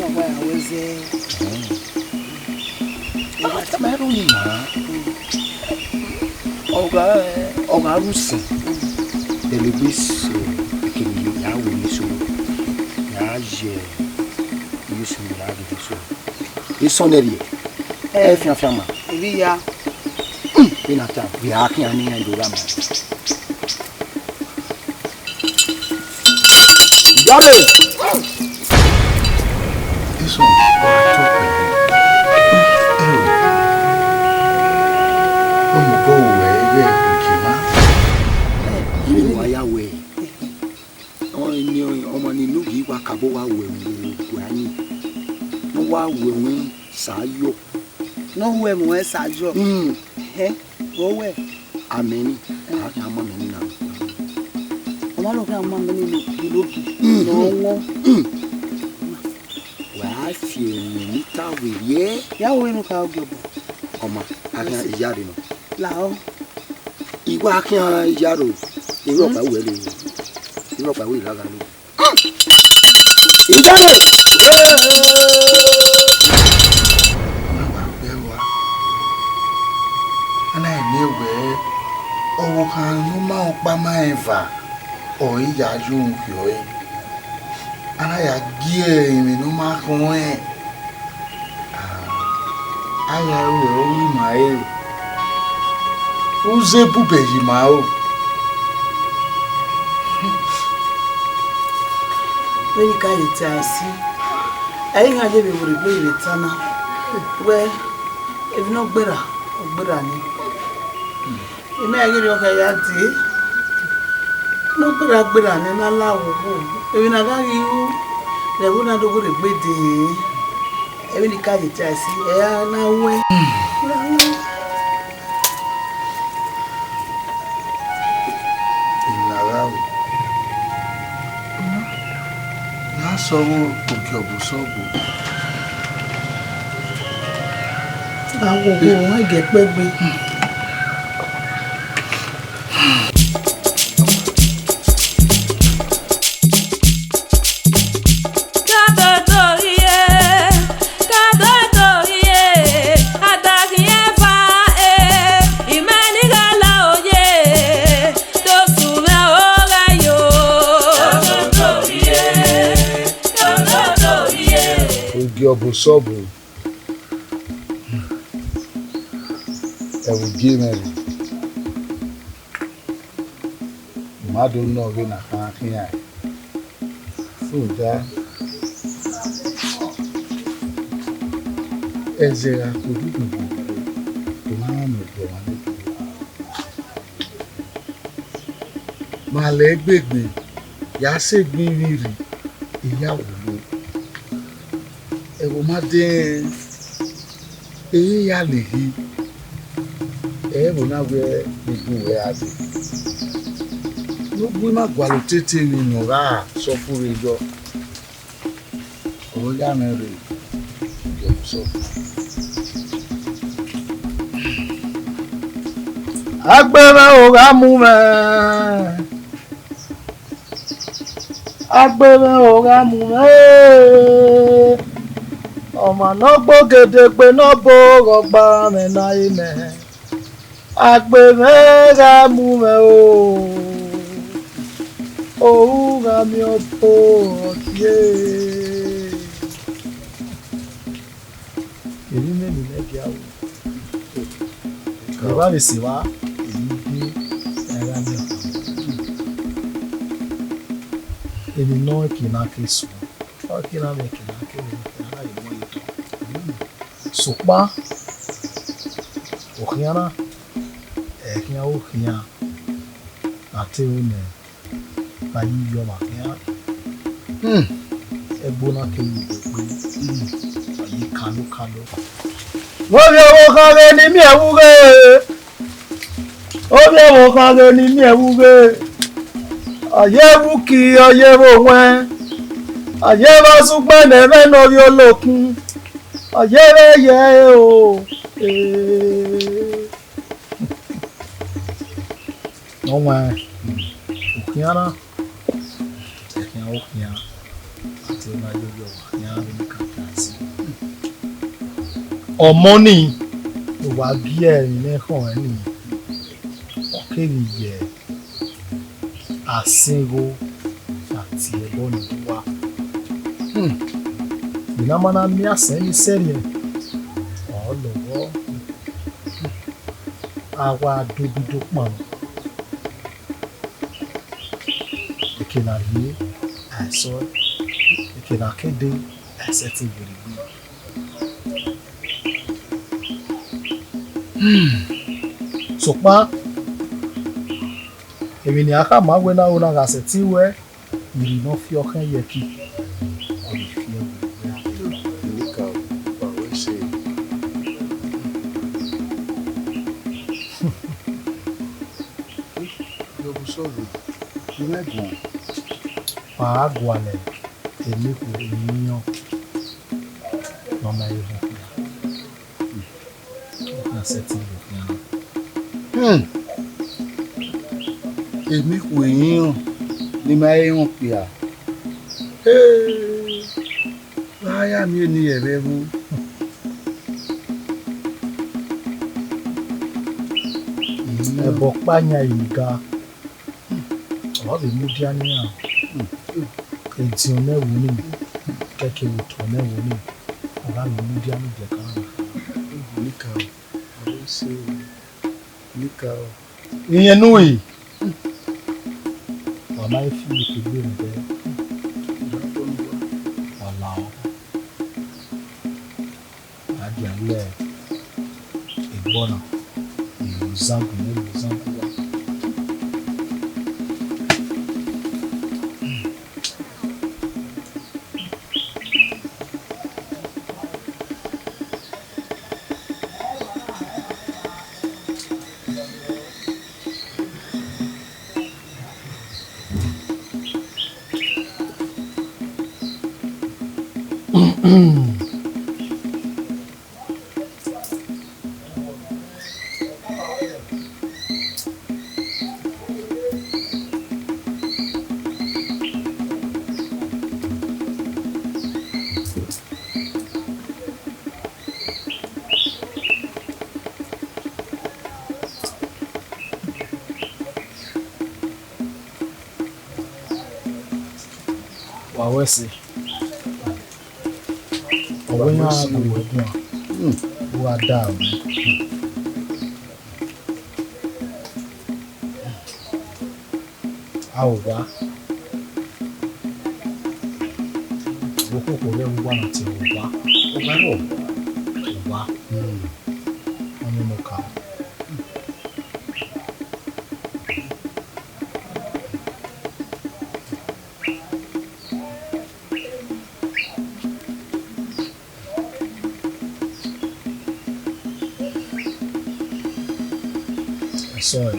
wa wa ya wẹ zẹ. Ẹhẹn. Ẹ wa tama ẹre ọni na. Ọ gha, ọ gha ru sẹ, de lele egbe sẹ, ekene ya wẹ ne eso, ya ye ne eso ya ghe eso. Eso nẹ rhie, ẹ fianfian ma. Ẹ vbe ya. Vbene a ta, vbe a khian ne iran do gha ma. Iyare! Eso, ọ ra tọ pẹlẹ. Ẹo, ọ mobọ wẹ ighẹ ogie na. Vbene wa ya wẹ, ọmwa ni nugie wa kakabọ wa wẹ ẹmwẹ ne ọ gu ẹre ni, ne ọ wa wẹ ẹmwẹ sa yọ. Ne ọ wẹ ẹmwẹ sa yọ. Hmm. Ẹhẹn, ọ wẹ. Amẹ ni, a khian ma amẹ ni na. Ọ ma lọ khian ma amẹ ni ne ogie, ne ogie, ne ọ wọn. Wa fi ẹmwẹ ne I ta werriẹ. Ya wẹ ne u kha ogie obọ. Ọma, a khian iyare nọ. Lahọ. I wa khian iyaro, irọkpa wẹ le, irọkpa wẹ I ra gha lo. Iyare! Na wa gbe ẹre ua. A na miẹn wẹẹ, ọvbokhan ne ọ ma ọkpa ma rẹn eva, ọre I ya ye uhunmwu khian ọre. A na ya gie ẹre emwi ne ọ ma khọn rẹn. A ya ru ẹre, ọ ru ima ẹre. U zẹ bubẹ ye ima ro. Vbene I ka ye ta ẹse, ẹ i gha ye vbe werriegbe vbe ta na, wẹ, emwi ne ọ gberra, ọ gberra ni. I ma ghi rhie ọkhan ya dee, ne ọ gberra gberra ne a na la vbe owo, emwi ne a gha ghi ru, ne ẹvbo na do werriegbe dee, emwi ne I ka ye ta ẹse, ẹ i ra na wẹ. I na gha ru, ne a sẹ ọghe ogie ọbosọgbo. A wo owo, ọ ghi kpẹgbe. Ogie ọbosọgbo. Ẹvbo gie mwẹ rre. Ma do nọ vbene a khan khian. Rhunmwuda, ẹzẹ gha kpe odukhunmwu, ọ ma rẹn miẹn ọmwa ne ma lẹ egbe gbe, ya sẹ egbe ivbi rri, I ya wulo. Ẹvbo ma dẹn, ẹ i ya lele, ẹvbo na wẹ egbe ruẹ gha dee. Ne ugbẹn ma gualọ otete emwi ne ọ gha sẹ ọfurre yọ, ọ ya mwẹ rre, ọ sẹ. Agbẹmwẹ o gha mu mwẹ. Agbẹmwẹ o gha mu mwẹ, ọmwa ne ọ gbe ogedegbe ne ọ bọ oghọ gba mwẹ ne a re mẹ. Agbẹmwẹ gha mu mwẹ o, ohu gha miẹn ọbo ọtiẹ. Emwi ne emwi ne ẹgia ru, evba vbe sẹ evba, emwi de, a gha miẹn ọkpa. Emwi ne ọ eke ne a ke suẹn, ọ eke ne a mwẹ eke ne a ke vbe, a na vbe mu ẹre tọ. Sokpan, okhian na, ẹ i khian okhian ne a te ru nẹ, a ye ivbi ọmwa khian. Hmm. Ẹgbo na keghi gbe egbe, hmm, a ye kalo kalo. Ovbi ọvbokhan ghe ne I miẹn vbe ughe, ovbi ọvbokhan ghe ne I miẹn vbe ughe, ọ ye vbe uki, ọ ye vbe owẹn, ọ ye vbe azugbẹn ne ẹmwẹ ne ovbi olokun, ọ ye vbe ẹyẹ ẹre o. Eh. Ọ wan okhian na, ẹ khian okhian, a te na ye ovbi ọvbokhan khian vbene ka ta ẹse. Ọmọ nii ne uwa gie ẹre ne khọn ẹre nii, ọ keghi ye asẹn igho a tie ẹbọ ne uwa. Hmm. Vbene a ma na miẹn asẹn ni sẹrriẹ, ọ lọghọ. A wa do ogido kpannọ. Eke ne a rhie, a i sọe. Eke ne a ke dee, a i sẹtin werriegbe. Hmm. Sokpan, emwi ne a khama wẹ na ro na gha sẹtin wẹ, iri ne ọ fi ọkhẹn ye ẹki, ọ vbe fi ẹre werriegbe. Nika, wa wẹ sẹ. Yọ vbe sẹ vbe, I mwẹ guan. Wa gha gualọ emwi ne I khuo ne I yọn ne ọ ma he họn okpia. Okhian sẹtin ye okhian na. Hmm. Emwi ne I khuo ne I yọn ne I ma he họn okpia. Hey! Vbe a ya miẹn eni ẹvbo ẹvbo? Ẹbọ ọkpa yan eni ga, ọ vbe mudia ne iran. Ediọn ne ẹvbo nii, kẹkẹ vbe otọ ne ẹvbo nii, ọ gha vbe mudia ne ibiẹka na. Nika o, aro ẹse o, nika o. Iyẹn ne u ri, wa ma he fi iyeke gbe rhunmwuda ẹre, wa la ọ. A dia wẹ ẹbọ na, I ru zangu ne I ru zangu uwa. Wa wẹ ẹse. Ọ wẹ iran gu wẹ guan, u gha da ru. A owa. Okhokho rre vbe uwa na tie owa. Owa rọ? Owa. Hmm. Ọni nọ ka. Ẹsọe.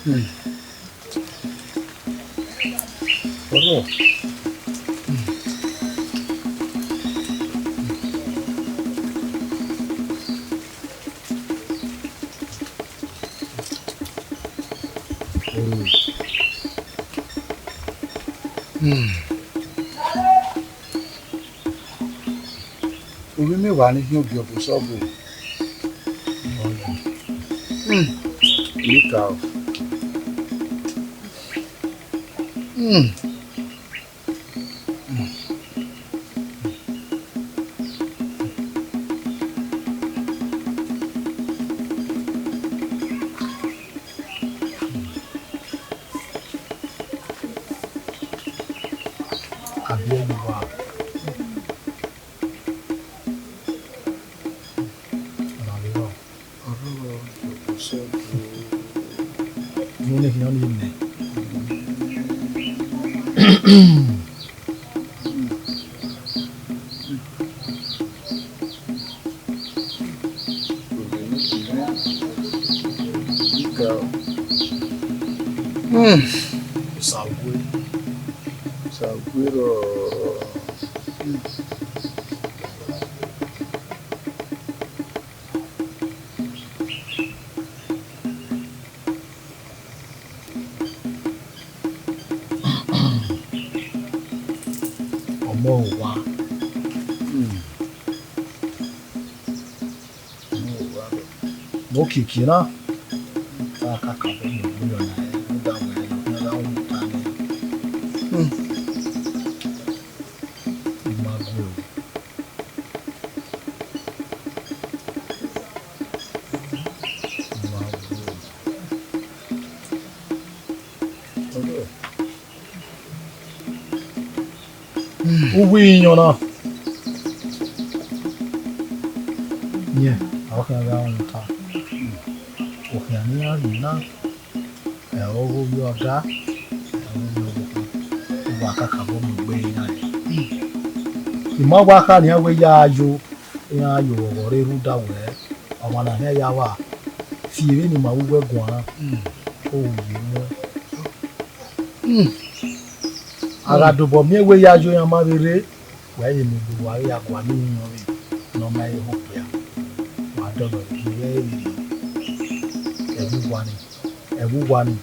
Hmm. Ọrọ. Ọrọ. Hmm. Ovbi mwẹ wa ni hin ogiọvo sẹ ọghe. Hmm. Nika o. Hmm. Abi ẹvbo uwa. Ọna vberriọ. Ọrọre Ogiọbosẹgbe. Vbene khian ọnii nẹ. Hmm. Osague. Osague rọ. Ọmọ owa. Hmm. Ọmọ owa. Vbe okiekie na, a kakabọ mu egbe yọ na, rhunmwuda wẹẹ, ọ gha ru ta nẹ. Hmm. I ma gu ẹre. I ma gu ẹre. Uwu iyọn na. Yẹn, ọ khian gha rhunmwuda. Okhian ne iran rhie na, ẹ, ọghe ovbi ọga, ẹ, ọghe ovbi ọvbokhan, uwa kakabọ mu egbe iran. I ma wa kha nian wẹ ya yo, iran yo vbọghọ rre rhunmwuda wẹẹ, ọmwa na hia ya vba fi vbene ima vbe uwu ẹguae na, ọ ru ye mu. A gha dobọ miẹn wẹ ya yo iran ma vbe rre, wẹ vbe mu egbe, wa ghi ya gualọ iyọn vbe ne ọ ma he ho okpia, wa dọlọ gie vbe ẹre vberriọ. Ẹvbo uwa ni, ẹvbo uwa ni,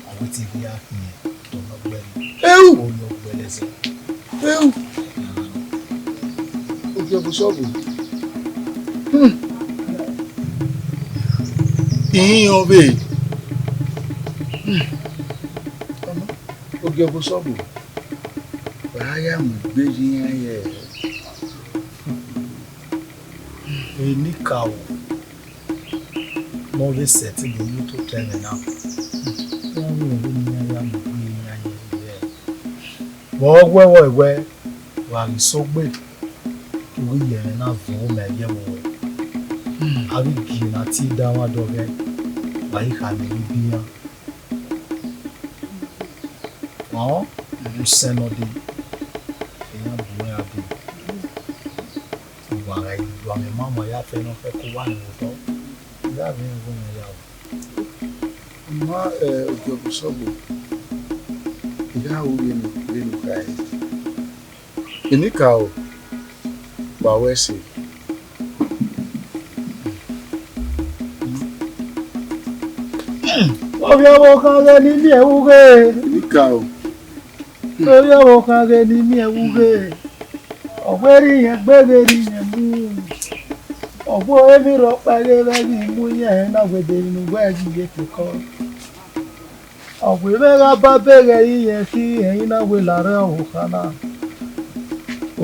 ọ wẹ te ghi a khian, dọlọ gbe ẹre. Eu! Orhiọn gbe ẹre zẹ. Eu! Ogiọbosẹgbe. Hmm. Ihinrọn vbe. Hmm. Ogiọbosẹgbe. Wa ya mu egbe ye iran ye. Enikaro ne ọ vbe sẹtin do ye ototọ ẹmwẹ na, iran vbe ya mu egbe ye iran ye. Vbe ọ wẹ vbọ wẹ, wa ghi sẹ ogbe, u ghi ye ẹmwẹ na vuọn mẹ ye ẹvbo ruẹ. A ghi gie ne a tie danmwẹ adọghẹ, wa ghi khama emwi bian. Ọ, usẹn nọ dee, iran bu ẹre a dee. Uwa gha yi ru amẹ ma ma ya fẹ ne ọ fẹ ke uwa ni vbe otọ, I gha vbe rẹn ẹghẹ ọnrẹn ya o. Ma, ẹ, Ogiọbosẹgbe, I gha ru vbene, vbene u kha ẹre. Enikaro, wa ru ẹse. Ovbi ọvbokhan ghe ne I miẹn vbe ughe. Enikaro. Ovbi ọvbokhan ghe ne I miẹn vbe ughe. Ọ wẹ erha irẹn gbe vbe erha irẹn mu. Ọ wẹ emwi rhọkpa ghe vbe ghi mu irẹn na wẹ de emwi ne uwẹ ghi ye te kọ. Ọ wẹ vbe gha ba be ghẹ irẹn khin, ẹre I na wẹ la rre ọvbokhan na.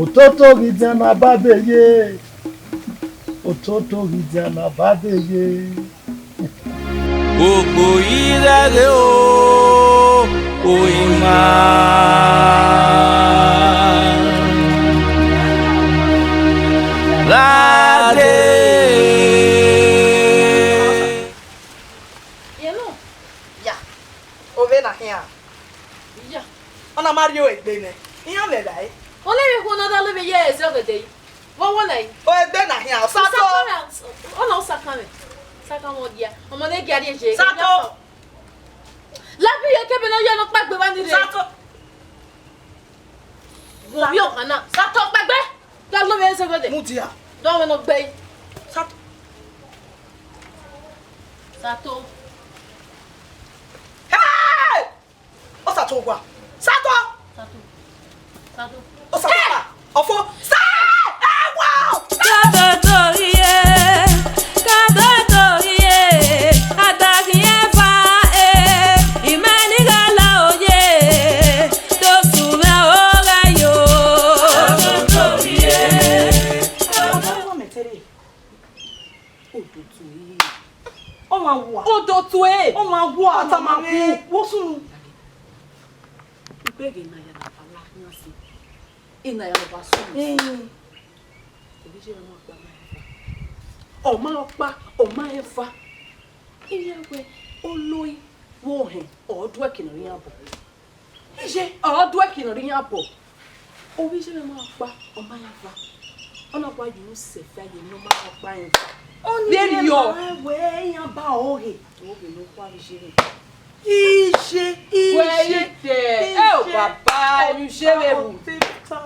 Ototo ghi dian na ba be ye. Ototo ghi dian na ba be ye. Ogbo yi ghẹ ghe o, o ima gha ghe. Yẹlo, ya, ovbe na khian. Ya. Ọ na ma rrie egbe nẹ, iran mẹ rae. Ọ levbe ikhuo ne ọ da levbe ye ẹzẹ ọgẹdẹ yi. Vbe ọ wọna yi? O egbe na khian, Sato. Sato ra, ọ na Sakanmwẹ. Sakanmwẹ ọ dia. Ọmọ ne gia rrie ye. Sato. Labi ye kebe ne ọ ya ne ọ kpaegbe vba ni rre. Sato. Wọ vbe ọkhan na. Sato kpaegbe. Da lọ vbe ẹzẹ ọgẹdẹ. Mudia. Da ọmọ ne ọ gbe yi. Sato. Sato. Hey! Ọ Sato wa. Sato! Sato. Sato. Ọ Sato wa. Ọfo. Sa! Ẹ wa! Kadodo iye, kadodo iye, adaghi eva e, imẹ ni gha la oye, dosu mwẹ ọghe yo. Kadodo iye. Ọmọ mẹ tere. Odotu e. Ọ ma wa. Odotu e. Ọ ma wa. Ọ ta ma ku. Wo sunu. Ugbeghe ne a ya na fa la khian si. Ina ya vba sunu. Eh. Ovbi iye mwẹ ma ọkpa, ọ ma rẹn eva. Ọ ma ọkpa, ọ ma rẹn eva. Iran wẹẹ oloi vbe ohẹn, ọ duẹ eke ne ọ rre iran obọ. Iye, ọ duẹ eke ne ọ rre iran obọ. Ovbi iye mwẹ ma ọkpa, ọ ma rẹn eva. Ọ na wa ye unu sẹ fia ye ne ọ ma rẹn ọkpa rẹn eva. Ọni vbeniọ. Wẹẹ iran ba ọre. Ovbi ne ọ khuavbe iye mwẹ. Iye, iye, wẹ ite. Iye. Ẹ o baba, emwi ushe vbe ru. Oteta,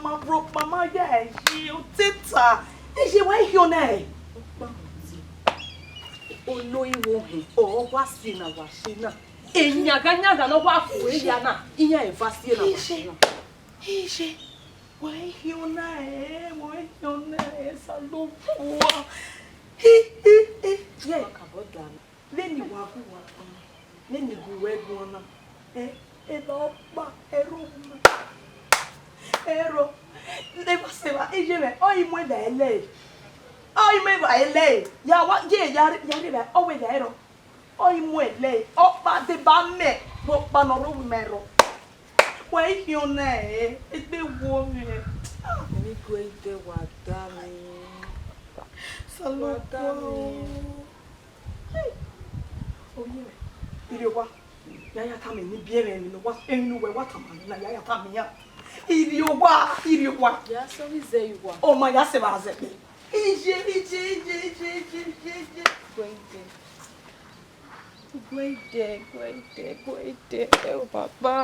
ma bro, ma ma ya ẹre, oteta. Iye, wẹ i khian na ẹre. Oloi vbe ohẹn, ọ wa si na wa si na. Eyan gha yan gha ne ọ wa fu eya na, iran eva si na wa si na. Iye, iye, wẹ i khian na ẹre, wẹ i khian na ẹre, Osanobua. Hi, hi, hi, ye. Vbene I wa gu uwa guan na, vbene I gu uwẹ guan na, eh, eva ọkpa, ẹrọ ọkpa, ẹrọ. Eva sẹ evba, iye mwẹ, ọ i mu eva ẹlẹ. Ọ i mu eva ẹlẹ. Ya wa, ye, ya rre, ya rre evba, ọ wẹ eva ẹrọ. Ọ i mu ẹlẹ, ọkpa deba mẹ, vbe ọkpa ne ọ rre ovbi mẹ ẹrọ. Wẹ i khian na ẹre, egbe wo mwẹ. Ni gu ẹre dẹ wa da mi. Osanobua. Wa da mi. Hey! Ovbi mwẹ, irri owa, ya ya tama emwi ne I biẹ mwẹ, emwi ne uwa, emwi ne uwẹ wa tama mwẹ na, ya ya tama iran. Irri owa, irri owa. Ya sẹ ọvbi zẹ ye uwa. Ọ ma ya sẹ evba zẹ egbe. Iye, iye, iye. Gu ẹre dẹ. Gu ẹre dẹ, gu ẹre dẹ, gu ẹre dẹ. Ẹ o baba.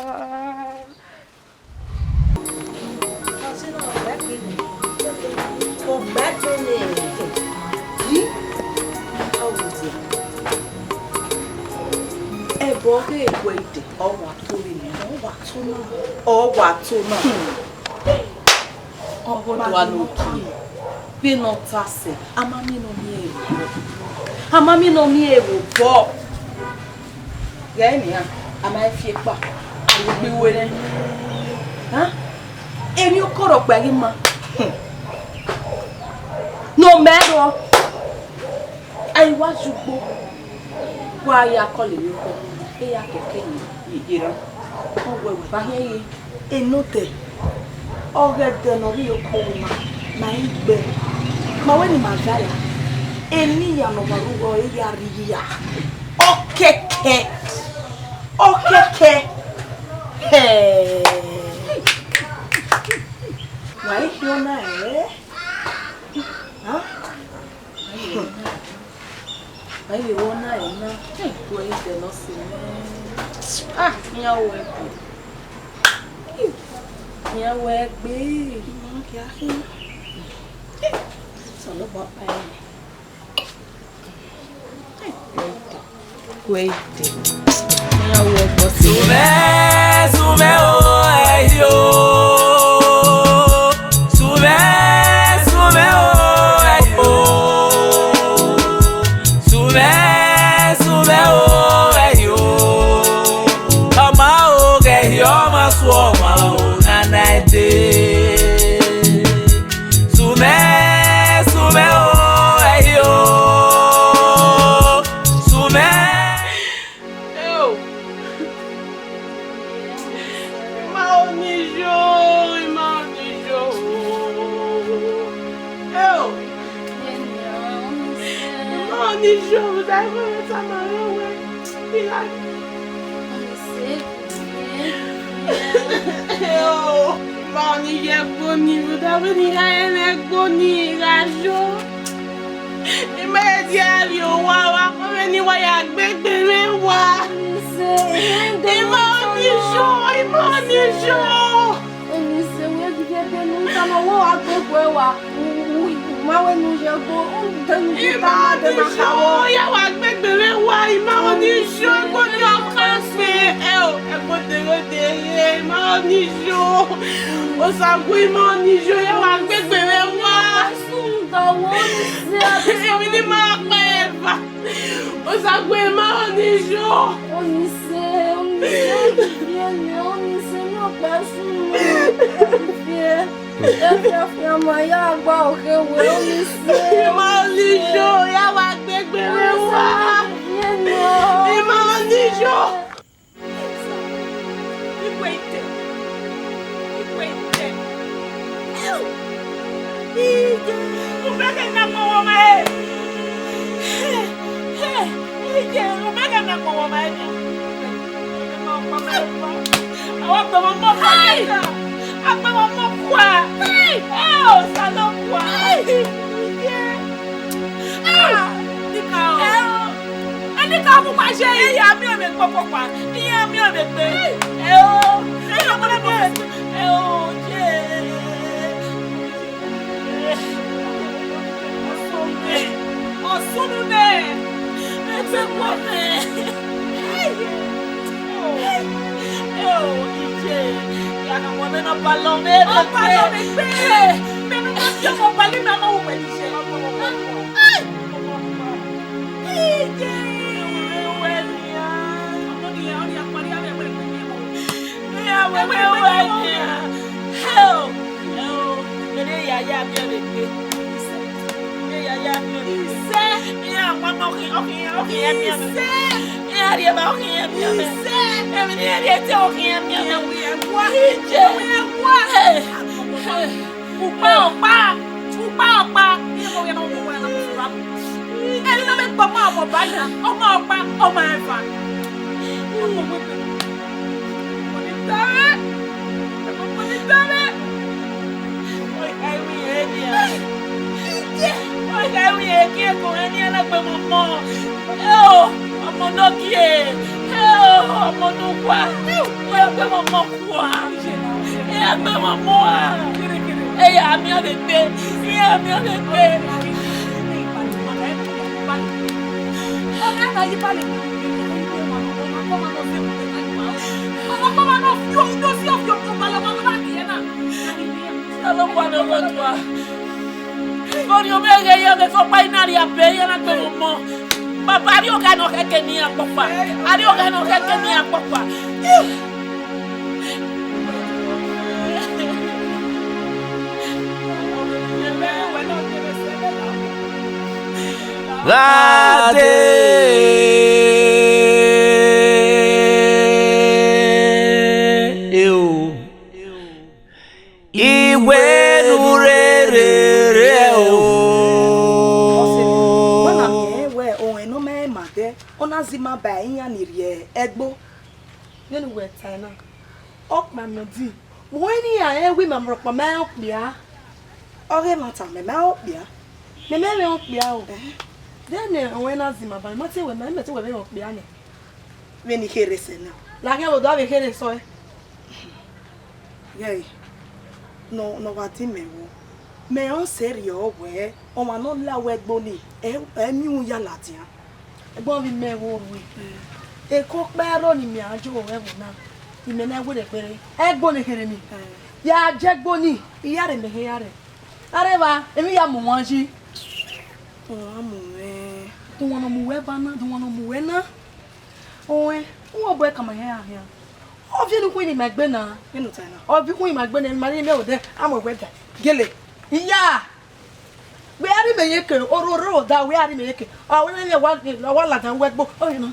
Ẹbọ ghe gu ẹre dẹ, ọ wa to vbene ọ wa to na. Ọ wa to na. Ọ do a no gie. Vbene ọ ta sẹ, a ma miẹn ne ọ miẹn ẹre vbe obọ. A ma miẹn ne ọ miẹn ẹre vbe obọ. Ghẹ nian, a ma fi ekpa, a ru egbe iwerre. Hẹn? Emwi okọ rhọkpa ghi ma. Hmm. Ne ọ mẹ rrọọ, a i wa ye ugbo, wa ya kọlọ emwi okọ, e ya kẹkẹ ye, ye, ye rran. Ọ wẹ wẹ ba hiẹn ye. Enọtẹ, ọghẹdẹ ne ọ rhie okọ ru ima, ma i gbe. Ma wẹ ne ima za ya. Eni iran ne ọ ma rre ugho, e ya rri iya. Ọ kẹkẹ. Ọ kẹkẹ. Hẹ. Wa i khian na, ẹ? Ha? Wa i vbe wọ na, ẹ na? Wẹ i dẹ ne ọ si mwẹ. Ah, iran wẹ ẹgbe. Iran wẹ ẹgbe. Osanobua kpa ẹre. Wẹ i dẹ. Iran wẹ ẹgbe si. Sumẹ, sumẹ o, ẹ yo. Sumẹ, sumẹ o, ẹ yo. Sumẹ, sumẹ o, ẹ yo. Ọmọ o, ghẹ hiọ, ọmọ su ọmọ o, nana ẹdẹ. Sumẹ, sumẹ o, ẹ yo. Sumẹ. Eo. Ima ọni yo, ima ọni yo. Eo. Ima ọni yo, vbe da ẹvbo mwẹ tama rẹ wẹ. Ira. Eo. Ima ọni ye ẹgbo ni, vbe da vbe ni gha rẹn ẹgbo ni, I gha yo. I ma dia rrie owa, wa kọ vbene I wa ya gbe egbe mwẹ wa. Ima ọni yo, ima ọni yo. Ọnise, wẹ ghi ebe ne u tama wẹ wa gbe egbe wa, u, u, u ma wẹ ne u ye ẹgbo, u de ne u tama de na kha wẹ. Ima ọni yo, ya wa gbe egbe mwẹ wa, ima ọni yo, ẹgbo ni ọ ka gbe. Ẹ o, ẹgbo deghẹ deghẹ, ima ọni yo. Osague, ima ọni yo, ya wa gbe egbe mwẹ wa. Emwi ne ima kpa eva. Osague, ima ọni yo. Ọnise, Ọnise, Ọnise, ne ọ kpa sunu, Ọnise. Efiafia ma ya gba ọghe wẹ, Ọnise. Ima ọni yo, ya wa gbe egbe mwẹ wa. Ima ọni yo. Igwe ite. Igwe ite. Umeke na kpọnmwẹ ọmwa ẹre. Ije, umeke na kpọnmwẹ ọmwa ẹre. Awa kpọnmwẹ ọmọ kua. Hey! Akpọnmwẹ ọmọ kua. Hey! Ẹ Osanobua. Hey! Ije. Hey! Ah! Dika o. Ẹ o. Ẹ dika o, kpukpa je. Iran miẹn mwẹ kpokpokpa. Iran miẹn mwẹ kpe. Hey! Ẹ o. Ẹ o, ẹ o, je. Ọsunu nẹ, ẹgbẹkhuọmẹ. Eo, ije, ya na wẹ mẹ ne ọ balọ mwẹ egbe. Ọ balọ mwẹ egbe. Mẹ ne ọ ma fi ọmọ balọ mwẹ, a ma ru wẹ ni ije. Ije, wẹ nian. Ọmọ ni, ọ ni akpari avbe ẹwẹrẹ egbe. Iran wẹ wẹ wẹ nian. Hell! Hell! Mẹ ne ya ya miẹn vbe egbe. Mẹ ne ya ya miẹn vbe egbe. Isẹ! Iran wa ma ọkhian, ọkhian, ọkhian miẹn vbe. Isẹ! Iran rhie ba ọkhian miẹn vbe. Isẹ! Emwi ne iran rhie te ọkhian miẹn vbe. Ẹwa! Ije! Ẹwa! Hey! Hey! Ukpa ọkpa, ukpa ọkpa, iye mo vbe na wo wa na musu ra. Ẹni na vbe gbe ọmọ ọmọ ba ya, ọmọ ọkpa, ọmọ eva. Ọmọ wẹgbe, ọmọ ni dare, ọmọ ni dare. Oi, ai wi ye ni a. Oi, ai wi ye ki eko ni a na gbe ọmọ. Eo, ọmọ ne ọ gie. Eo, ọmọ ne uwa. Eo, gbe ọmọ. Wa. Iran gbe mwẹ ọmọ a. Iran miẹn vbe egbe. Iran miẹn vbe egbe. Osanobua ne ọ rre odua. Orhiọn mwẹ ghe ye mwẹ fo ọkpa, I na rhie abe, iran na gbe mwẹ ọmọ. Baba, a rhie ogha ne ọ khẹke ne iran kpọkpa. A rhie ogha ne ọ khẹke ne iran kpọkpa. Gha dee o, iwẹ ne u rere rre o. Ọse, wẹ na miẹn wẹ ọnrẹn ne ọ ma rẹn ma dẹ, ọ na zẹ ima ba iran ni rhie ẹgbo. Vbene uwẹ tae na, ọkpa mẹ di, wẹ ne iran rẹn wẹ ima rhọkpa ma rẹn okpia. Ọghe ẹmwata mẹ ma rẹn okpia. Mẹ ma rẹn okpia o. Ẹhẹn. Vbene ọnrẹn na zẹ ima ba, mẹ ma te wẹ, mẹ ma te wẹ vbe rẹn okpia nẹ. Vbene I kherhe sẹ na. Laghian vbe odọ vbe kherhe sẹ ọe. Ghẹ, ne ọ, ne ọ wa di mẹ vbo, mẹ rẹn sẹ rriọ wẹ ọmwa ne ọ la wẹ ẹgbo ni, ẹ, ẹ miẹn uhunmwu ya ladian. Ẹgbẹe ọvbehe mẹ vbe orhu, eke ọkpa ẹrọ ne imẹ a jọ ẹvbo na, imẹ na werriẹ gberra, ẹgbo ne kherhe ni, ya je ẹgbo ni, I ya rre, mẹ khin ya rre. Areva, emwi ya mu wan yi. Ọmwa mu mwẹ. Dọmwa ne ọ mu wẹ ba na, dọmwa ne ọ mu wẹ na. Ọnrẹn, uwẹ obọ ẹkan ma hẹn a khian. Ọ viọ ne ukhunmwu ne ima gbe na. Vbene u tae na. Ọ viọ ukhunmwu ne ima gbe na, ma rhie mẹ odẹ, a mu ẹwẹ da. Gele. Iya! Wẹ a rhie mẹ ye ke, ororo da, wẹ a rhie mẹ ye ke. Ọ wẹ ne wa, wa ladian wẹ ẹgbo. Ọ yọ na.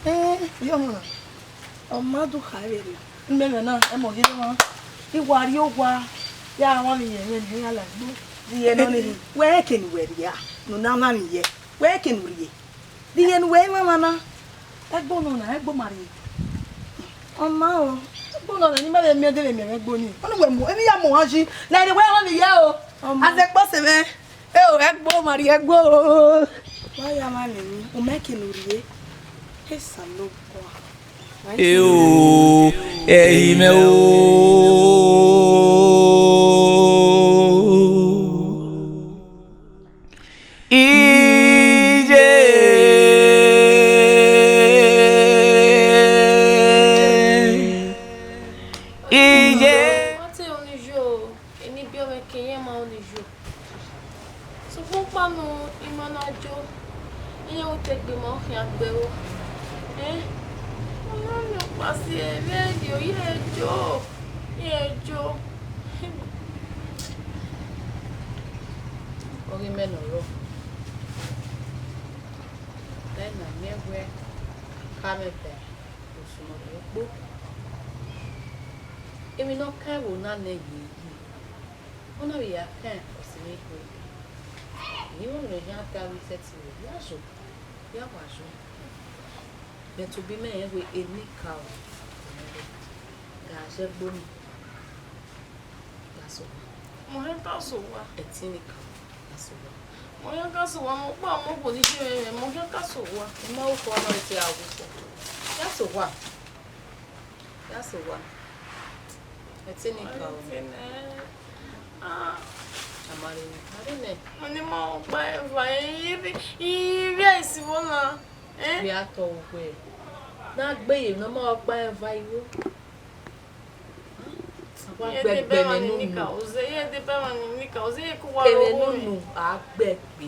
Eh, yọ na. Ọ ma do kha vberriọ. Mẹmẹ na, ẹmọ ghi rre mwa. I wa rrie owa, ya mwa vbe iyẹn mwẹ ne iran la egbe. Iye nọ ni, wẹ rẹn eke ne uwẹ rrie a, ne u na mwa vbe iyẹn, wẹ rẹn eke ne u rrie. De iye ne uwẹ i mwamwa na? Ẹgbo nọ na, ẹgbo ma rrie. Ọ ma o. Ẹgbo nọ na, ne ima vbe miẹn de vbe miẹn mwẹ ẹgbo ni. Ọni wẹ mu, emwi ya mu wan yi, na ire wẹ mwa vbe iyẹn o. Ọ ma. A zẹ kpọ sẹ mwẹ. Eo, ẹgbo ma rrie ẹgbo o. Wa ya mwa nẹ emwi, u ma eke ne u rrie. Esanobua. Eo, ẹ i mwẹ o. Iye. Iye. Ọ te ru ni yo, eni biẹ mwẹ ke irẹn ma ru ni yo. Sokpan ọkpa nọ, ima na jo, iran ru te egbe ma khian gbe ro. Eh, ọ na miẹn ọkpa si ẹre, vbe rrie, ọ ye jo, ye jo. Ọghe mẹ ne ọ rrọọ, mẹ na miẹn wẹ ka mwẹ ba osunmọ do kpo. Emwi ne ọ kan ẹvbo na nẹ ye yi. Ọ na vbe ya kẹn ọse mwẹ ikhuo. Emwi ne ọ khian ta vbe sẹtin vbe ya zo, ya wa zo. Mẹ tobọ imẹ rẹn wẹẹ enikaro gha zẹ ẹgbo nii, gha sẹ owa. Mẹ ọ khian ka sẹ owa. Ẹtin enikaro gha sẹ owa. Mẹ ọ khian ka sẹ owa, mẹ ọkpa ọmọ khuo ni si mwẹ, mẹ ọ khian ka sẹ owa. I ma ru khọ nọ, ẹtin a ru khọ. Ya sẹ owa. Ya sẹ owa. Ẹtin enikaro. Ẹtin, eh. Ah. A ma rẹn nẹ, a rẹn nẹ. Mẹ ne ima ọkpa eva, ivbi, ivbi a i si vbọ na. Eh? Vbe a tọ wẹ, ne a gbe ye ne ọ ma ọkpa eva igho. A wa Iye de gbẹgbẹ bẹmwẹ nẹ ne unu. Nika, oze, iye de bẹmwẹ ne nika, oze, iye ku wa Kevbe ro ne unu, a gbẹgbe.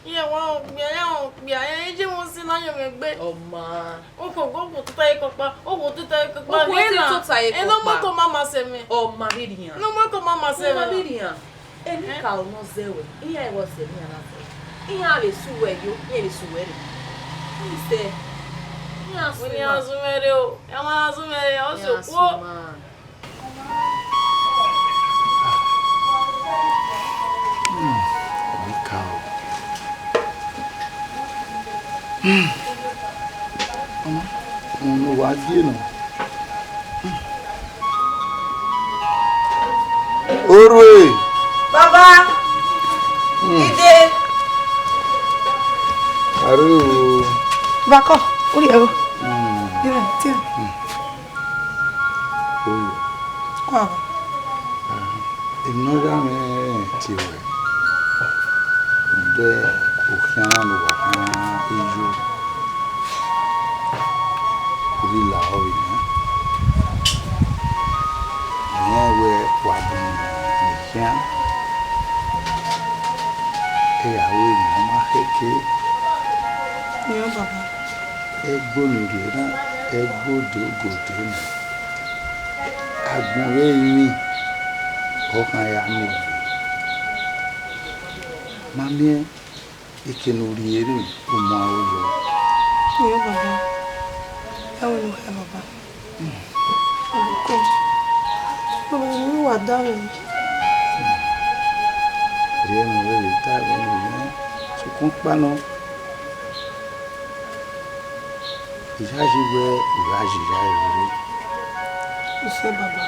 Iye wa okpia, iye okpia, iye je mo si na yọ mwẹ gbe. Ọ ma. Okhuo, okhuo tota ye kọkpa, okhuo tota ye kọkpa. Okhuo ena tota ye kọkpa. Ena ọmọ ko ma ma sẹ mwẹ. Ọ ma rhirhian. Ena ọmọ ko ma ma sẹ mwẹ. Ọ ma rhirhian. Enikaro nọ zẹ ruẹ, iran i vbe sẹ ne iran na zẹ ruẹ. Iran vbe sẹ uwẹ yo, iran vbe sẹ uwẹ rre. Isẹ, iran sẹ Wẹ ne iran ma. Zẹ mwẹ rre o, iran ma na zẹ mwẹ rre, ọ sẹ Iran okhuo. Sẹ ma. Hmm, Enikaro. Hmm. Ọmọ, unu wa gie nọ. Orhue. Baba. Hmm. Dide. Are o. Bakọ, uri ẹro. Hmm. Ire, tire. Hmm. Orhue. Kua. Emwi ne ọ gha mwẹ tie ruẹ, rhunmwuda okhian ne uwa khian iye u rhie lahọ vbe nian. Rẹn wẹ wa bun ne I khian, I ya ru emwi ne ọ ma khẹke. Nian, baba. Ẹgbo ne u rhie na, ẹgbo do gode na. Agbọn vbe rinmwi, ọ khan ya miẹn egbe. Ma miẹn eke ne u rhie rre, u mu aro yọ. Iyo, baba. Ẹo ne u khẹ, baba. Ọkọ, baba, ne uwa da mwẹ. Rhie ne u vbe da mwẹ, sokpan ọkpa nọ. I ya yi wẹ u gha yi ya rere. Isẹ, baba.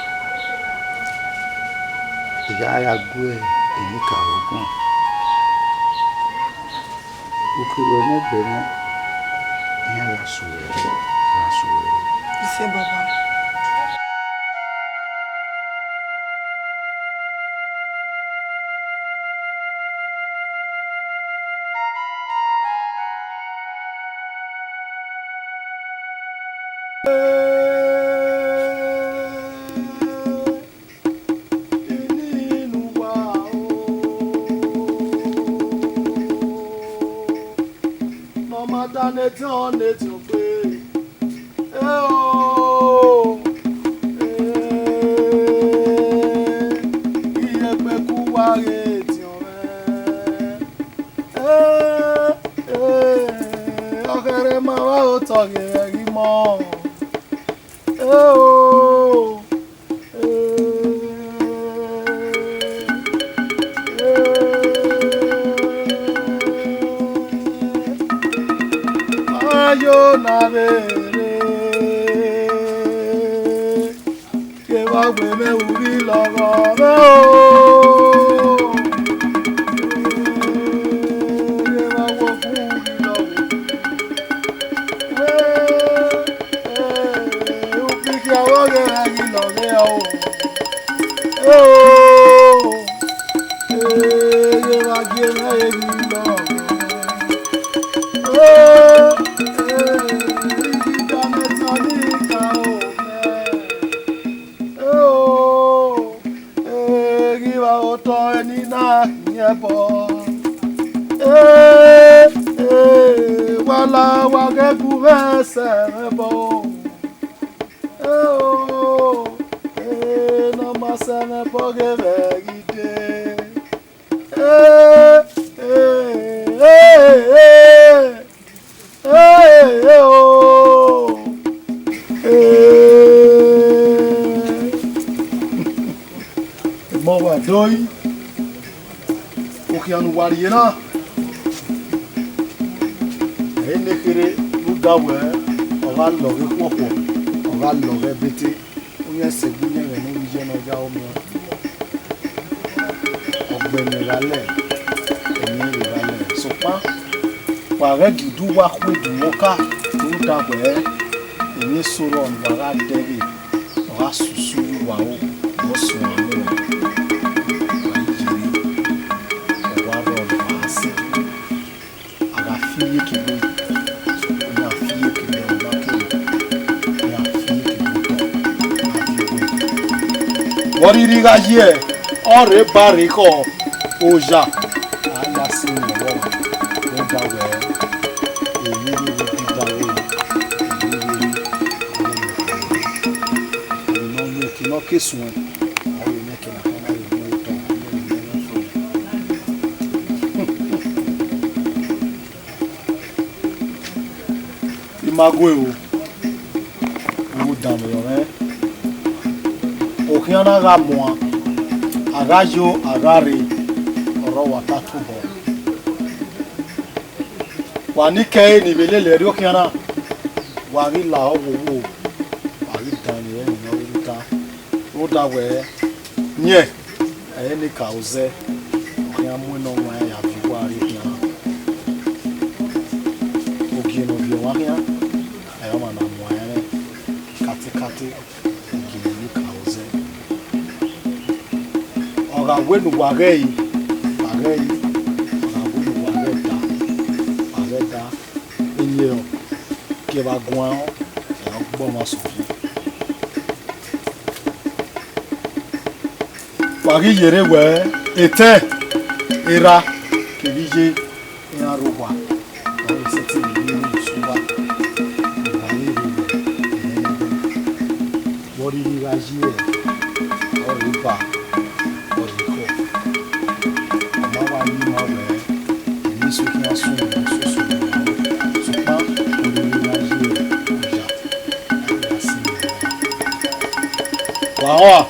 I gha ya gu Enikaro guan. Uki ruẹ ne ẹgbẹe mwẹ, iran gha sẹ uwẹ, gha sẹ uwẹ. Isẹ, baba. Ini ne uwa o, ne ọ ma da ne ediọn ne ediọn gbe. Eo, eh, iyẹkpẹ ku wa ghe ediọn mwẹ. Eh, eh, ọghẹrẹ ma wa otọ ghe ẹghẹ imọ. Eo, eh, eh, ayo na vbe rre, kevbe a wẹ mwẹ urhi lọghọ mwẹ o. Kevbe a wẹ ogun urhi lọghọ. Eh, eh, ufikia vbe ọghe ra ghi lọghọ o. Eh, oh. Eye vbe a gie mwẹ emwi nọ. Eh, eh, I ghi da mẹ tọn ni ka o mẹ. Eh, oh, eh, ghi vba otọ ẹni na khian ẹbọ. Eh, eh, wa la wa ghẹ gu mwẹ sẹ mwẹ ẹbọ. Eh, oh, eh, ne ọ ma sẹ mwẹ ẹbọ ghe vbe ẹghẹ dee. Eh, eh, eh, eh, eh, oh, eh, Roi, okhian ne uwa rhie na, ẹ i nekherhe rhunmwuda wẹẹ, ọ gha lọghe khuọkhuọ, ọ gha lọghe ẹbete, uyẹn sẹ egbe uyẹn ẹghẹ ne ovbi iye ne ọ ya aro miẹn. Ọgbẹnẹ gha lẹ, ẹmwẹ vbe gha lẹ, sokpan wa ghẹ gie udu uwa khu edunmwu ọka, rhunmwuda wẹẹ, emwi eso rrọọ ne uwa gha dẹghe, ọ gha susu ye uwa ro, ọ suẹn uwa nẹ, wa i ye, ọ wa rrọọ ne uwa gha sẹ. A gha fi iyeke vbe, iran fi iyeke vbe ọna kere, iran fi iyeke vbe otọ, a fi vbe. Vbe ọ rhirhi gha ye, ọ rre ba rre khọ oya, a ya sẹ emwi ọvbọmwa, rhunmwuda wẹẹ, emwi rhirhi ghi da wẹẹ, emwi rhirhi, emwi ne ọ ye eke ne ọ ke suẹn, ọ rre nẹ eke na, ọ na rre vbe otọ, ọ na rre vbe otọ. I ma gue o, u danmwehọ mwẹ. Okhian na gha muan, a gha yo, a gha rre, ọre ọ wa ta tobọ. Wa ni kẹe ne I vbe lele ẹre okhian na, wa ghi lahọ wowo, wa ghi danmwehọ ẹmwẹ ne ọ rhirhi ta. Rhunmwuda wẹẹ, yẹn ẹre ne ka ozẹ, ọ khian mu enọ wan ya viọ uwa rrie khian. Ogie ne ọ viọ mwa khian, ẹ ọmwa ne a muan ẹnrẹn katekate, ogie ne ka ozẹ. Ọ gha wẹ ne uwa ghẹ ẹre, a ghẹ ẹre, ọ gha wẹ ne uwa ghẹ da, a ghẹ da, eni ẹre ọ gie vbe guan, ẹ ọ gbe ọmwa sẹ ovbi. Wa ghi yerre wẹẹ, etẹn, erha kevbe iye, iran rre owa, ọ ghi sẹtin vbe eni ne usun uwa, uwa ghi rre owa, vbe ọ rhirhi gha ye, ọ rre ba, ọ rre ekhọe. Ọ ma wa ye ima wẹẹ, emwi eso khian sunu, soso, sokpan ọ rhirhi gha ye oya. Wa họn.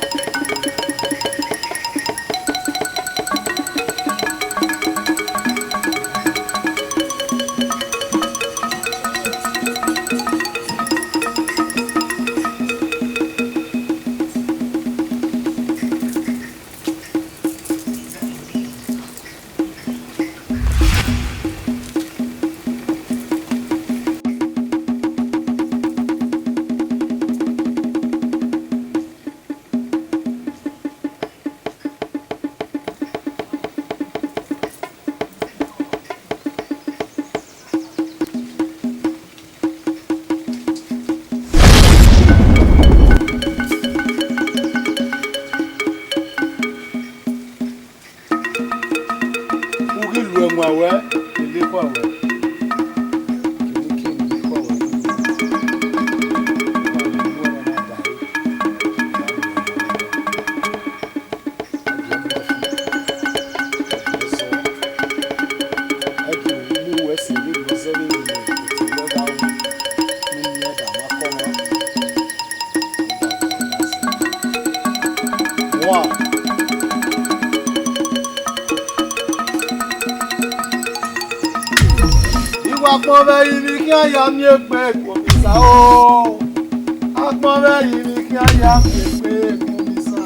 U ghi lu ẹwaẹn ruẹ, I lele ekhọe ruẹ. Kevbe I lele ekhọe ruẹ. Wa. I wa gbọn vbe ẹrinmwi khian ya miẹn egbe gu Osa o. A gbọn vbe ẹrinmwi khian ya miẹn egbe gu Osa.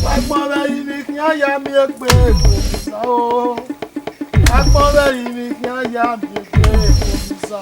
Wa gbọn vbe ẹrinmwi khian ya miẹn egbe gu Osa o. A gbọn vbe ẹrinmwi khian ya miẹn egbe gu Osa.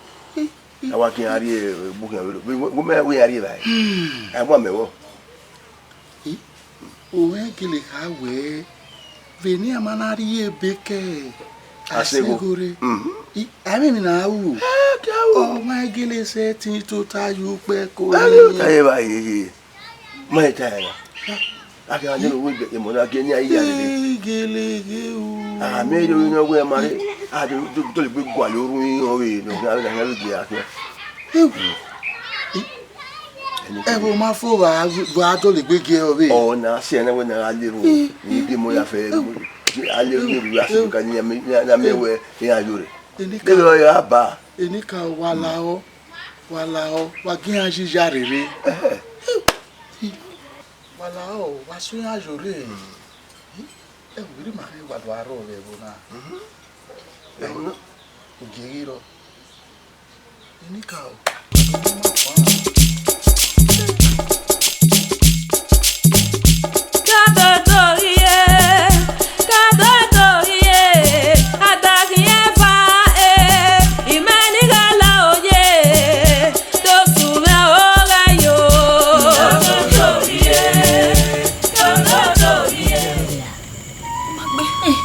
A wa khian rrie egbe khian vbe, vbe, vbe mẹ wẹ iran rrie evbare. A wa mẹ vbọ. I, u gele kha wẹẹ, vbene a ma na rhie ebe ke Asegho. Asegho rre. Mhm. I, a i mwẹ emwi ne a ru. Eh, ke a ru. Ọ ma gele sẹtin tota ye ukpẹ ko. A gele ta ye evbare ye. Ma i ta ẹre na. A khian dee ne uwu emọ na gie ne iran ya lele. Gele ghe o. A mẹ rhie orinmwi wẹ ma rre, a do, do, do le gbe gualọ orhu iran vbe nọ, khian vbe na khian vbe gie a khian. Ewu. Ẹvbo ma fo vba, vba dọlegbe gie ọvbe. Ọ na si ẹnẹ wẹ ne a gha lele orhu, ne I gie emọ ya fẹ, a lele orhu, a si ka ni a mẹ, ni a mẹ wẹ iran yo rre. Enika, lele ọ ya ba. Enika, wa lahọ, wa lahọ, wa gie iran yi ya rere. Ẹhẹ. Wa lahọ, wa sẹ iran yo rre. Ẹvbo, erha ima rre wa do aro vbe ẹvbo na. Ẹvbo na. Ogie ghi rrọọ. Enika o. Ka dodo rhie, ka dodo rhie, a da khian eva, eh, imẹ ni gha la oye, do sunu mwẹ ọghe yo. Ka dodo rhie, ka dodo rhie. Ma gbe. Eh,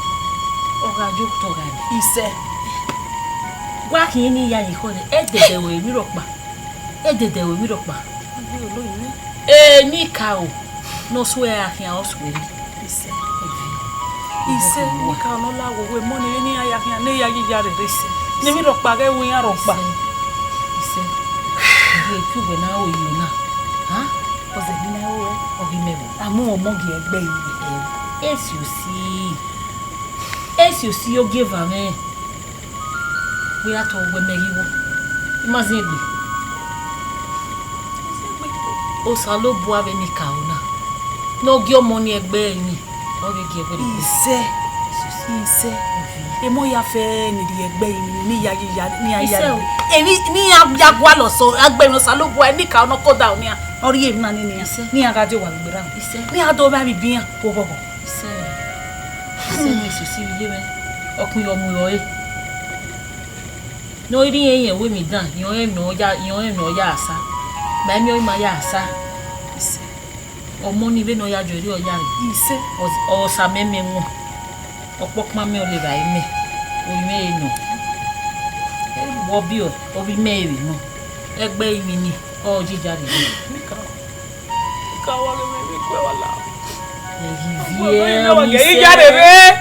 ọ gha yo otọ gha rre. Isẹ. Wa khian ni ya ye ekhọe, ẹdẹdẹ wẹ emwi rhọkpa. Ẹdẹdẹ wẹ emwi rhọkpa. Enikaro, ne ọ suẹ a khian, ọ suẹ rre. Isẹ. Isẹ, Enikaro ne ọ la wẹ, wẹ emọ ni, ne iran ya khian, ne iran ya yi ya rere. Isẹ. Ne emwi rhọkpa ghẹ ru iran rhọkpa. Isẹ. Isẹ. Gie eke uwẹ na ro iyo na. Ha? Ọzẹ ne I na ru ẹre, ọ ghi mẹ vbo. A mu ọmọ gie ẹgbẹe ivbi. Ẹ, esiosi. Esiosi ogieva mwẹ. Wẹ ra tọ wẹ mẹ ghi wo. I ma zẹ egbe. Osanobua vbe Enikaro na, ne ọ gie ọmọ ni ẹgbẹe ivbi, ọ vbe gie ẹgbẹe ivbi. Isẹ, isẹ. Emọ ya fẹ ne rhie ẹgbẹe ivbi, ne iran ya yi ya, ne iran ya. Isẹ o. Emwi ne iran ya gualọ sẹ, agbẹmwi Osanobua, Enikaro ne ọ koda nian, ọ rhie emwi na ne iran, isẹ, ne iran gha die owa vbe gberra. Isẹ. Ne iran do vba vbe ibian, oghọghọ. Isẹ. Isẹ, ne esiosi vbe iye mwẹ, ọkpẹn ọ mu ẹre. Ne ọ rhie irẹn irẹn wẹ emwi dan, irẹn ọnrẹn emwi ne ọ ya, irẹn ọnrẹn emwi ne ọ ya sa. Ma emwi ọnrẹn ima ya sa. Ọmọ ni vbene ọ ya jọ erriọ ya rre. Isẹ. Ọ, ọ sa mẹ mẹ wọn. Ọkpọkpa mẹ ọ le vba imẹ. Ovbi mwẹ nọ. Vbe ọ biẹ, ovbi mẹ vbe nọ. Ẹgbẹe ivbi ni, ọ yi ya rre. Nika. Viẹ, Onisẹ,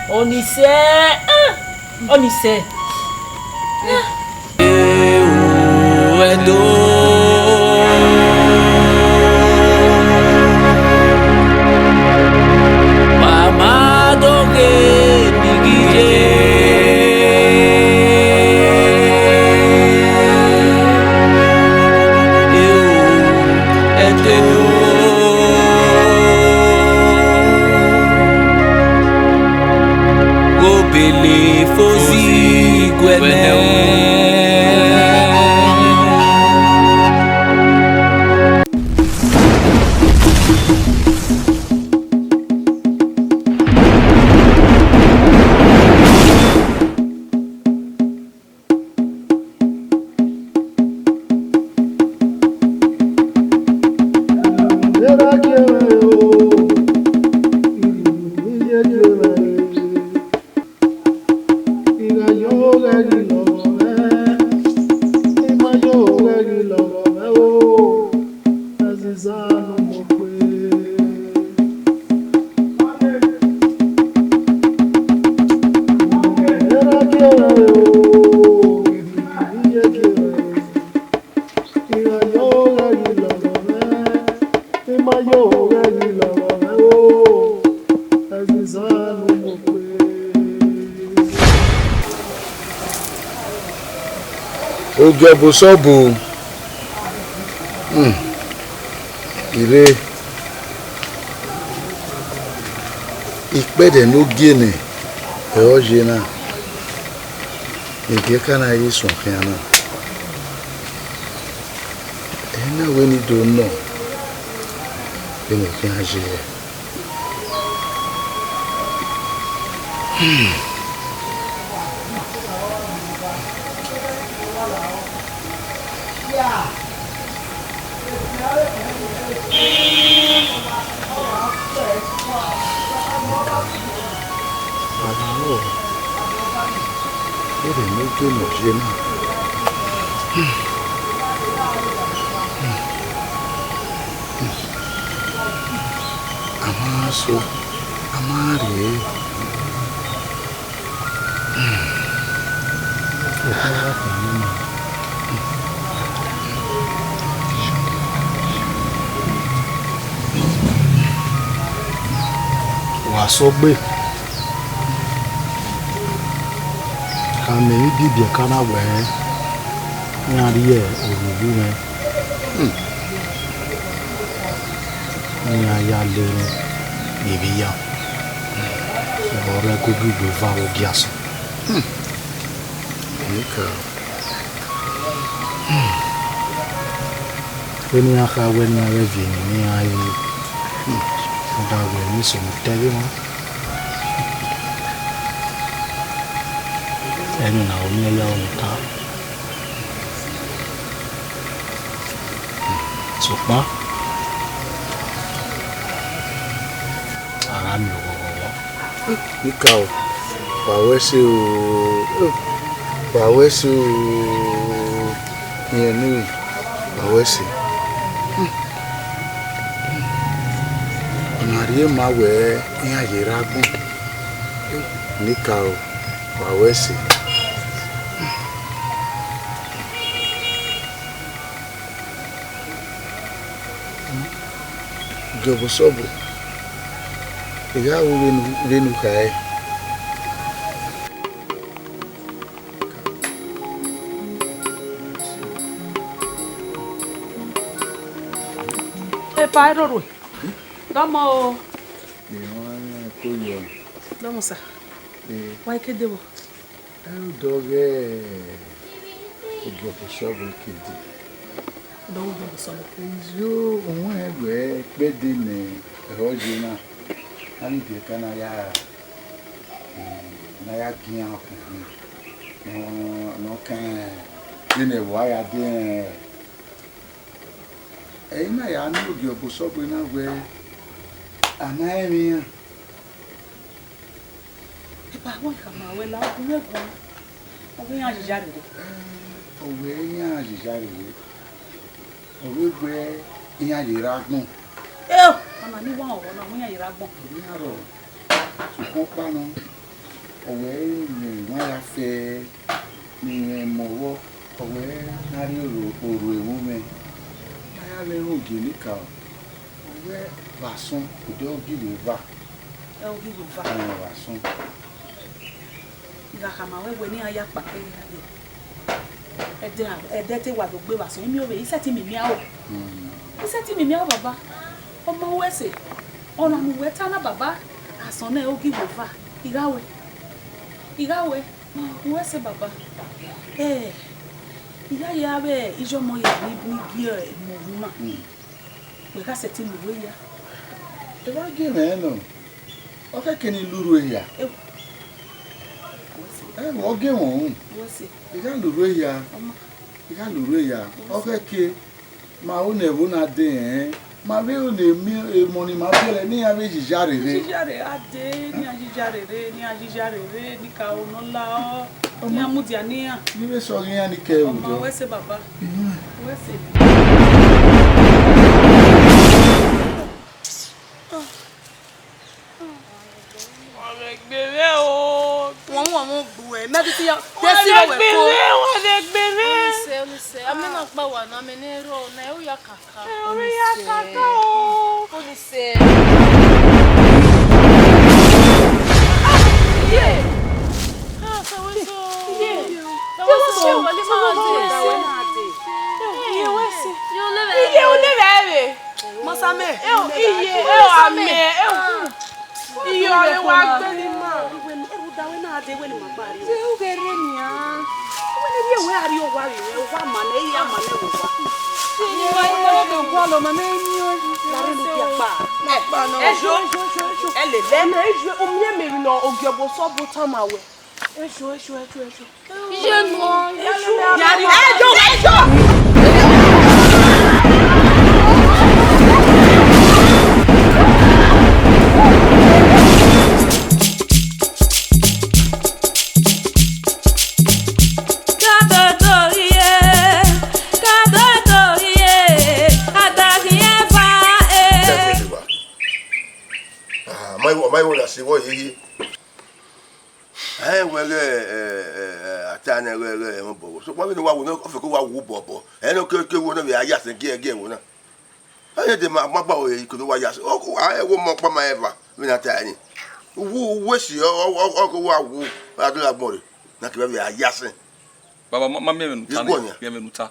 Onisẹ, Onisẹ. Ẹdo. Wa ma do ghe ni ghi ye. Ẹdo. Obele fosi guẹnẹ. Ogiọbosọbu, hmm, ire, ikpẹdẹ ne ogie nẹ, ẹre ọ ye na, ne ibiẹka na ye suẹn khian na. Ẹ na wẹ ne I do nọ vbene ọ khian ye hẹ. Hmm. Vbavba vbọ, vbene ọ gie ne ọ ye na. A ma so, a ma rrie. Wa sẹ ọgbe, ka mẹ ibibiẹ ka na wẹ iran rhie orhu vbe mwẹ. Hmm. Iran ya le emwi vbe iya, vbe ọ rre ẹgogo igbo eva vbe ogiasọn. Hmm. Nika. Hmm. Vbene iran kha wẹ ne iran ghẹ viọ emwi ne iran re, hmm, rhunmwuda wẹ emwi eso ne otọ ẹvbo emwa. Ẹmwẹ ne a ho miẹn ya ọmọ ta. Sokpan, a gha miẹn oghọghọ. Nika o, wa ru ẹse o, wa ru ẹse o, irẹn ne wa ru ẹse. Ọna rhie ma wẹ iran ye rre agbọn. Nika o, wa ru ẹse. Jọbọ sọbọ, I gha ru vbene u kha ẹre. Epa ẹrrorhue, dọmọ o. Dọmọ sa. Wa i ke de vbọ? Ẹ, odọ ghẹ Ogiọbosọbọ kede. Odọ ghẹ Ogiọbosọbọ. Iyo, owẹn wẹ kpẹde nẹ, ẹre ọ ye na, a ni biẹ ka na ya, eh, na ya gie iran okhuo, ne ọ, ne ọ kan, vbene ẹvbo a ya de rẹn. Ẹre I na ya miẹn Ogiọbosọbọ na wẹ a ma rẹn emwi iran. Epa, wẹ khama wẹ la, ọ gu mwẹ guan. Ọ wẹ iran ye iya rere. Ọ wẹ iran ye iya rere. Ọ wẹ wẹ iran ye rre agbọn. Eo, ọna ni wa ọvbọ na, mu iran ye rre agbọn. Ọ ghi na rrọọ, sokpan ọkpa nọ, ọ wẹ ne emwa ya fẹ ne irẹn mẹ ọvbọ, ọ wẹ ne a rhie oro, oro ẹmwẹ mwẹ, ne a ya vbe rhunmwuda eni ka, ọ wẹ vbe asọn, odẹ ọ ghi vbe eva. Ẹ, ọ ghi vbe eva. Ẹ, vbe asọn. I gha khama ruẹ wẹ ne iran ya kpakpa iran ye. Ẹdẹ ra, ẹdẹ te wa do gbe vbe asọn, emiovbe, I sẹtin miẹn aro. I sẹtin miẹn aro, baba. Ọ ma ru ẹse. Ọna ne uwẹ ta na, baba. Asọn nẹ, ọ ghi vbe eva. I gha ruẹ. I gha ruẹ. U ru ẹse, baba. Ẹ, I ya ye avbe iye ọmọ ya ni bun gie emọ vbe una. Wẹ gha sẹtin mu uwu ehia. Evba gie mwẹ nọ, ọ khẹke ne I la urhu ehia. Ẹvbo, ọ gie mwẹ uhunmwu. I gha la urhu ehia, I gha la urhu ehia, ọ khẹke ma ho ne ẹvbo na dee rẹn, ma vbe ho ne emọ ne ima biẹlẹ ne iran vbe yiya rere. Yiya rere a dee, ne iran yiya rere, ne iran yiya rere, ne I ka ho ne ọ la ọ, ne iran mudia ne iran. Ne I vbe sẹ ọghe iran ni kẹ odọ. Ọ ma ru ẹse, baba. Ru ẹse. Wa vbe gbe mwẹ o. Wọn mu ọmọ gbuẹ, mẹ bi ti ya. Wa vbe gbe mwẹ, wa vbe gbe mwẹ. Onisẹ, onisẹ, amẹ na kpa wa na, amẹ ne rrọọ na, ẹ u ya kaka. Ẹ, ọ vbe ya kaka o. Onisẹ. Ye. Ah, Saweso. Ye. Saweso, wọle ma de. Iye wẹ sẹ. Iye u levba ẹvbe. Mọsamẹ. Eo, iye, eo, amẹ, eo. Iye ọre wa gbe ni ma. Ẹrhu da wẹ na de wẹ ne ima gba rrie. Ẹ, u ghẹ rre nian. Wẹ ne rhie wẹ a rrie owa rre, owa ma nẹ, iya ma nẹ owa. Iye wa, iye wa do gualọ ma mẹ ni o. La rre ne u dia kpa. Ẹ, ẹ jo, ẹ lele. Ẹ jo, u miẹn mẹ emwi ne ogiẹbo sẹ obọ tama wẹ. Ẹ jo, ẹ jo, ẹ jo, ẹ jo. Iye nuẹn. Yari, ẹ jọ, ẹ jọ. Ka dodo ye, ka dodo ye, adaghi eva e. Ah, ma iwo, ma iwo na se wo ye ye. Ẹ wẹ ghẹ, ẹ, ẹ, ẹ, a ta nẹ ghẹ, ghẹ, ẹ, mọ bọgho. Sokpan vbene wa wo nẹ, ọ fẹko wa wu bọbọ. Ẹ nọ ke, ke wo nẹ vbe a ya sẹ giẹ, giẹ wo na. Ẹ yẹ de ma, ma gba iko ne wa ya sẹ. Ọ, a, ẹ wo mọ ọkpa ma eva, vbene a ta ẹre ni. Uwu, uwu esi, ọ, ọ, ọ, ọ ke wa wu, a do la gbọn re. Na ke vbe a ya sẹ. Baba, ma, ma miẹn vbene u ta nẹ, miẹn vbene u ta.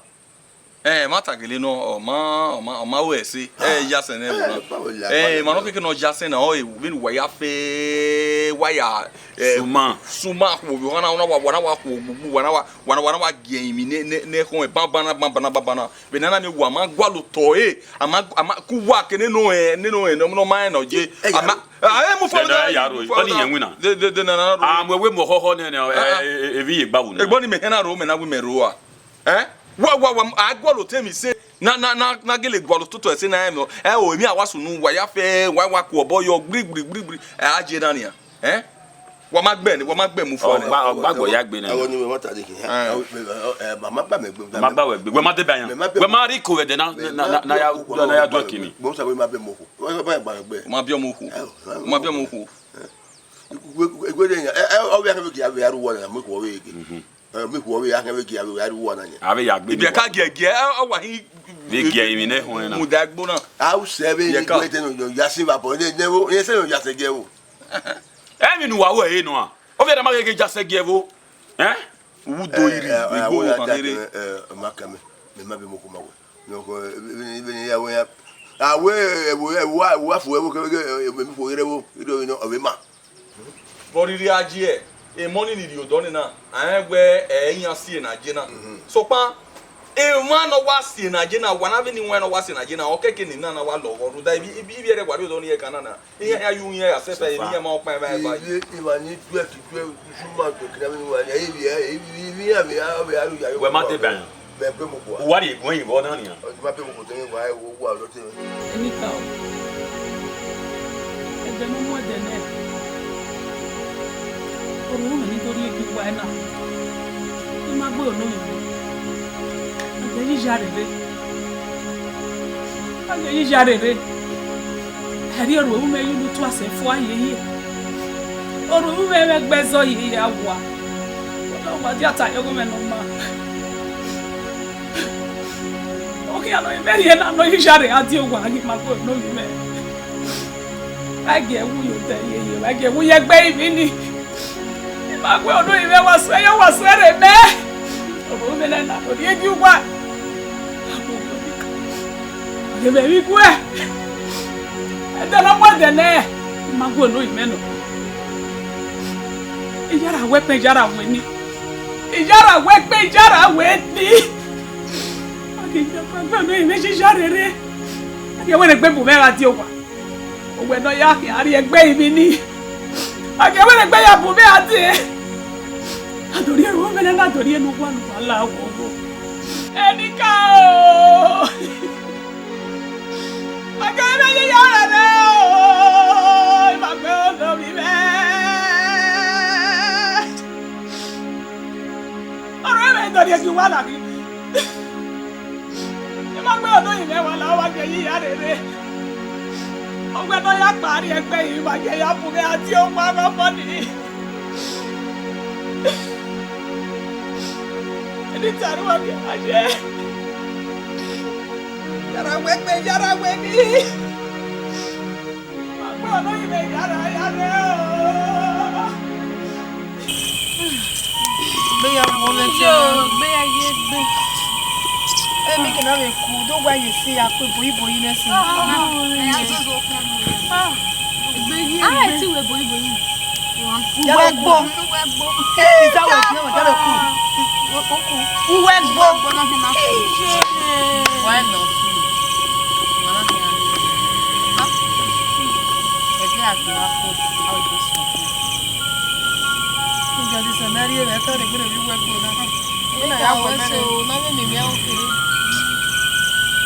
Ẹ, ma ta gele nọ, ọ ma, ọ ma, ọ ma ru ẹse. Ẹ, ya sẹ nẹ ẹvbo na. Ẹ, ma nọ keke ne ọ ya sẹ na, ọ, vbene uwa ya fẹ, wa ya, ẹ, suma, suma khuo vbe ọna, wa, wa na wa khuo gbugbu, wa na wa, wa na, wa na wa gie ẹrinmwi ne, ne, ne khọn banbana, banbana, banbana. Vbe nana miẹn wa ma gualọ otọ ẹre, a ma, a ma ku wa ke nene ọnrẹn, nene ọnrẹn ne ọ ma rẹn nọ je. A ma, a, ẹ, mu fo. Dada ya ro, ọ ni yẹn winna. De, de, de, nana ro. A mu ẹwe mu ọhọhọ nene, ẹ, ẹ, ẹ, evbi ye gba wu na. Egbe ni mẹ hẹn na ro, mẹ na wi mẹ ro a. Ẹ? Wa, wa, wa, a gualọ otọ emwi sẹ, na, na, na, na gele gualọ ototọ ẹse na ẹmwẹ, ẹ o, emwi a wa sunu, wa ya fẹ, wa, wa ku obọ yọ, gbri, gbri, gbri, gbri, ẹ, a je na nian. Ẹ? Wa ma gbẹ ni, wa ma gbẹ mu fua nẹ. Ọ gba, ọ gba gbọ ya gbe nẹ. Ẹvbo ni mẹ ma ta de khin. Ẹ. Ẹ, ẹ, ẹ, ma, ma gba mẹ gbe. Ma gba wẹ gbe. Wẹ ma deba yan. Wẹ ma rhie iko vbe ẹdẹ na, na, na, na ya, na ya do ẹkin ni. Gbe sa wẹ ma bẹ mu okhuo. Wẹ ma gba mẹ gbe. Ma biẹ mu okhuo. Ẹ, ma biẹ mu okhuo. Ẹ. Egbe, egbe de yan. Ẹ, ẹ, ọ vbe akhin vbe gie avbe a ru uwa na, mu ikhuo vbe gie. Ẹ, mu ikhuo vbe akhin vbe gie avbe a ru uwa na yan. Avbe ya gbe. Ibiẹka giẹgiẹ, ẹ, ọ wa hin. Vbe gie emwi ne ehọẹn na. Mudia egbe na. A u sẹ vbe egbe te nọ ya sẹ vbe abọ, ne, ne, ne sẹ nọ ya sẹ gie ẹvbo. Emwi ne uwa ru ẹre nọ a. Ọ vbe da ma ghe ghe ya sẹ gie ẹvbo. Ẹ? Uwu do iri, egbe wo ma kere. Ẹ, ma kẹ mẹ, mẹ ma bẹ mu okhuo ma wẹ. Nọkọ, vbene, vbene ya wẹ ya. A wẹ, ẹvbo, ẹvbo, ẹvbo, a fu ẹvbo kẹvbe, ẹ, ẹ, mi fu ghe ẹvbo, ido vbe nọ, ọ vbe ma. Vbe ọ rhirhi a gie, emọ ni ni rhie odọ nena, a rẹn wẹ, ẹ, iran si ena je na. Sokpan, emwa ne ọ wa si ena je na, wa na vbene iwẹn ne ọ wa si ena je na, ọ kẹke ne na na wa lọghọ, rhunmwuda ivbi, ivbi, ivbi ẹre wa rhie odọ ni ẹkan na na. Iran hia yu iran ya sẹfẹ, emwi iran ma ọkpan ẹmwẹ ẹmwẹ. Iye, emwa ni duẹ ki duẹ, usu ma duẹ kina vbe nuwa, ẹ, ivbi, ẹ, ivbi, ivbi iran vbe a, vbe a ru ya. Wẹ ma deba yan. Mẹ gbe mu okhuo. Uwa rhie eguẹn yi vbe ọna nian. Ọ ma bẹ mu okhuo tẹn wa, ẹ, wo wa lọ tẹ. Enikaro, ẹdẹ ne u mu ẹdẹ nẹ, orhu mwẹ ni do rhie gie uwa ẹna, I ma gbe unu yi. A gbe yi ya rere. A gbe yi ya rere. Ẹrriọ, orhu mwẹ ye unu tuasẹ fua yeye. Orhu mwẹ mwẹ gbe ẹzọ yeye awa. Ọna wa dia ta yọ ọghe mwẹ ne ọ ma. Okhian ne ọ i mwẹ rhie na ne ọ i zharre a die owa ghi ma gbe orhu mwẹ. Wa gie ẹwu ye odẹ yeye, wa gie ẹwu ye egbe ivbi ni. I ma gu orhu mwẹ, wa suẹ yọ, wa suẹ rre mẹ. Orhu mwẹ nẹ na, orhiọn gie uwa. Ghe mwẹ vbe iguẹ. Ẹdẹ ne ọ mu ẹdẹ nẹ, I ma gu orhu mwẹ nọ. Iyara wẹ kpẹn, iyara wẹ ni. Iyara wẹ kpẹn, iyara wẹ ni. A ghi ya gba orhu mwẹ zizia rere. A ghi wẹ ne egbe bu mwẹ gha die owa. Owẹ ne ọ ya khian rrie egbe ivbi ni. A ghi wẹ ne egbe ya bu mwẹ gha die. A do rhie orhu mwẹ nẹ, na do rhie ne uwa ne uwa la wo wo. Enikaro. A ghi mwẹ ye ya rere o. I ma gbe orhu mwẹ. Orhu mwẹ do rhie gie uwa la ghi. I ma gbe orhu mwẹ, wa la, wa gie ye ya rere. Owẹ ne ọ ya kpa rrie egbe yi, wa gie ya bu mwẹ a tie owa vbe ọmọ ni. Eni ta ru wa gie a ye. Iyara wẹ kpẹn, iyara wẹ ni. Gbe ya vbuọ mwẹ te. Yo, gbe ya ye egbe. Emi kena vbe ku, do wa ye si ya ku eboyiboyi nẹ si. Ah, ah, ah. Ah, egbe ye. Ah, egbe. Ẹ ti wẹ eboyiboyi. Uwẹ gbo. Iza wẹ fi ọmọ dẹrẹ ku. Uwẹ gbo. Why not? Ẹgbẹ́ àgbẹ̀ wa kọ́, how is this for you? Ǹjẹ́ ọdún sọ náà rí ẹ̀rọ ẹ̀tọ́ rẹ̀ gbọ́dọ̀ bí wọ́n gbọ́ náà? Wọ́n náà yà wọ́n mẹ́rin. Ọ̀sẹ̀ o, náà yóò mímí àwọn kiri.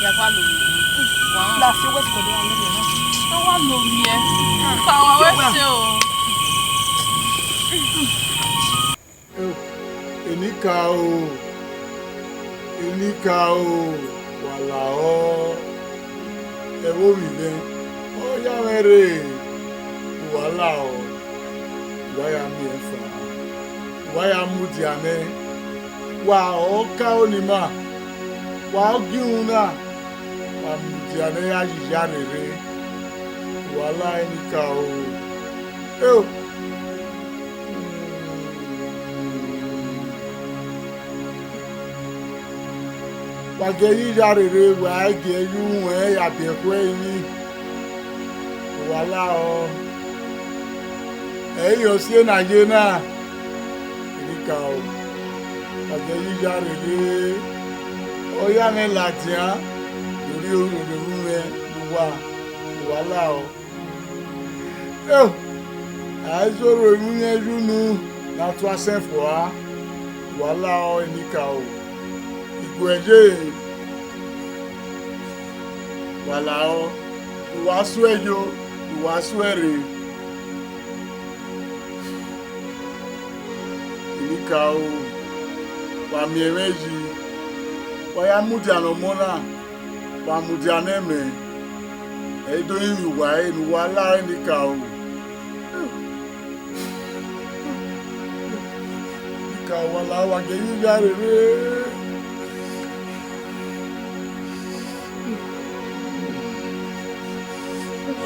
Ìyàgbọ́ àlòyè. Wọ́n á. Láti wọ́n ti kọ̀dọ̀ àwọn ènìyàn náà. Wọ́n wá lórí ẹ. Kọ́ àwọn wẹ́sẹ̀ o. Enikaro, Enikaro, wa lahọ, ẹvbo ovbi mwẹ, ọ ya mwẹ rre, uwa lahọ, uwa ya miẹn fan, uwa ya mudia nẹ, wa ọre okaro ni ima, wa ọre ogiunrun na, wa mudia nẹ ya yi iyare rre, uwa lahọ Enikaro. Eo! Wa gie ẹre yi iyare rre, wa gie ẹre yi uruẹn ya biẹ ẹkhuẹ rinmwian, uwa lahọ. Ẹ i re ọ si ena ye na, Enikaro, wa gie ẹre yi iyare rre, ọ ya mwẹ ladian, do rhie orhu mwẹ ne uwa, uwa lahọ. Eo, a i zẹ orhu emwi mwẹ ye unu ne a tua sẹn fua, uwa lahọ Enikaro, iguẹ ye, uwa lahọ, ne uwa suẹ yo, ne uwa suẹ rre. Enikaro, wa miẹn mwẹ yi, wa ya mudia ne ọmọ na, wa mudia ne ẹmwẹ, ẹ i do rinmwian uwa ẹre ne uwa la ẹre Enikaro. Enikaro, wa la, wa gie ẹre yi ivbiare rre.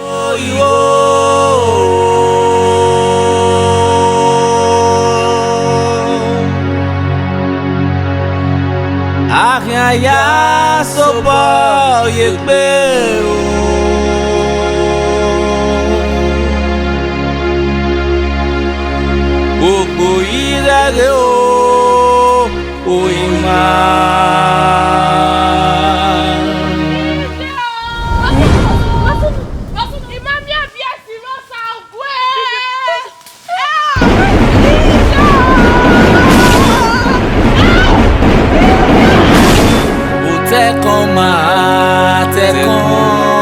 Oyo. A khian ya sobọ ye egbe o. Gbogbo yi rẹghe o, orinmwa. Otẹkan ma tẹkan.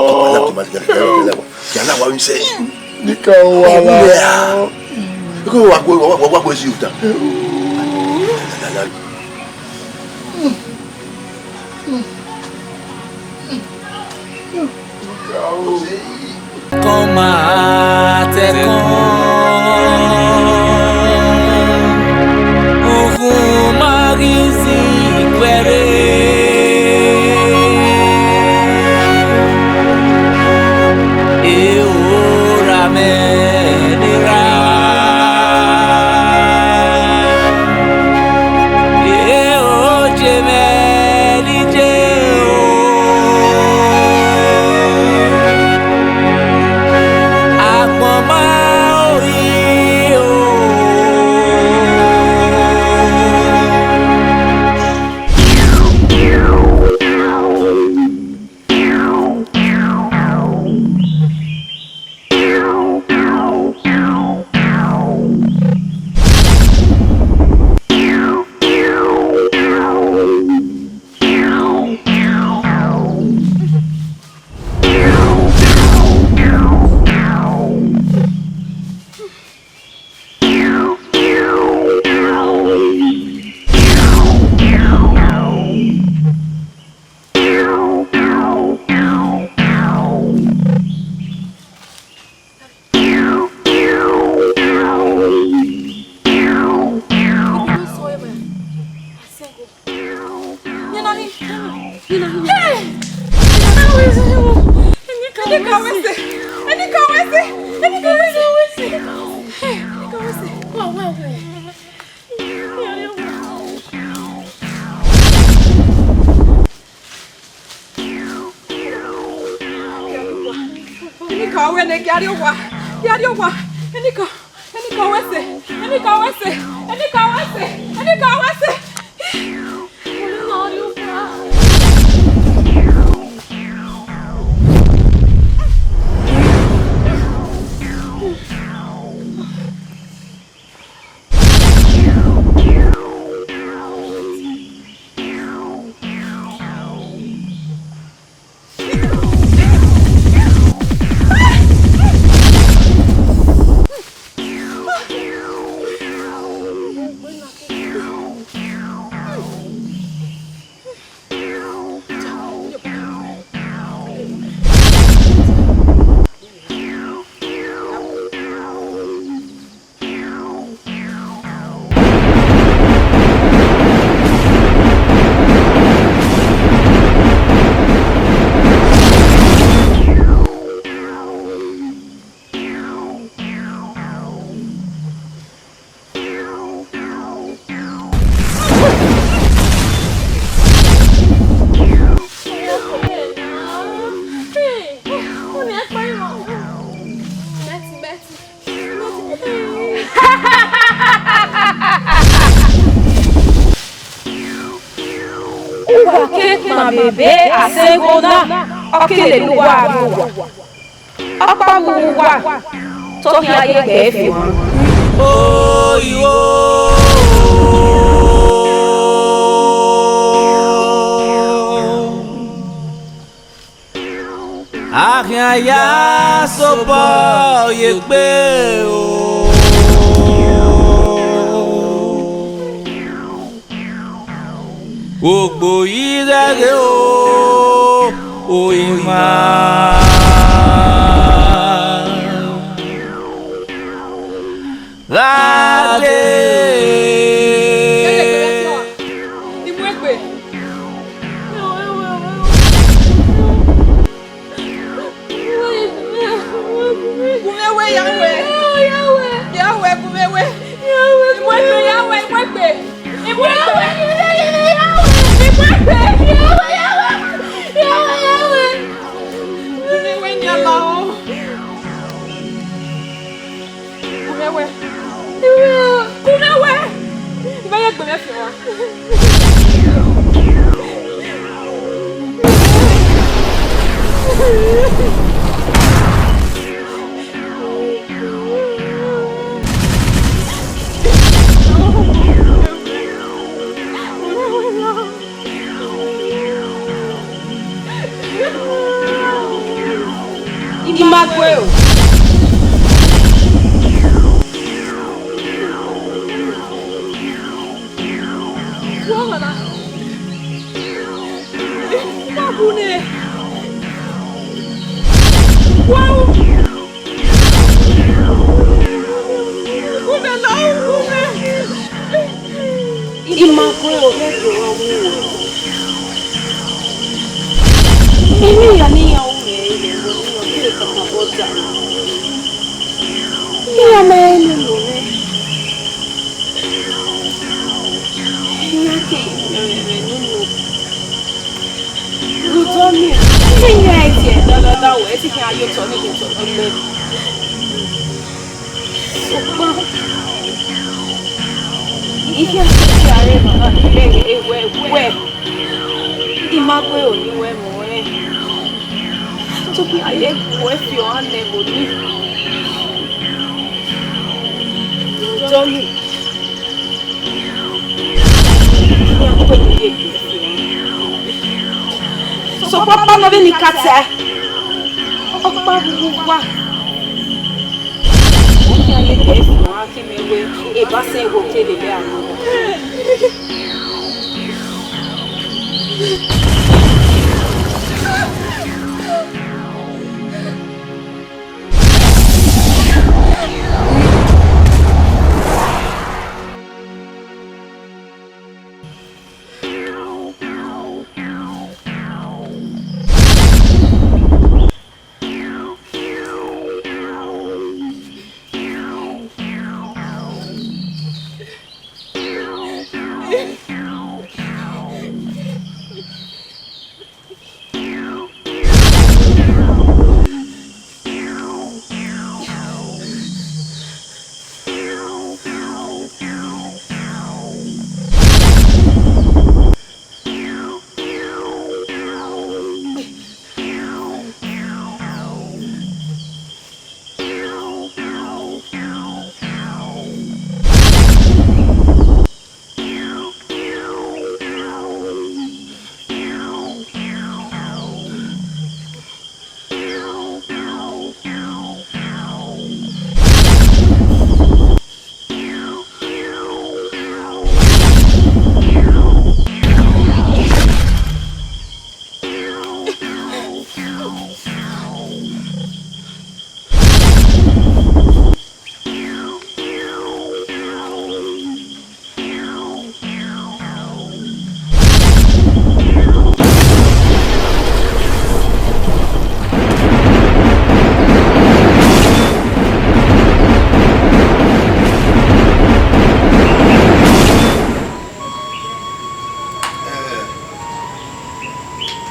Kìa na wa mi sẹ. Nika wa la. Iko wa gbe, wa, wa, wa gbe si uta. Kọ ma tẹ kọn. Ukhun ma ghi zin wẹre. E o ra mẹ ne ra. E o je mẹ ni je o. Agbọn ma ori o. Enikọn wẹ ne, gie a rrie owa, gie a rrie owa. Enikọn, Enikọn wẹ sẹ, Enikọn wẹ sẹ, Enikọn wẹ sẹ, Enikọn wẹ sẹ. Vbe asegho na, ọ kere ne uwa rrie owa. Ọkpa vbe uwa, te ọ khian ye gbe ẹfe. Oyo. A khian ya sobọ ye egbe o. Ogbo yi rẹghe o, o ima. Gha dee. Gu mwẹ ẹwe, ya wẹ. Ya wẹ, gu mwẹ ẹwe. Imuegbe, ya wẹ, imuegbe. Imuegbe. Imuegbe. Gu mwẹ ẹwe, nian lahọ. Gu mwẹ ẹwe. Gu mwẹ ẹwe. Gu mwẹ ẹwe, gbe mwẹ fi owa. I ma gue o. Wa ghana. Wa gu nẹ. Wa. Gu nẹ la, gu nẹ. I ma gue o, ghẹ do wa wu o. Emwi hia ne iran ru mwẹ, ọ kere kakabọ da. Iran ma rẹn unu nọ mwẹ. Iran ke mwẹ mwẹ ne unu. Rhunmwuda ọnii, iran ẹdẹ da da da wẹ, ẹ te khian ye otọ ne otọ nọ gbe. Sokpan, I khian sẹ gie a re emwa na ni rẹn wẹ, wẹ, I ma gue ro ne uwẹ mu rẹn. Te okpia ye gu uwẹ fi ọnrẹn nẹ ẹvbo nii. Jọni, iran kpe ne u ye gie fi ọnrẹn. Sokpan ọkpa nọ vbene I ka tae, ọkpa vbe uwa. Ọ khian ye gie fi ọnrẹn. Eba sẹ ẹvbo ke lele aro.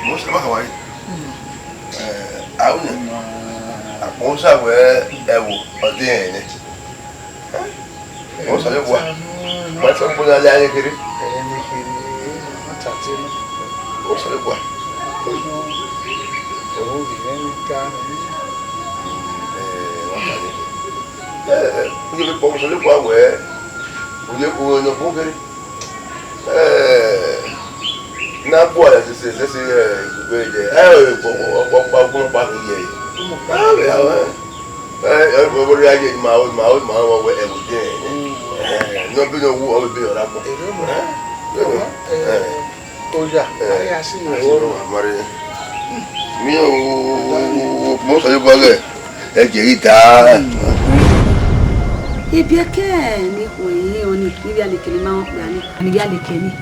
Mo sẹ ma ka wa yi. Ẹ, a wu nẹ, akpọnsa wẹ ẹvbo ọdẹ rẹn nẹ. Ẹ, akpọnsa lẹ wa. Ma sẹ ọkpọnsa lẹ a rẹn kherhe. Ẹ, rẹn kherhe, ma ta te nẹ. Osanobua. Ẹmwẹ ovbi mwẹ ni ka nẹ. Ẹ, wa ka nẹ. Ẹ, ẹ, u ye vbe kpọ Osanobua wẹẹ, u ye, u ye ne ọ bun kherhe. Ẹ, ne a gbuẹ ya sese, sese, ẹ, igbe ye, ẹ, ọkpa, ọkpa, ọkpa, ọkpa, ye. Ẹ, ẹ, ẹ, ẹ, ẹ, ọvbọrre a ye, ma, ma, ma, wẹ, ẹvbo dẹn. Ẹ, ne ọ bi ne ọ wu, ọ bi ne ọ ra gbọn. Ẹ, ẹ, ẹ. Oya, a ya si ẹ, mare. Mi o, mo sọ yóò bọ ghẹ, ẹ jẹ yìí ta. Ibiẹkẹ ni khuẹ yẹn ọnii, ne ivbialeke ne ma rẹn okpia nii, ne ivbialeke nii,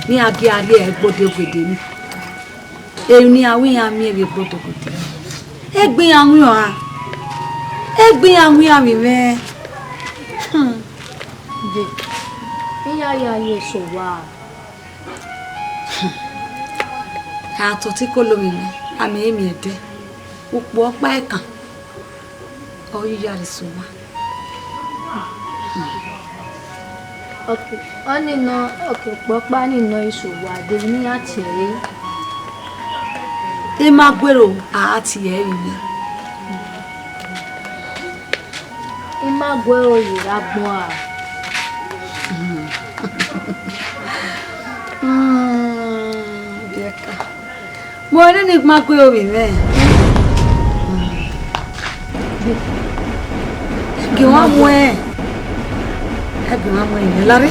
ne iran gie a rrie ẹgbodogode nii. Erriọ ne iran wẹ iran miẹn vbe ẹgbodogode. Egbe iran winna ọnrẹn. Egbe iran winna vbe mwẹ. Hmm. Ye, iran ya ye eso owa. A tọ ọtẹn ikolo vbe mwẹ, a mẹ i miẹn ẹdẹ. Ukpo ọkpa ẹkan, ọ ye iyare eso owa. Ok, ọnii nọ, ok, ukpo ọkpa nii nọ eso owa, de emwi ne iran tie ẹre? I ma guero a tie ẹre vbe mwẹ. I ma guero ye ra gbọn a. Hmm, Ibiẹka. Mo rẹn ne I ma guero vbe mwẹ. Gie wa muẹn. Gie wa muẹn, larre.